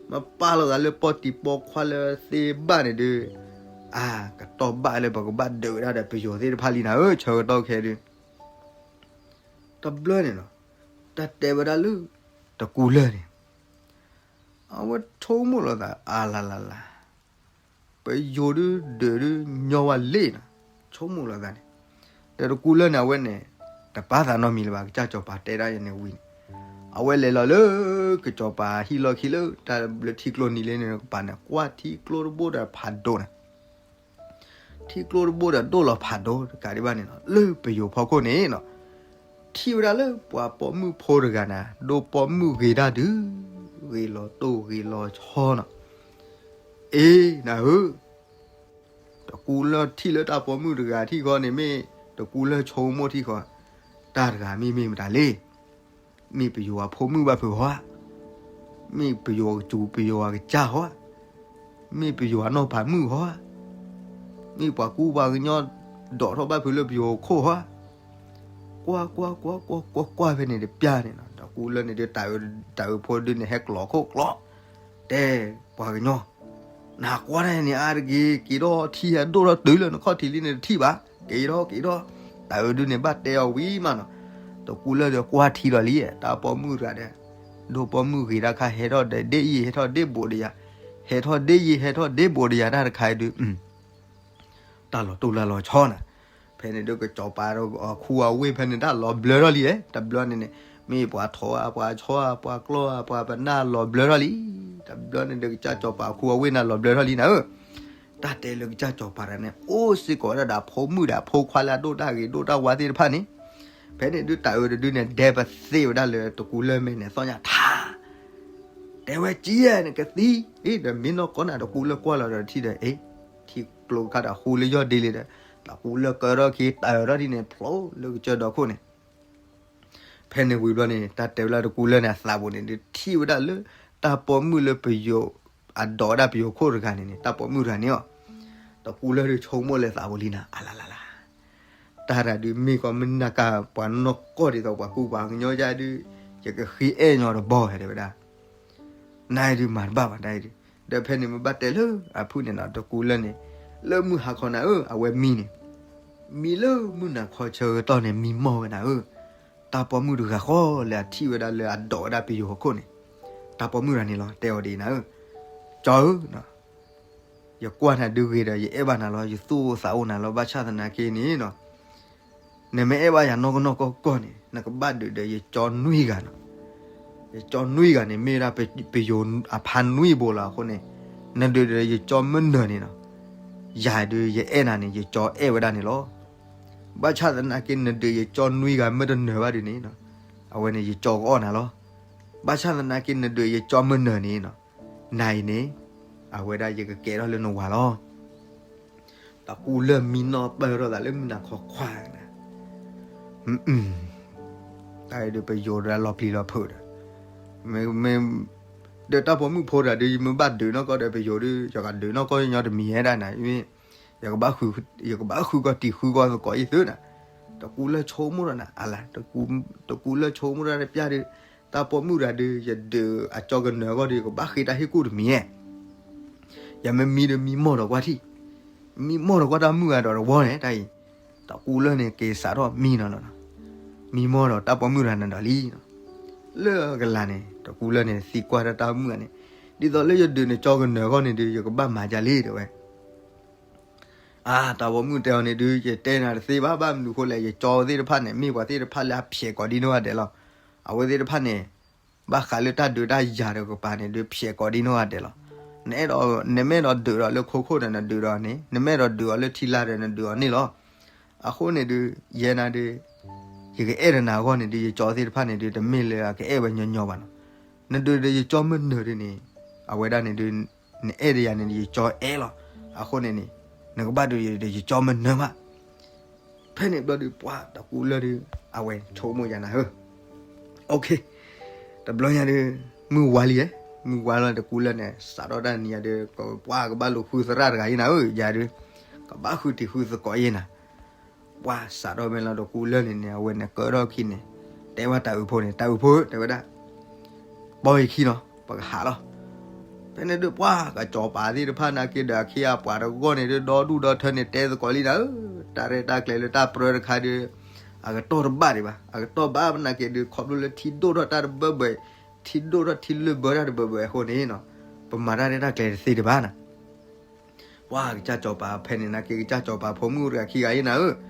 မ့ၢ်ပာ်လီၤသးလၢပီၢ်တံၤပီၢ်ခွါလၢသ့ဘၣ်န့ၣ်ဒုး, အါ ကတီၢ်ဘၣ်လၢပကဘၣ်ဒုးဝဲဒၣ်ဒီးပယီၤသ့ၣ်တဖၣ်လံနၤဧၢ, ဆၢကတီၢ်ခဲဒုး တဘျီန့ၣ်နီၤ, တၢ်တဲဝဲဒၣ်လၢ တကူလၢၢ်န့ၣ် အဝဲဆိကမိၣ်လီၤသး အါလါလါလါ, ပယီၤဒုးဒုးဒုးညီဝဲလံနီၤ, ဆိကမိၣ်လီၤသးန့ၣ်, ဒီးတကူလၢၢ်န့ၣ် အဝဲန့ၣ် တပာ်သးနီတမံၤလၢၤဘၣ်, ကစၢ်စီၤပၤတဲဒၣ်ယၤန့ၣ်ဝံၤန့ၣ်, အဝဲလဲၤလီၤလၢ ကစီၤပၤဟံၣ်လီၢ်ခံလၢ တၢ်ဘျၢထံကျိနံၤလၢန့ၣ် ကပၤန့ၣ် ကွၢ်ထံကျိတဘိဒီးဖးဒိၣ်နၤ ထံကျိတဘိဒီးဒိၣ်လီၤဖးဒိၣ်တကးဒံးဘၣ်န့ၣ်နီၤ, လၢပယိၤဖီခိၣ်န့ၣ်နီၤ, ထံၣ်ဝဲဒၣ်လၢပှၤပိာ်မုၣ်ဖိတဂၤန့ၣ် ဒိပိာ်မုၣ်ဂ့ၤတၢ်ဒုး, ဂ့ၤလီၤတိၢ်ဂ့ၤလီၤဆီနီၤ, အ့ နၤဧၢ, တကူလၢၢ်ထံၣ်လၢတၢ်ပိာ်မုၣ်တဂၤထံၣ်ဃီန့ၣ် မ့ၢ်တကူလၢၢ်ဆိကမိၣ်ထံၣ်ဃီ, တၢ်တဂၤမ့ၢ်မ့ၢ်မတၤလဲၣ် မ့ၢ်ပယီၤအဖိမုၣ်ဘၣ်ဖုးဧါ, မ့ၢ်ပယီၤအကစူၤပယီၤအကစၢ်ဧါ, မ့ၢ်ပယီၤအနီၢ်ပၤမုၣ်ဧါ, မ့ၢ်ပှၤကူပှၤကညီဒိးထီၣ်ဘၣ်ဖုးလၢပယီၤခိၣ်ဧါ, ကွၢ်ကွၢ်ကွၢ်ကွၢ်ကွၢ်ကွၢ်ဖဲန့ၣ်တပျၢ်န့ၣ်နီၤ, တကူလၢၢ်န့ၣ်ဒုး တၤအုးဖိဒုးန့ၣ် ဟဲကျိးခိၣ်ကျိး, တဲပှၤကညီ နကွၢ်တၢ်န့ၣ်အါတက့ၢ်, က့ၤထီၣ်ထံဟဲဒိၣ်ထီၣ်တုၤလၢနခီၣ်ထံးလံန့ၣ်တထံၣ်ဘၣ်, က့ၤထီၣ်က့ၤထီၣ်, တၤအုးဒုးန့ၣ် ဘၣ်တဲအီၤဝံၤမးနီၤ, တကူလၢၢ်ဒီးကွၢ်ထံလီၤလံ, တၢ်ပိာ်မုၣ်တဂၤဒီး ဒိပိာ်မုၣ်ဂ့ၤတၢ်ခါ ဟဲထီၣ်ဒ့ယံာ်ဟဲထီၣ်ဒ့ဘိးဒီးယၤ, ဟဲထီၣ်ဒ့ယံာ်ဟဲထီၣ်ဒ့ဘိးဒီးယၤတၢ်တခါအံၤဒုး တၢ်လီၤတိၢ်လၢ်လီၤဆီနၤ, ဖဲန့ၣ်ဒုး ကစီၤပၤဒီးအခူအဝ့ၢ်ဖဲန့ၣ် တၢ်လီၤဘျၢထီၣ်လံ, တဘျီန့ၣ်န့ၣ် မ့ၢ်ပှၤထိးဧါ ပှၤဆီဧါ ပှၤကျီဧါ ပှၤပနၢ်လီၤဘျၢထီၣ်လံ, တဘျီန့ၣ်ဒုး ကစၢ်စီၤပၤအခူအဝ့ၢ်န့ၣ်လီၤဘျၢထီၣ်လံနၤဧၢ, တၢ်တဲလၢကစၢ်စီၤပၤတဂၤန့ၣ် အိၣ်စ့ၢ်ကီးဝဲဒၣ်ဒီးအဖိမုၣ်ဒီးအဖိခွါလၢအဒိၣ်တၢ်ဂ့ၤဒိၣ်တၢ်ဝါသ့ၣ်တဖၣ်န့ၣ်, ဖဲန့ၣ်ဒုး တၤအုးတဒုန့ၣ် ဒဲပသ့ၣ်ဝဲဒၣ်လၢတကူလၢၢ်မဲာ်န့ၣ် သီၣ်ညါထါ တဲဝဲကံယဲၢ်န့ၣ်ကသံ, အ့ ဒီးမ့ၢ်နီၢ်ကီၢ်နၤတကူလၢၢ်ကွၢ်လီၤဒီးထံၣ်ဒီး အ့ ထံကျိခါဒီးဃူလၢယီၢ်ဒ့လံဒီး တကူလၢၢ်ကၢထီၣ်က့ၤတၤအုးထီၣ်ဒ်န့ၣ် ဖျိလၢကစၢၢ်ဒီခိၣ်န့ၣ်, ဖဲန့ၣ်ဝံၤဘျီန့ၣ် တၢ်တဲဝဲဒၣ်တကူလၢၢ်န့ၣ် အသးပူၤန့ၣ်ဒုး ထံၣ်ဝဲဒၣ်လၢ တၢ်ပိာ်မုၣ်လၢပယီၤ အဒိးဝဲဒၣ်ပယီၤခိၣ်တဂၤန့ၣ်န့ၣ် တၢ်ပိာ်မုၣ်တဂၤန့ၣ်အီၤ, တကူလၢၢ်ဒုးဆိကမိၣ်လၢသးပူၤလံနၤ အလါလါလါ တၢ်တၢ်ဒုး မ့ၢ်ကီးမ့ၢ်နၢ်ကၢ်ပှၤနီၢ်ကီၢ်ဒ်သိးပှၤကူပှၤကညီယါဒုး ယကဃ့အဲၣ်ညီတဘီ တဲဝဲဒၣ်. နအံၤဒုးမၤတဘၣ်ဘၣ် နအံၤဒုး, ဒီးဖဲန့ၣ်မ့ၢ်ဘၣ်တဲလၢအဖုၣ်န့ၣ်နီၤ တကူလၢၢ်န့ၣ်, လၢမုၢ်ဟါခီနၤဧၢ အဝဲမံန့ၣ်, မံလၢမုၢ်နၤခီဆၢကတီၢ်န့ၣ် မံမီၢ်ဝဲနၤဧၢ, တၢ်ပိာ်မုၣ်တဂၤဃီလၢအထံၣ်ဝဲဒၣ်လၢအဒိးဝဲဒၣ်ပယိၤဟီၣ်ခိၣ်န့ၣ်, တၢ်ပိာ်မုၣ်တဂၤန့ၣ်လီၤ တဲအီၤဒ်အံၤနၤဧၢ, ကၠီဧၢ ယကွၢ်နၤဒုးဂ့ၤဒီး ယအဲၣ်ဘၣ်နၤလီၤ ယသူၣ်အိၣ်သးအိၣ်နၤလီၤ ဘၣ်ဆၣ်သနာ်က့န့ၣ်နီၤ, နမ့ၢ်အဲၣ်ဘၣ်ယၤနီၢ်ကနီၢ်ကီၢ်ကီၢ်န့ၣ် နကဘၣ်ဒုးဒီးယကၠီနွံဂၤနီၤ, ယကၠီနွံဂၤန့ၣ် မ့ၢ်ဝဲဒၣ်ပယိၤအဖါနွံဘိလီၤအဃိန့ၣ်, နဒုးဒီးယကၠီမ့ၢ်နၢၤန့ၣ်နီၤ, ယၤဒုးယအဲၣ်နၤန့ၣ် ယကၠီအဲၣ်ဝဲဒၣ်န့ၣ်လီၤ, ဘၣ်ဆၣ်သနာ်က့ နဒုးယကၠီနွံဂၤမ့ၢ်တနၢၤဘၣ်ဒုးန့ၣ်, အဝဲန့ၣ်ယကၠီကအီၣ်နၤလီၤ, ဘၣ်ဆၣ်သနာ်က့ နဒုးယကၠီမ့ၢ်နၢၤန့ၣ်နီၤ, နၤအံၤန့ၣ်, အဝဲဒၣ်ယကကဲထီၣ်လၢနဝၤလီၤ တကူလၢၢ်မံနီၢ်ပၢၢ်ထီၣ်သးလၢမုၢ်နၤခီခွါန့ၣ်, တၢ်အံၤဒုးပယိၤဒၣ်လီၤပျံၤလီၤဖုးဒီး, မ့ၢ်, ဒီးတၢ်ပိာ်မုၣ်ဖိတဂၤဒုး ယမ့ၢ်ဘၣ်ဒုးနီၢ်ကီၢ်ဒီးပယိၤဒုး ယကဒုးနီၢ်ကီၢ်ညီတမံၤဝဲဒၣ်နၤ, ယကဘၣ်ဃုကီၢ်တံာ်ဃုကီၢ်သကိးအံၤသုနၤ, တကူလၢၢ်ဆိကမိၣ်ဒီးနၤ, အလၤ, တကူလၢၢ်ဆိကမိၣ်ဒီးတပျၢ်ဒုး, တၢ်ပိာ်မုၣ်တဂၤဒုး ယဒုးအကၠီကနၢၤအဂီၢ်ဒီး ယကဘၣ်ဃ့တၢ်ဟ့ၣ်ကူၣ်တမံၤဧါ ယမ့ၢ်မံဒီးမံမီၢ်ဒီးကွၢ်ထံၣ်, မံမီၢ်ဒီးကွၢ်တၢ်မုၣ်ဂၤဒီးတဝီန့ၣ် တၢ်အံၤ, တကူလၢၢ်န့ၣ်က့ၤစးထီၣ်မံနီၤလီၤ, မံမီၢ်ဒီးတၢ်ပိာ်မုၣ်တဂၤန့ၣ်ဒီးလံ, လၢအကလၤန့ၣ် တကူလၢၢ်န့ၣ် သံကွၢ်တၢ်တၢ်မုၣ်ဂၤန့ၣ်, ဒ်သိးလၢယဒုးနကၠီကနၢၤအဂီၢ်န့ၣ်ဒုး ယကဘၣ်မၤဒ်လဲၣ်တဲဝဲ အါ တၢ်ပိာ်မုၣ်တဲအီၤန့ၣ်ဒုး ယတဲနၤတသ့ဘၣ် ဘၣ်မနုၤဃိလဲၣ် ယကၠီသ့ၣ်တဖၣ်န့ၣ် မ့ၢ်ပှၤသ့ၣ်တဖၣ်လၢအဖျဲးကိးဒ်နီၢ်ဂၤဒဲးလီၤ. အဝဲသ့ၣ်တဖၣ်န့ၣ် ဘၣ်ဃးလၢတၢ်ဒုးတၢ်ယၤတကပၤန့ၣ်ဒုး ဖျဲးကိးဒ်နီၢ်ဂၤဒဲးလီၤ. နအဲၣ်ဒိး နမ့ၢ်အဲၣ်ဒိးဒုးဒီးလၢခိခိၣ်ဒီးနဒုးဒီးန့ၣ်, နမ့ၢ်အဲၣ်ဒိးဒုးအီၤလၢထံလာ်ဒီးနဒုးအီၤန့ၣ်လီၤ. အဃိန့ၣ်ဒုး ယဲနၤဒုး ယကအဲၣ်ဒီးနၤအဂီၢ်န့ၣ်ဒုး ယကၠီသ့ၣ်တဖၣ်န့ၣ်ဒုး တမ့ၢ်လၢအကအဲၣ်ဝဲညီညီဘၣ်နီၤ. နဒုးဒီးယကၠီမ့ၢ်နၢၤဒုးန့ၣ် အဝဲဒၣ်န့ၣ်ဒုး နအဲၣ်ဒီးယၤန့ၣ်ဒုး ယကၠီအဲၣ်လီၤ. အဃိန့ၣ်န့ၣ် နကဘၣ်ဒုးဒီးယကၠီမ့ၢ်နၢၤမး. ဖဲန့ၣ်ဘျီဒုး ပှၤတကူလၢၢ်ဒုး အဝဲဆိကမိၣ်ယၤနၤဧၢ တဘျီညါဒုး မုၢ်ဝါလံဧါ, မုၢ်ဝါလီၤ တကူလၢၢ်န့ၣ် စးထီၣ်တၢ်နံၤညါဒုး ပှၤကဘၣ်လူၤဃုသရၣ်တဂၤအံၤနၤဧၢ, ယၤဒုး ကဘၣ်ဃုတံၤဃုသကိးအံၤနၤ. ပှၤစးထီၣ်မ့ၢ်လီၤ တကူလၢၢ်န့ၣ်န့ၣ် အဝဲန့ၣ်ကၢထီၣ်ခံန့ၣ် တဲဘၣ်တၢ်အုးဖိန့ၣ် တၢ်အုးဖိဧၢ တဲဝဲဒၣ် ဘီအံၤခံလီၤ ပကဟးလီၤ. ဖဲန့ၣ်ဒုး ပှၤကစီၤပၤသ့ၣ်တဖၣ်နာ်က့ဒီး အခ့အပှၤတဂီၢ်န့ၣ်ဒုး ဒီဒူၣ်ဒီထၢန့ၣ် တဲသကိးလံနၤဧၢ, တၢ်ရဲၣ်တၢ်ကျဲၤလၢတၢ်ပြၢတခါဒုး အကတီၢ်တဘၣ်ဒံးဘၣ်, အကတီၢ်ဘၣ်နာ်က့ဒုး ခီဖျိလၢထံဒိၣ်ထီၣ်တၢ်တဘၢဘၢ, ထံဒိၣ်ထီၣ်ထံလၢဘၢတၢ်တဘၢဘၢအဃိန့ၣ်နီၤ, ပမၤတၢ်ရဲၣ်တၢ်ကျဲၤတသ့ဒံးဘၣ်နၤ. ပှၤကစၢ်စီၤပၤဖဲန့ၣ်နာ်က့ ကစၢ်စီၤပၤဖိမုၣ်တဂၤခံဂၤအံၤနၤဧၢ,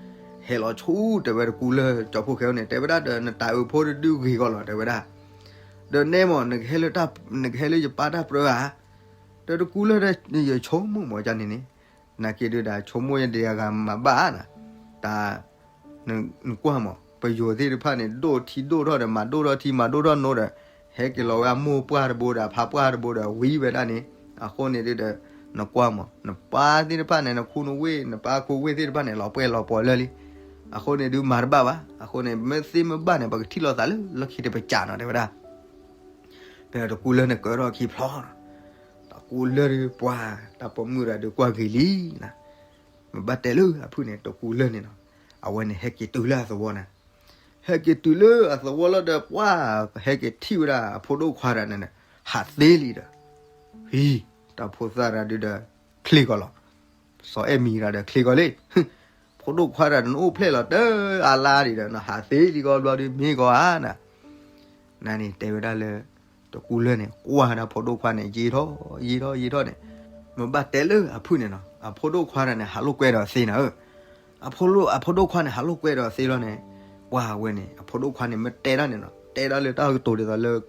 ဟဲလီၤဆူတဲဝဲတကူလၢၢ်ကၠီဖိၣ်ဃဲန့ၣ် တဲဝဲဒၣ်ဒီး နတၢ်အုးဖိတဒုဂ့ၤဂီၢ်လီၤ တဲဝဲဒၣ်, ဒီးနဲမ့ၢ် နကဟဲလၢယပၢ်တၢ်ပြၢဧါ, ဒီးတကူလၢၢ်ဒီး ယဆိကမိၣ်မ့ၢ်ကန့ၣ်န့ၣ်, နာ်က့ဒုးဒၣ်ဆိကမိၣ်ယဒံးအဂၤမၤဘၣ်နၤ, တၢ် နကွၢ်မး ပယိၤသ့ၣ်တဖၣ်န့ၣ် ဒိၣ်ထံဒိၣ်ထီၣ်ဒီး မၤဒိၣ်ထီၣ်ထံမၤဒိၣ်ထီၣ်နိဒီး ဟဲက့ၤလီၤဝဲအမိၢ်ပှၢ်တဘိဒီး အဖါပှၢ်တဘိဒီး ဝံၤဝဲဒၣ်န့ၣ်, အဃိန့ၣ်ဒုးဒီး နကွၢ်မး နပၢ်သ့ၣ်တဖၣ်န့ၣ် နခူနဝ့ၢ် နပၢ်ခူဝ့ၢ်သ့ၣ်တဖၣ်န့ၣ် လီၤပှဲၤလီၤပှီၤလၢာ်လံ, အဃိန့ၣ်ဒုးမၤတဘၣ်ဘၣ်, အဃိန့ၣ် မ့ၢ်သ့မ့ၢ်ဘၣ်န့ၣ် ပကထံၣ်လိာ်သးလၢလီၢ်ခံတပစးနီၤ တဲဝဲဒၣ် ဖဲတကူလၢၢ်န့ၣ်ကၢထီၣ်ခံဖျီနီၤ, တကူလၢၢ်ဒုးပှၤ တၢ်ပိာ်မုၣ်တဂၤဒုးကွၢ်ဂ့ၤလံနၤ, မ့ၢ်ဘၣ်တဲလၢအဖုၣ်န့ၣ် တကူလၢၢ်န့ၣ်နီၤ, အဝဲန့ၣ်ဟဲက့ၤတုၤလၢအသဝီနၤ, ဟဲက့ၤတုၤလၢအသဝီလီၤဒီး ပှၤဟဲက့ၤထံၣ်ဝဲဒၣ်အဖိဒိၣ်ခွါတဂၤန့ၣ် ဟးသ့လံဒီး, ဟံ, တၢ်ဖိသၣ်တဂၤဒုးဒီး ချ့ကီးလီၤ, စီၤအဲၣ်မံၤတဂၤဒီးချ့ကီးလံ ဖိဒိၣ်ခွါတဂၤဒီးနအိၣ်ဖျဲၣ်လီၤတၢ်အါလါဒံးဒီး နဟးသ့လံကီးဘျီဒုးမ့ၢ်ကီးဧါနၤ, နန့ၣ်တဲဝဲဒၣ်လၢ တကူလၢၢ်န့ၣ် ကွၢ်ဒၣ်ဖိဒိၣ်ခွါန့ၣ် ယံာ်ထီၣ်ယံာ်ထီၣ်ယံာ်ထီၣ်န့ၣ်, မ့ၢ်ဘၣ်တဲလၢအဖုၣ်န့ၣ်နီၤ အဖိဒိၣ်ခွါတဂၤန့ၣ် ဟးလိာ်ကွဲဒီးသ့နၤဧၢ, အဖိဒိၣ်ခွါန့ၣ် ဟးလိာ်ကွဲဒီးသ့လီၤန့ၣ်, ပှၤဝဲန့ၣ် အဖိဒိၣ်ခွါန့ၣ် မ့ၢ်တဲဒၣ်န့ၣ်နီၤ တဲဒၣ်လၢတၢ်ကတိၤဒ်သိးလၢ ဒ်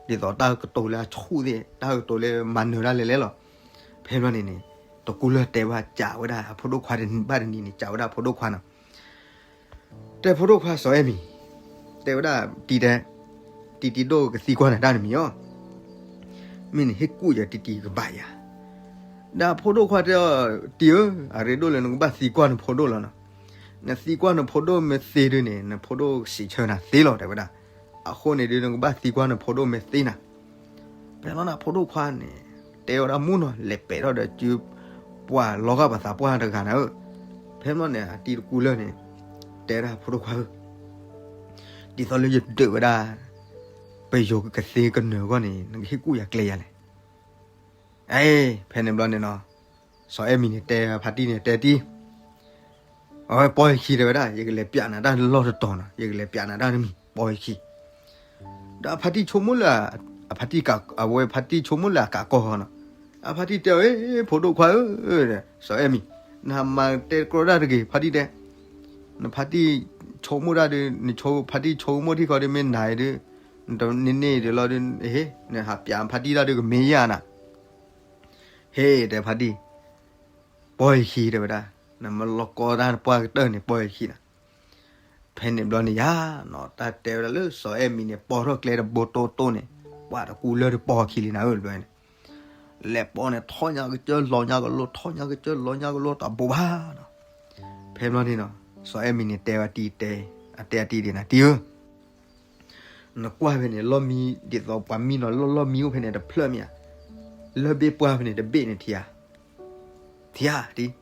သိးတၢ်ကတိၤလၢအဆူၣ်သ့ၣ် တၢ်ကတိၤလၢမၤနၢၤဒၣ်လဲာ်လဲာ်လီၤ, ဖဲဘျီန့ၣ်န့ၣ် တကူလၢၢ်တဲဘၣ်စံးဝဲဒၣ်အဖိဒိၣ်ခွါတနံၤဘၣ်တနံၤန့ၣ် စံးဝဲဒၣ်အဖိဒိၣ်ခွါနီၤ တဲဖိဒိၣ်ခွါစီၤအဲၣ်မံၤ, တဲဝဲဒၣ်တံၤတဲ, တံၤတံၤဒိၣ်ကသံကွၢ်နၤတၢ်တမံၤအီၤ, မ့ၢ်နဟ့ၣ်ကူၣ်ယၤတံၤတံၤကဘၣ်ယၤ, ဒီးအဖိဒိၣ်ခွါတဲအီၤ, တံၤဧၢ, အရ့ဒိၣ်လၢနကဘၣ်သံကွၢ်နဖိဒိၣ်လီၤနီၤ, နသံကွၢ်နဖိဒိၣ်မ့ၢ်သ့ဒုးန့ၣ် နဖိဒိၣ်စံးဆၢနၤသ့လီၤ တဲဝဲဒၣ်, အဃိန့ၣ်ဒုး နကဘၣ်သံကွၢ်နဖိဒိၣ်မ့ၢ်သ့နၤ ဖဲလီၤန့ၣ် အဖိဒိၣ်ခွါန့ၣ် တဲဝဲဒၣ်မူနီၤ လဲၤပဲာ်ထီၣ်ဒီးစု ပှၤလီၤဂာ်ပသးပှၢ်တဂၤနၤဧၢ, ဖဲလီၤန့ၣ် အတံၤတကူလၢၢ်န့ၣ် တဲဒၣ်ဖိဒိၣ်ခွါဧၢ, ဒ်သိးလၢယဒုးဝဲဒၣ် ပယိၤကသ့ကနၢၤအဂီၢ်န့ၣ် နကဟ့ၣ်ကူၣ်ယၤကျဲယၤလဲၣ်, အ့ ဖဲန့ၣ်ဘျီန့ၣ်နီၤ, စီၤအဲၣ်မံၤန့ၣ်တဲဖါတံၢ်န့ၣ် တဲတံၢ်, အဝဲပီၢ်ယခံတဲဝဲဒၣ်, ယကလဲၤပျးနၤတၢ်လီၢ်တတီၤနီၤ, ယကလဲၤပျးနၤတၢ်တမံၤ, ပီၢ်ယခံ. ဒီးအဖါတံၢ်ဆိကမိၣ်လၢ, အဖါတံၢ်, အဝဲဖါတံၢ်ဆိကမိၣ်လၢအကးကီၢ်ဟီနီၤ, အဖါတံၢ်တဲအီၤ, ဖိဒိၣ်ခွါဧၢ, စီၤအဲၣ်မံၤ, နဟးမၤတဲတကြၢးတၢ်တဂ့ၤ, ဖါတံၢ်တဲ, နဖါတံၢ်ဆိကမိၣ်တၢ်ဒီး, နဆိ, ဖါတံၢ်ဆိကမိၣ်ထံၣ်ဃီဒီး မ့ၢ်နၤအံၤဒီး, နတန့ၢ်န့ၢ်ဒံးလီၤဒီး, နဟးပျးဖါတံၢ်တၢ်ဒီးကမ့ၢ်ယၤနၤ, ဟ့ၣ်တဲဖါတံၢ်, ပီၢ်ယခံတဲဝဲဒၣ်, နမ့ၢ်လီၤကီတၢ်နပှၢ်ကတၢၢ်န့ၣ် ပီၢ်ယခံနၤ. ဖဲန့ၣ်ဘျီန့ၣ်ယၤနီၤ, တၢ်တဲဝဲဒၣ်လၢစီၤအဲၣ်မံၤန့ၣ် ပီၢ်ထီၣ်ကျဲတဘိတိၢ်တိၢ်န့ၣ်, ပှၤတကူလၢၢ်ဒီးပီၢ်ခံလံနၤဧၢ, တဘျီန့ၣ် လဲၤပီၢ်န့ၣ် ထီၣ်ညါကစၢၢ်လီၤညါကလိ, ထီၣ်ညါကစၢၢ်လီၤညါကလိ တဘိဘၣ်နီၤ. ဖဲဘျီန့ၣ်နီၤ, စီၤအဲၣ်မံၤန့ၣ်တဲဝဲတံၢ်တဲ, အတဲအတံၢ်ဒ်နၤ, တံၢ်ဧၢ, နကွၢ်ဖဲန့ၣ် လီၢ်မံ, ဒ်သိးပှၤမံနီၤ, လီၢ်လီၢ်မံအိၣ်ဖဲန့ၣ်တဖျၢၣ်မ့ၢ်ဧါ, လၢၢ်ဘ့ၣ်ပှၢ်ဖဲန့ၣ်တဘ့ၣ်န့ၣ်ထံၣ်ဧါ, ထံၣ်ဧါတံၢ်,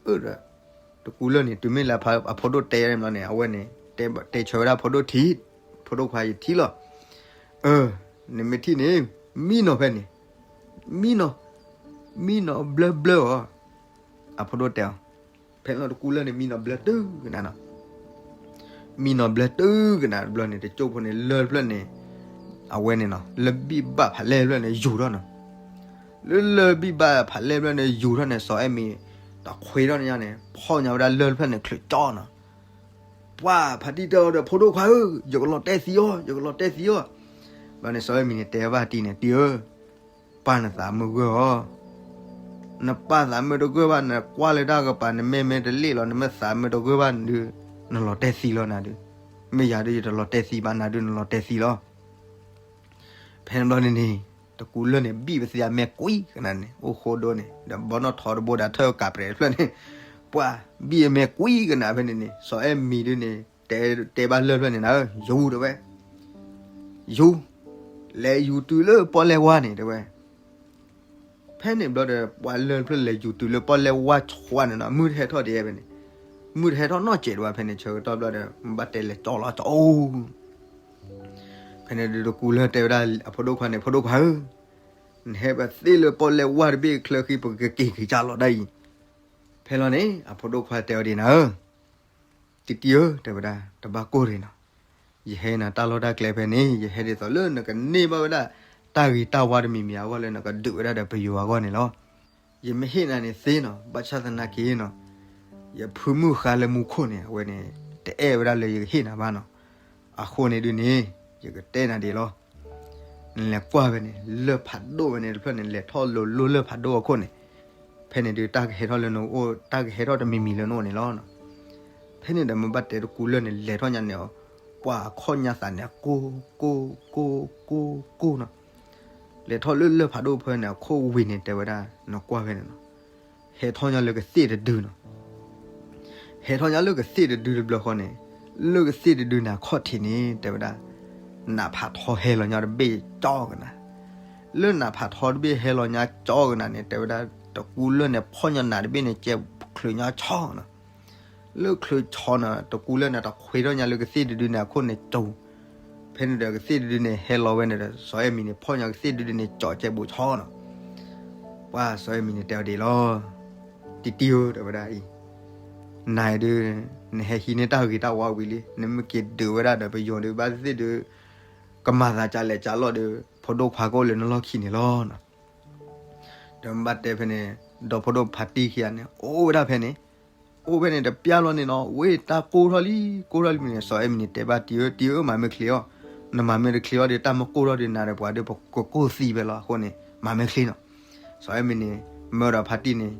အၢဒီး, တကူလၢၢ်န့ၣ် တုၤမ့ၢ်လၢအဖိဒိၣ်တဲန့ၣ်ဘျီန့ၣ် အဝဲန့ၣ်, တဲဆၢဝဲဒၣ်ဖိဒိၣ်ထံၣ်, ဖိဒိၣ်ခွါယထံၣ်လီၤ, အၢ, နမ့ၢ်ထံၣ်န့ၣ်, မံနီၤဖဲန့ၣ်, မံနီၤ, မံနီၤဘျၢဘျၢအီၤ, အဖိဒိၣ်တဲအီၤ, ဖဲလီၤတကူလၢၢ်န့ၣ် မံနီၤဘျၢတုၤကနၤနီၤ, မံနီၤဘျၢတုၤကနၤတဘျီန့ၣ် တကၠိၢ်ဖိန့ၣ် လၢၢ်တဖျၢၣ်န့ၣ်, အဝဲန့ၣ်နီၤ လၢၢ်ဘံၣ်ဘၣ်ဖးလဲၢ်တဖျၢၣ်န့ၣ် ယူၤထီၣ်နီၤ, လၢလၢၢ်ဘံၣ်ဘၣ်ဖးလဲၢ်တဖျၢၣ်န့ၣ် ယူၤထီၣ်န့ၣ် စီၤအဲၣ်မံၤ, တခွ့ထီၣ်န့ၣ်ညါန့ၣ် ဖီၣ်ညါဝဲဒၣ်လၢၢ်တဖျၢၣ်န့ၣ် ချုးကၠီနီၤ, ပှၤဖါတံၢ်တဲအီၤဒီး ဖိဒိၣ်ခွါဧၢ, ယကလီၤတဲာ်သံအီၤ, ယကလီၤတဲာ်သံအီၤ, ဘျီန့ၣ် စီၤအဲၣ်မံၤန့ၣ် တဲဘၣ်တံၢ်န့ၣ် တံၢ်ဧၢ, ပၢ်နသးမုာ်ဂၢၢ်အီၤ, နပၢ်သးမုာ်တဂၢၢ်ဘၣ်, နကွၢ်လၢတၢ်ကပၤ နမ့ၢ်မ့ၢ်တလ့ၣ်လီၤ, နမ့ၢ်သးမုာ်တဂၢၢ်ဘၣ်ဒုး, နလီၤတဲာ်သံလီၤနၤဒုး, မ့ၢ်ယၤဒုး ယတလီၤတဲာ်သံဘၣ်, နၤဒုး နလီၤတဲာ်သံလီၤ. ဖဲန့ၣ်ဘျီန့ၣ်န့ၣ် တကူလၢၢ်န့ၣ် ဘံၣ်ပသံအမဲာ်ကွံာ်ကနၤန့ၣ် အိၣ်ဃိဒိန့ၣ် ဒီးဘီနီၣ်ထိးတဘိဒီး ထၢၣ်ကးပြဲးတဖျၢၣ်န့ၣ်, ပှၤဘံၣ်အမဲာ်ကွံာ်ကနၤဖဲန့ၣ်န့ၣ် စီၤအဲၣ်မံၤဒုးန့ၣ် တဲဘၣ်လၢၢ်တဖျၢၣ်န့ၣ်နၤဧၢ, ယူၤတဲဝဲ, ယူၤ, လဲၤယူၤတုၤလၢပီၣ်လဲၣ်ဝါန့ၣ်တဲဝဲ. ဖဲန့ၣ်ဘျီဒီး ပှၤလၢၢ်တဖျၢၣ်လဲၤယူၤတုၤလၢပီၣ်လဲၣ်ဝါဆှါန့ၣ်နီၤ, မုၢ်တဟဲထီၣ်ဒံးဖဲန့ၣ်, မုၢ်တဟဲထီၣ်နီတစဲးဒံးဘၣ်ဖဲန့ၣ် ဆၢကတီၢ်ဘျီဒီး ဘၣ်တဲလဲၤကၠီလီၤကၠီအိၣ် ဖဲန့ၣ်ဒုးတကူလၢၢ်တဲဝဲဒၣ်အဖိဒိၣ်ခွါန့ၣ်, ဖိဒိၣ်ခွါဧၢ, နဟဲပသ့လၢပီၣ်လဲၣ်ဝါတဘ့ၣ်ချၢဃံ ပကက့ၤက့ၤကၢ်လီၤဒၣ်အံၤ. ဖဲလီၤန့ၣ် အဖိဒိၣ်ခွါတဲအီၤဒ်နၤဧၢ, တံၢ်တံၢ်ဧၢ တဲဝဲဒၣ်, တဘၣ်ကိၢ်တဂ့ၤနီၤ, ယဟဲနၤတၢ်လီၢ်တၢ်ကျဲဖဲန့ၣ် ယဟဲဒ်သိးလၢနကန့ၢ်ဘၣ်ဝဲဒၣ် တၢ်ဂ့ၤတၢ်ဝါတမံၤမံၤအဂီၢ်လၢနကဒုးဝဲဒၣ်ဒီးပယိၤအဂီၢ်န့ၣ်လီၤ. ယမ့ၢ်ဟ့ၣ်နၤန့ၣ်သ့နီၤ, ဘၣ်ဆၣ်သနာ်က့နီၤ, ယဖုမုၣ်ဃါလၢမူခိၣ်န့ၣ် အဝဲန့ၣ် တအဲၣ်ဝဲဒၣ်လၢယကဟ့ၣ်နၤဘၣ်နီၤ. အဃိန့ၣ်ဒုးန့ၣ် ယကတဲနၤဒ်လီၤ. နလဲၤကွၢ်ဖဲန့ၣ် လၢၢ်ဖးဒိၣ်ဖဲန့ၣ်တဖျၢၣ်န့ၣ် လဲၤထီၣ်လိၤလိၤလၢၢ်ဖးဒိၣ်အခိၣ်န့ၣ်, ဖဲန့ၣ်ဒုးတၢ်ကဟဲထီၣ်လၢနအိၣ်, တၢ်ကဟဲထီၣ်တမံၤမံၤလၢနအိၣ်န့ၣ်လီၤ. ဖဲန့ၣ်ဒီးမ့ၢ်ဘၣ်တဲတကူလၢၢ်န့ၣ် လဲၤထီၣ်ညါန့ၣ်, ပှၤအခီၣ်ညါသးန့ၣ် ကိၢ်ကိၢ်ကိၢ်ကိၢ်ကိၢ်နီၤ. လဲၤထီၣ်လၢလၢၢ်ဖးဒိၣ်ဖဲန့ၣ် အခိၣ်ဝံၤန့ၣ် တဲဝဲဒၣ် နကွၢ်ဖဲန့ၣ်နီၤ, ဟဲထီၣ်ညါလၢကသ့ၣ်တဒုနီၤ. ဟဲထီၣ်ညါလၢကသ့ၣ်တဒုတဘျီဃီန့ၣ်, လၢကသ့ၣ်တဒုန့ၣ် အခီၣ်ထံးန့ၣ် တဲဝဲဒၣ် နးဖးထီဟဲလီၤညါတဘ့ၣ်ကၠီကနၤ. လၢနးဖးထီတဘ့ၣ်ဟဲလီၤညါကၠီကနၤန့ၣ် တဲဝဲဒၣ် တကူလၢၢ်န့ၣ် ဖီၣ်ညါနးတဘ့ၣ်န့ၣ် ကဲချုးညါဆီနီၤ. လၢချုးဆီနီၤ တကူလၢၢ်န့ၣ် တခွ့ထီၣ်ညါလၢကသ့ၣ်တဒုန့ၣ် အခိၣ်န့ၣ်ကၠိ. ဖဲန့ၣ်ဒီးကသ့ၣ်တဒုန့ၣ် ဟဲလီၤဝဲန့ၣ်ဒီး စီၤအဲၣ်မံၤန့ၣ် ဖီၣ်ညါကသ့ၣ်တဒုန့ၣ် ကၠီကဲဘူးဆီနီၤ. ပှၤစီၤအဲၣ်မံၤန့ၣ်တဲအီၤဒ်အံၤလီၤ, တံၢ်တံၢ်ဧၢ တဲဝဲဒၣ်အံၤ, နၤအံၤဒုး နဟဲဟံးန့ၢ်တၢ်ဂ့ၤတၢ်ဝါဝံၤလံ, နမ့ၢ်က့ၤဒုးဝဲဒၣ်ဒီးပယီၤဒုး ဘၣ်သ့ၣ်သ့ၣ်ဒုး ကမၤသးကလဲာ်ကလီၢ်ဒီး ဖိဒိၣ်ခွါကအိၣ်လၢနလီၢ်ခံန့ၣ်လီၤ. ဒီးမ့ၢ်ဘၣ်တဲဖဲန့ၣ် ဒီဖိဒိၣ်ဖါတံၢ်ခံဂၤန့ၣ် အိၣ်ဝဲဒၣ်ဖဲန့ၣ်, အိၣ်ဖဲန့ၣ်တပျၢ်လီၤန့ၣ်နီၤ, ဝဲတၢ်ကိၢ်ထီၣ်လံ ကိၢ်ထီၣ်လံန့ၣ် စီၤအဲၣ်မံၤန့ၣ်တဲဘၣ်တံၢ်ဧၢ, တံၢ်ဧၢ မၤမ့ၢ်ချ့အီၤ, နမၤမ့ၢ်တချ့အီၤဒီး တၢ်မ့ၢ်ကိၢ်ထီၣ်ဒီး နၤဒီးပှၤဒီးပကကိၢ်သံဖဲလီၤ. အဃိန့ၣ် မၤမ့ၢ်ချ့နီၤ. စီၤအဲၣ်မံၤန့ၣ် မၢဒီးဖါတံၢ်န့ၣ်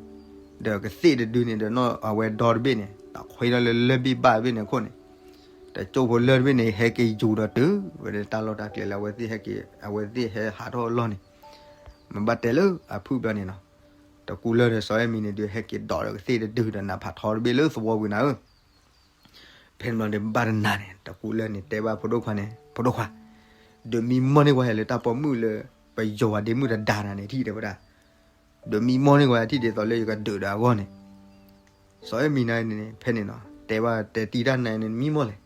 ဒီးကသ့ၣ်တဒုန့ၣ် ဒီးနီၢ်အဝဲဒီတဘ့ၣ်န့ၣ် တခွ့ထီၣ်လၢလၢၢ်ဘံၣ်ဘၣ်တဘ့ၣ်န့ၣ်အခိၣ်န့ၣ်, တကၠိဖိလၢၢ်တဘ့ၣ်န့ၣ် ဟဲက့ၤယူၤဒီးတုၤဝဲဒၣ်တၢ်လီၢ်တၢ်ကျဲလၢအဝဲသ့ၣ်ဟဲက့ၤ အဝဲသ့ၣ်ဟဲဟးထီၣ်အလီၢ်န့ၣ်, မ့ၢ်ဘၣ်တဲလၢအဖုၣ်ဘျီန့ၣ်နီၤ, တကူလၢၢ်ဒီးစီၤအဲၣ်မံၤန့ၣ်ဒုး ဟဲက့ၤဒိးဒီးကသ့ၣ်တဒုဒီးနးဖးထီတဘ့ၣ်လၢသဝီပူၤနၤဧၢ. ဖဲန့ၣ်ဘျီန့ၣ် ဘၣ်တနၤန့ၣ် တကူလၢၢ်န့ၣ် တဲဘၣ်ဖိဒိၣ်ခွါန့ၣ် ဖိဒိၣ်ခွါ, ဒုးမံမီၢ်န့ၢ်ဝဲယၤလၢတၢ်ပိာ်မုၣ်လၢ ပယီၤဝဲဒ့မုၣ်တဒါနၤန့ၣ်ထံၣ်တဲဝဲဒၣ်, ဒုးမံမီၢ်န့ၢ်ဝဲယၤထံၣ်ဒ်သိးလၢယကဒုးဒီးအဂီၢ်န့ၣ်, စီၤအဲၣ်မံၤန့ၣ် ဖဲန့ၣ်နီၤ တဲဘၣ်တဲတံၢ်တၢ်နၤန့ၣ် နမံမီၢ်လဲၣ်,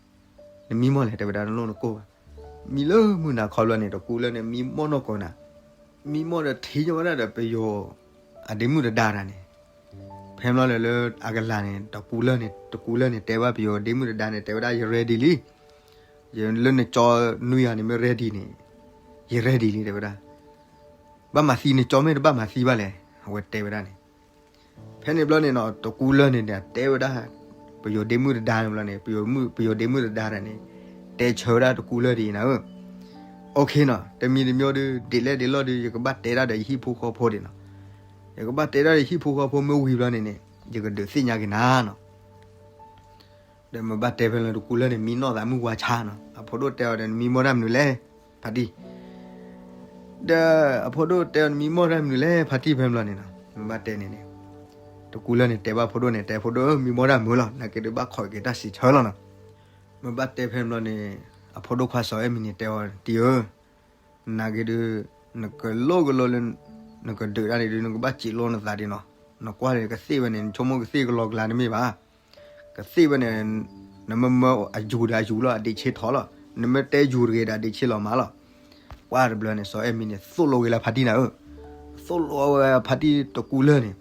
နမံမီၢ်လဲၣ် တဲဝဲဒၣ် နလိၣ်နကိၢ်ဘၣ်, မံလၢမုၢ်နၤခီဘျီန့ၣ် တကူလၢၢ်န့ၣ် မံမီၢ်နီၢ်ကီၢ်နၤ, မံမီၢ်ဒီးထံၣ်ညီဝဲဒၣ်ဒီးပယီၤအဒ့မုၣ်တဒါတၢ်န့ၣ်, ဖဲမလီၤလၢလၢအကလၤန့ၣ် တကူလၢၢ်န့ၣ် တကူလၢၢ်န့ၣ် တဲဘၣ်ပယီၤဒ့မုၣ်တဒါန့ၣ် တဲဝဲဒၣ် ယ ready လံ, ယလၢနကၠီနွံဂၤန့ၣ်မ့ၢ် ready န့ၣ်, ယ ready လံ တဲဝဲဒၣ်. ဘၣ်မၤသံနကၠီမ့ၢ်တဘၣ်မၤသံဘၣ်လဲၣ်, အဝဲတဲဝဲဒၣ်န့ၣ်. ဖဲန့ၣ်ဘျီန့ၣ်နီၤ တကူလၢၢ်န့ၣ်ဒီး တဲဝဲဒၣ် ပယီၤဒ့မုၣ်တဒါန့ၣ်ဘျီန့ၣ် ပယီၤမုၣ် ပယီၤဒ့မုၣ်တဒါတၢ်န့ၣ် တဲဆၢဝဲဒၣ်တကူလၢၢ်ဒ်အံၤနၤဧၢ, OK နီၤ, တမံၤတမံၤဒီး ဒ်လဲၣ်ဒ်လဲၣ်ဒီး ယကဘၣ်တဲဒၣ်ဒီးယဟံၣ်ဖိဃီဖိဒံးနီၤ, ယကဘၣ်တဲဒၣ်ဒီးယဟံၣ်ဖိဃီဖိမ့ၢ်ဝံၤဘျီန့ၣ်န့ၣ် ယကဒုးသ့ၣ်ညါက့ၤနၤနီၤ. ဒီးမ့ၢ်ဘၣ်တဲဖဲလၢတကူလၢၢ်န့ၣ် မံနီၢ်သးမုၢ်ဝါဆါနီၤ, အဖိဒိၣ်တဲအီၤဒီး နမံမီၢ်တၢ်မနုၤလဲၣ် ဖါတံၢ်, ဒီးအဖိဒိၣ်တဲအီၤ နမံမီၢ်တၢ်မနုၤလဲၣ် ဖါတံၢ် ဖဲဘျီန့ၣ်နီၤ, မ့ၢ်ဘၣ်တဲန့ၣ်န့ၣ် တကူလၢၢ်န့ၣ် တဲဘၣ်ဖိဒိၣ်န့ၣ် တဲဖိဒိၣ်ဧၢ မံမီၢ်တၢ်မနုၤလီၤ, နာ်က့ဒုးဘၣ်ခိးက့ၤတၢ်စံးဆၢလီၤနီၤ. မ့ၢ်ဘၣ်တဲဖဲဘျီန့ၣ် အဖိဒိၣ်ခွါစီၤအဲၣ်မံၤန့ၣ် တဲအီၤ တံၢ်ဧၢ, နာ်က့ဒုး နကလိၣ်ကလိလၢ နကဒုးတၢ်န့ၣ်ဒုး နကဘၣ်စံးလိနသးဒံးနီၤ, နကွၢ်န့ၣ် ကသ့ၣ်ဝဲန့ၣ် နဆိကမိၣ်ကသ့ၣ်ကလီကလါတမ့ၢ်ဘၣ်, ကသ့ၣ်ဝဲန့ၣ် နမ့မ့ၢ်အယူၤဒီးအယူၤလီၤ အဒ့ဆ့ထီလီၤ, နမ့ၢ်တဲယူၤတဂ့ၤဒီး အဒ့ဆ့လီၤမးလီၤ. ပှၢ်တဘျီန့ၣ် စီၤအဲၣ်မံၤန့ၣ် သိၣ်လိဂ့ၤလၢဖါတံၢ်နၤဧၢ, သိၣ်လိဝဲဖါတံၢ်တကူလၢၢ်န့ၣ်,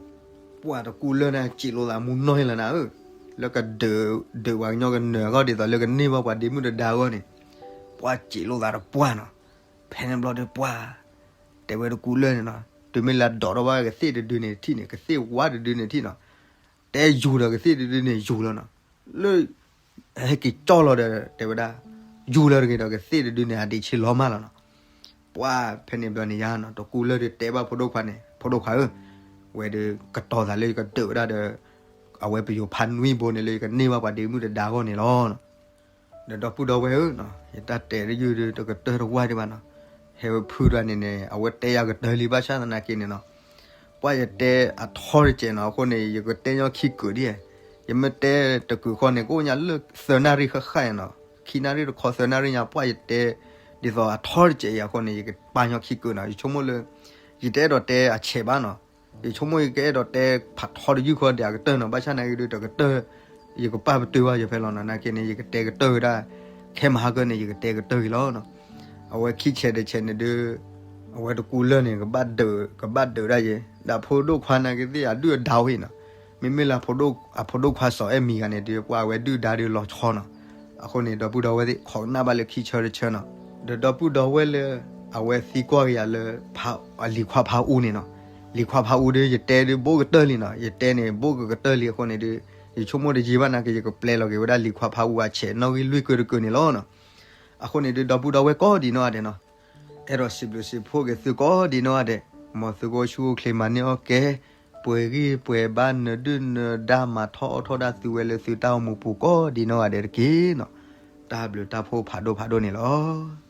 ပှၢ်တကူလၢၢ်န့ၣ် စံးလိသးမူနီၢ်လၢနၤဧၢ, လၢကဒုး ဒုးပှၤကညီကနၢၤအဂီၢ် ဒ်သိးလၢကန့ၢ်ဘၣ်ပှၤဒ့မုၣ်တဒါအဂီၢ်န့ၣ်, ပှၢ်စံးလိသးတပှၢ်နီၤ. ဖဲန့ၣ်ဘျီဒီးပှၢ် တဲဝဲတကူလၢၢ်န့ၣ်နီၤ, တုၤမ့ၢ်လၢဒိးထီၣ်ဘၣ်ကသ့ၣ်တဒုန့ၣ်ထံၣ်န့ၣ် ကသ့ၣ်ဝါတဒုန့ၣ်ထံၣ်နီၤ, တဲယူၤဒီးကသ့ၣ်တဒုန့ၣ်ယူၤလီၤနီၤ, လၢ ဟဲက့ၤကၠီၣ်လီၤဒီး တဲဝဲဒၣ် ယူၤလီၤတဂ့ၤဒီး ကသ့ၣ်တဒုန့ၣ် အဒ့ဆ့လီၤမးလီၤနီၤ. ပှၢ်ဖဲန့ၣ်ဘျီန့ၣ်ယါနီၤ တကူလၢၢ်ဒီးတဲဘၣ်ဖိဒိၣ်ခွါန့ၣ် ဖိဒိၣ်ခွါဧၢ, ဝဲဒီးကတီၤသးလၢယကဒုးဝဲဒၣ်ဒီး အဝဲပယီၤဖးနွံဘိန့ၣ်လၢယကန့ၢ်ဘၣ်ပှၤဒ့မုၣ်တဒါအဂီၢ်န့ၣ်လီၤ. ဒီးဒီပုၢ်ဒီဝဲၢ်ဧၢ, ယတၢ်တဲတယုၢ်ဒီး တကတၢၢ်တဝၢ်ဒံးဘၣ်နီၤ, ဟဲဝဲဖုဒၣ်န့ၣ်န့ၣ် အဝဲတဲယၤကတၢၢ်လံ ဘၣ်ဆၣ်သနာ်က့န့ၣ်နီၤ, ပှၢ်ယတဲအထီတစဲးနီၤ အဃိန့ၣ် ယကတဲညီခံကုာ်ဒံး, ယမ့ၢ်တဲတကုာ်ဃီန့ၣ် ကအိၣ်ညါလၢသၢနၣ်ရံၣ်ဃၣ်ဃၣ်နီၤ, ခံနၣ်ရံၣ်တခီသၢနၣ်ရံၣ်ညါ ပှၢ်ယတဲ ဒ်သိးအထီတစဲးအံၤအဃိန့ၣ် ယကပာ်ညီခံကုာ်နီၤ, ယဆိကမိၣ်လၢ ယတအဲၣ်ဒိးတဲအဆဲးဘၣ်နီၤ, ယဆိကမိၣ်ယကအဲၣ်ဒိးတဲဖးထီတယုၢ်ဃီဒီးအကတၢၢ်နီၤ, ဘၣ်ဆၣ်သနာ်က့ဒီး တကတၢၢ် ယကပာ်ပတုာ်ဘၣ်ယၤဖဲလီၤနီၤ, နာ်က့န့ၣ် ယကတဲကတၢၢ်ဝဲဒၣ် ခဲမဟါကၢန့ၣ် ယကတဲကတၢၢ်ဂ့ၤလီၤနီၤ. အဝဲခံဆဲးတဆဲးန့ၣ်ဒီး အဝဲတကူလၢၢ်န့ၣ် ကဘၣ်ဒုး ကဘၣ်ဒုးဒၣ်ယဲ, ဒီးဖိဒိၣ်ခွါနာ်က့သ့ၣ်အဒုၣ်အဒါဝဲနီၤ, မ့မ့ၢ်လၢ အဖိဒိၣ်ခွါစီၤအဲၣ်မံၤဂၤန့ၣ်ဒီး ပှၢ်အဝဲဒုၣ်ဒါဒီးလီၤဆီနီၤ, အဃိန့ၣ် ဒီပုၢ်ဒီဝဲၢ်သ့ၣ် ခိးကနၣ်ဘၣ်လၢခံဆၢတဆၢနီၤ, ဒီးဒီပုၢ်ဒီဝဲၢ်လၢ အဝဲသံကွၢ်က့ၤယၤလၢ လံၤခွါဖးအူန့ၣ်နီၤ, လံၤခွါဖးအူဒီး ယတဲဒီးဘိးကတၢၢ်လံနီၤ, ယတဲန့ၣ် ဘိးကကတၢၢ်လံအဃိန့ၣ်ဒီး ယဆိကမိၣ်တယံာ်ဘၣ်နာ်က့ ယကပျဲလီၤက့ၤဝဲဒၣ်လံၤခွါဖးအူအဆဲးနီၣ်ဂံၢ်လွံၢ်ကုာ်တကုာ်န့ၣ်လီၤနီၤ. အဃိန့ၣ်ဒီး ဒီပုၢ်ဒီဝဲၢ်ကိးဒံးနီၢ်ဂၤဒဲးနီၤ, အဲၣ်ဒိးစံးဘျုးစံးဖှိၣ်က့ၤသုကိးဒံးနီၢ်ဂၤဒဲး, မ်သုကအိၣ်ဆူၣ်အိၣ်ချ့မၤန့ၢ်အီၣ်ကဲ, ပှဲၤဂံၢ်ပှဲၤဘါ နဒုၣ်နဒါ မၤထီၣ်အီၣ်ထီၣ်ဒၣ်သုဝဲလၢသုတၢ်အိၣ်မူပူၤကိးဒံးနီၢ်ဂၤဒဲးတက့ၢ်နီၤ. တၢ်ဘျုးတၢ်ဖှိၣ်ဖးဒိၣ်ဖးဒိၣ်န့ၣ်လီၤ.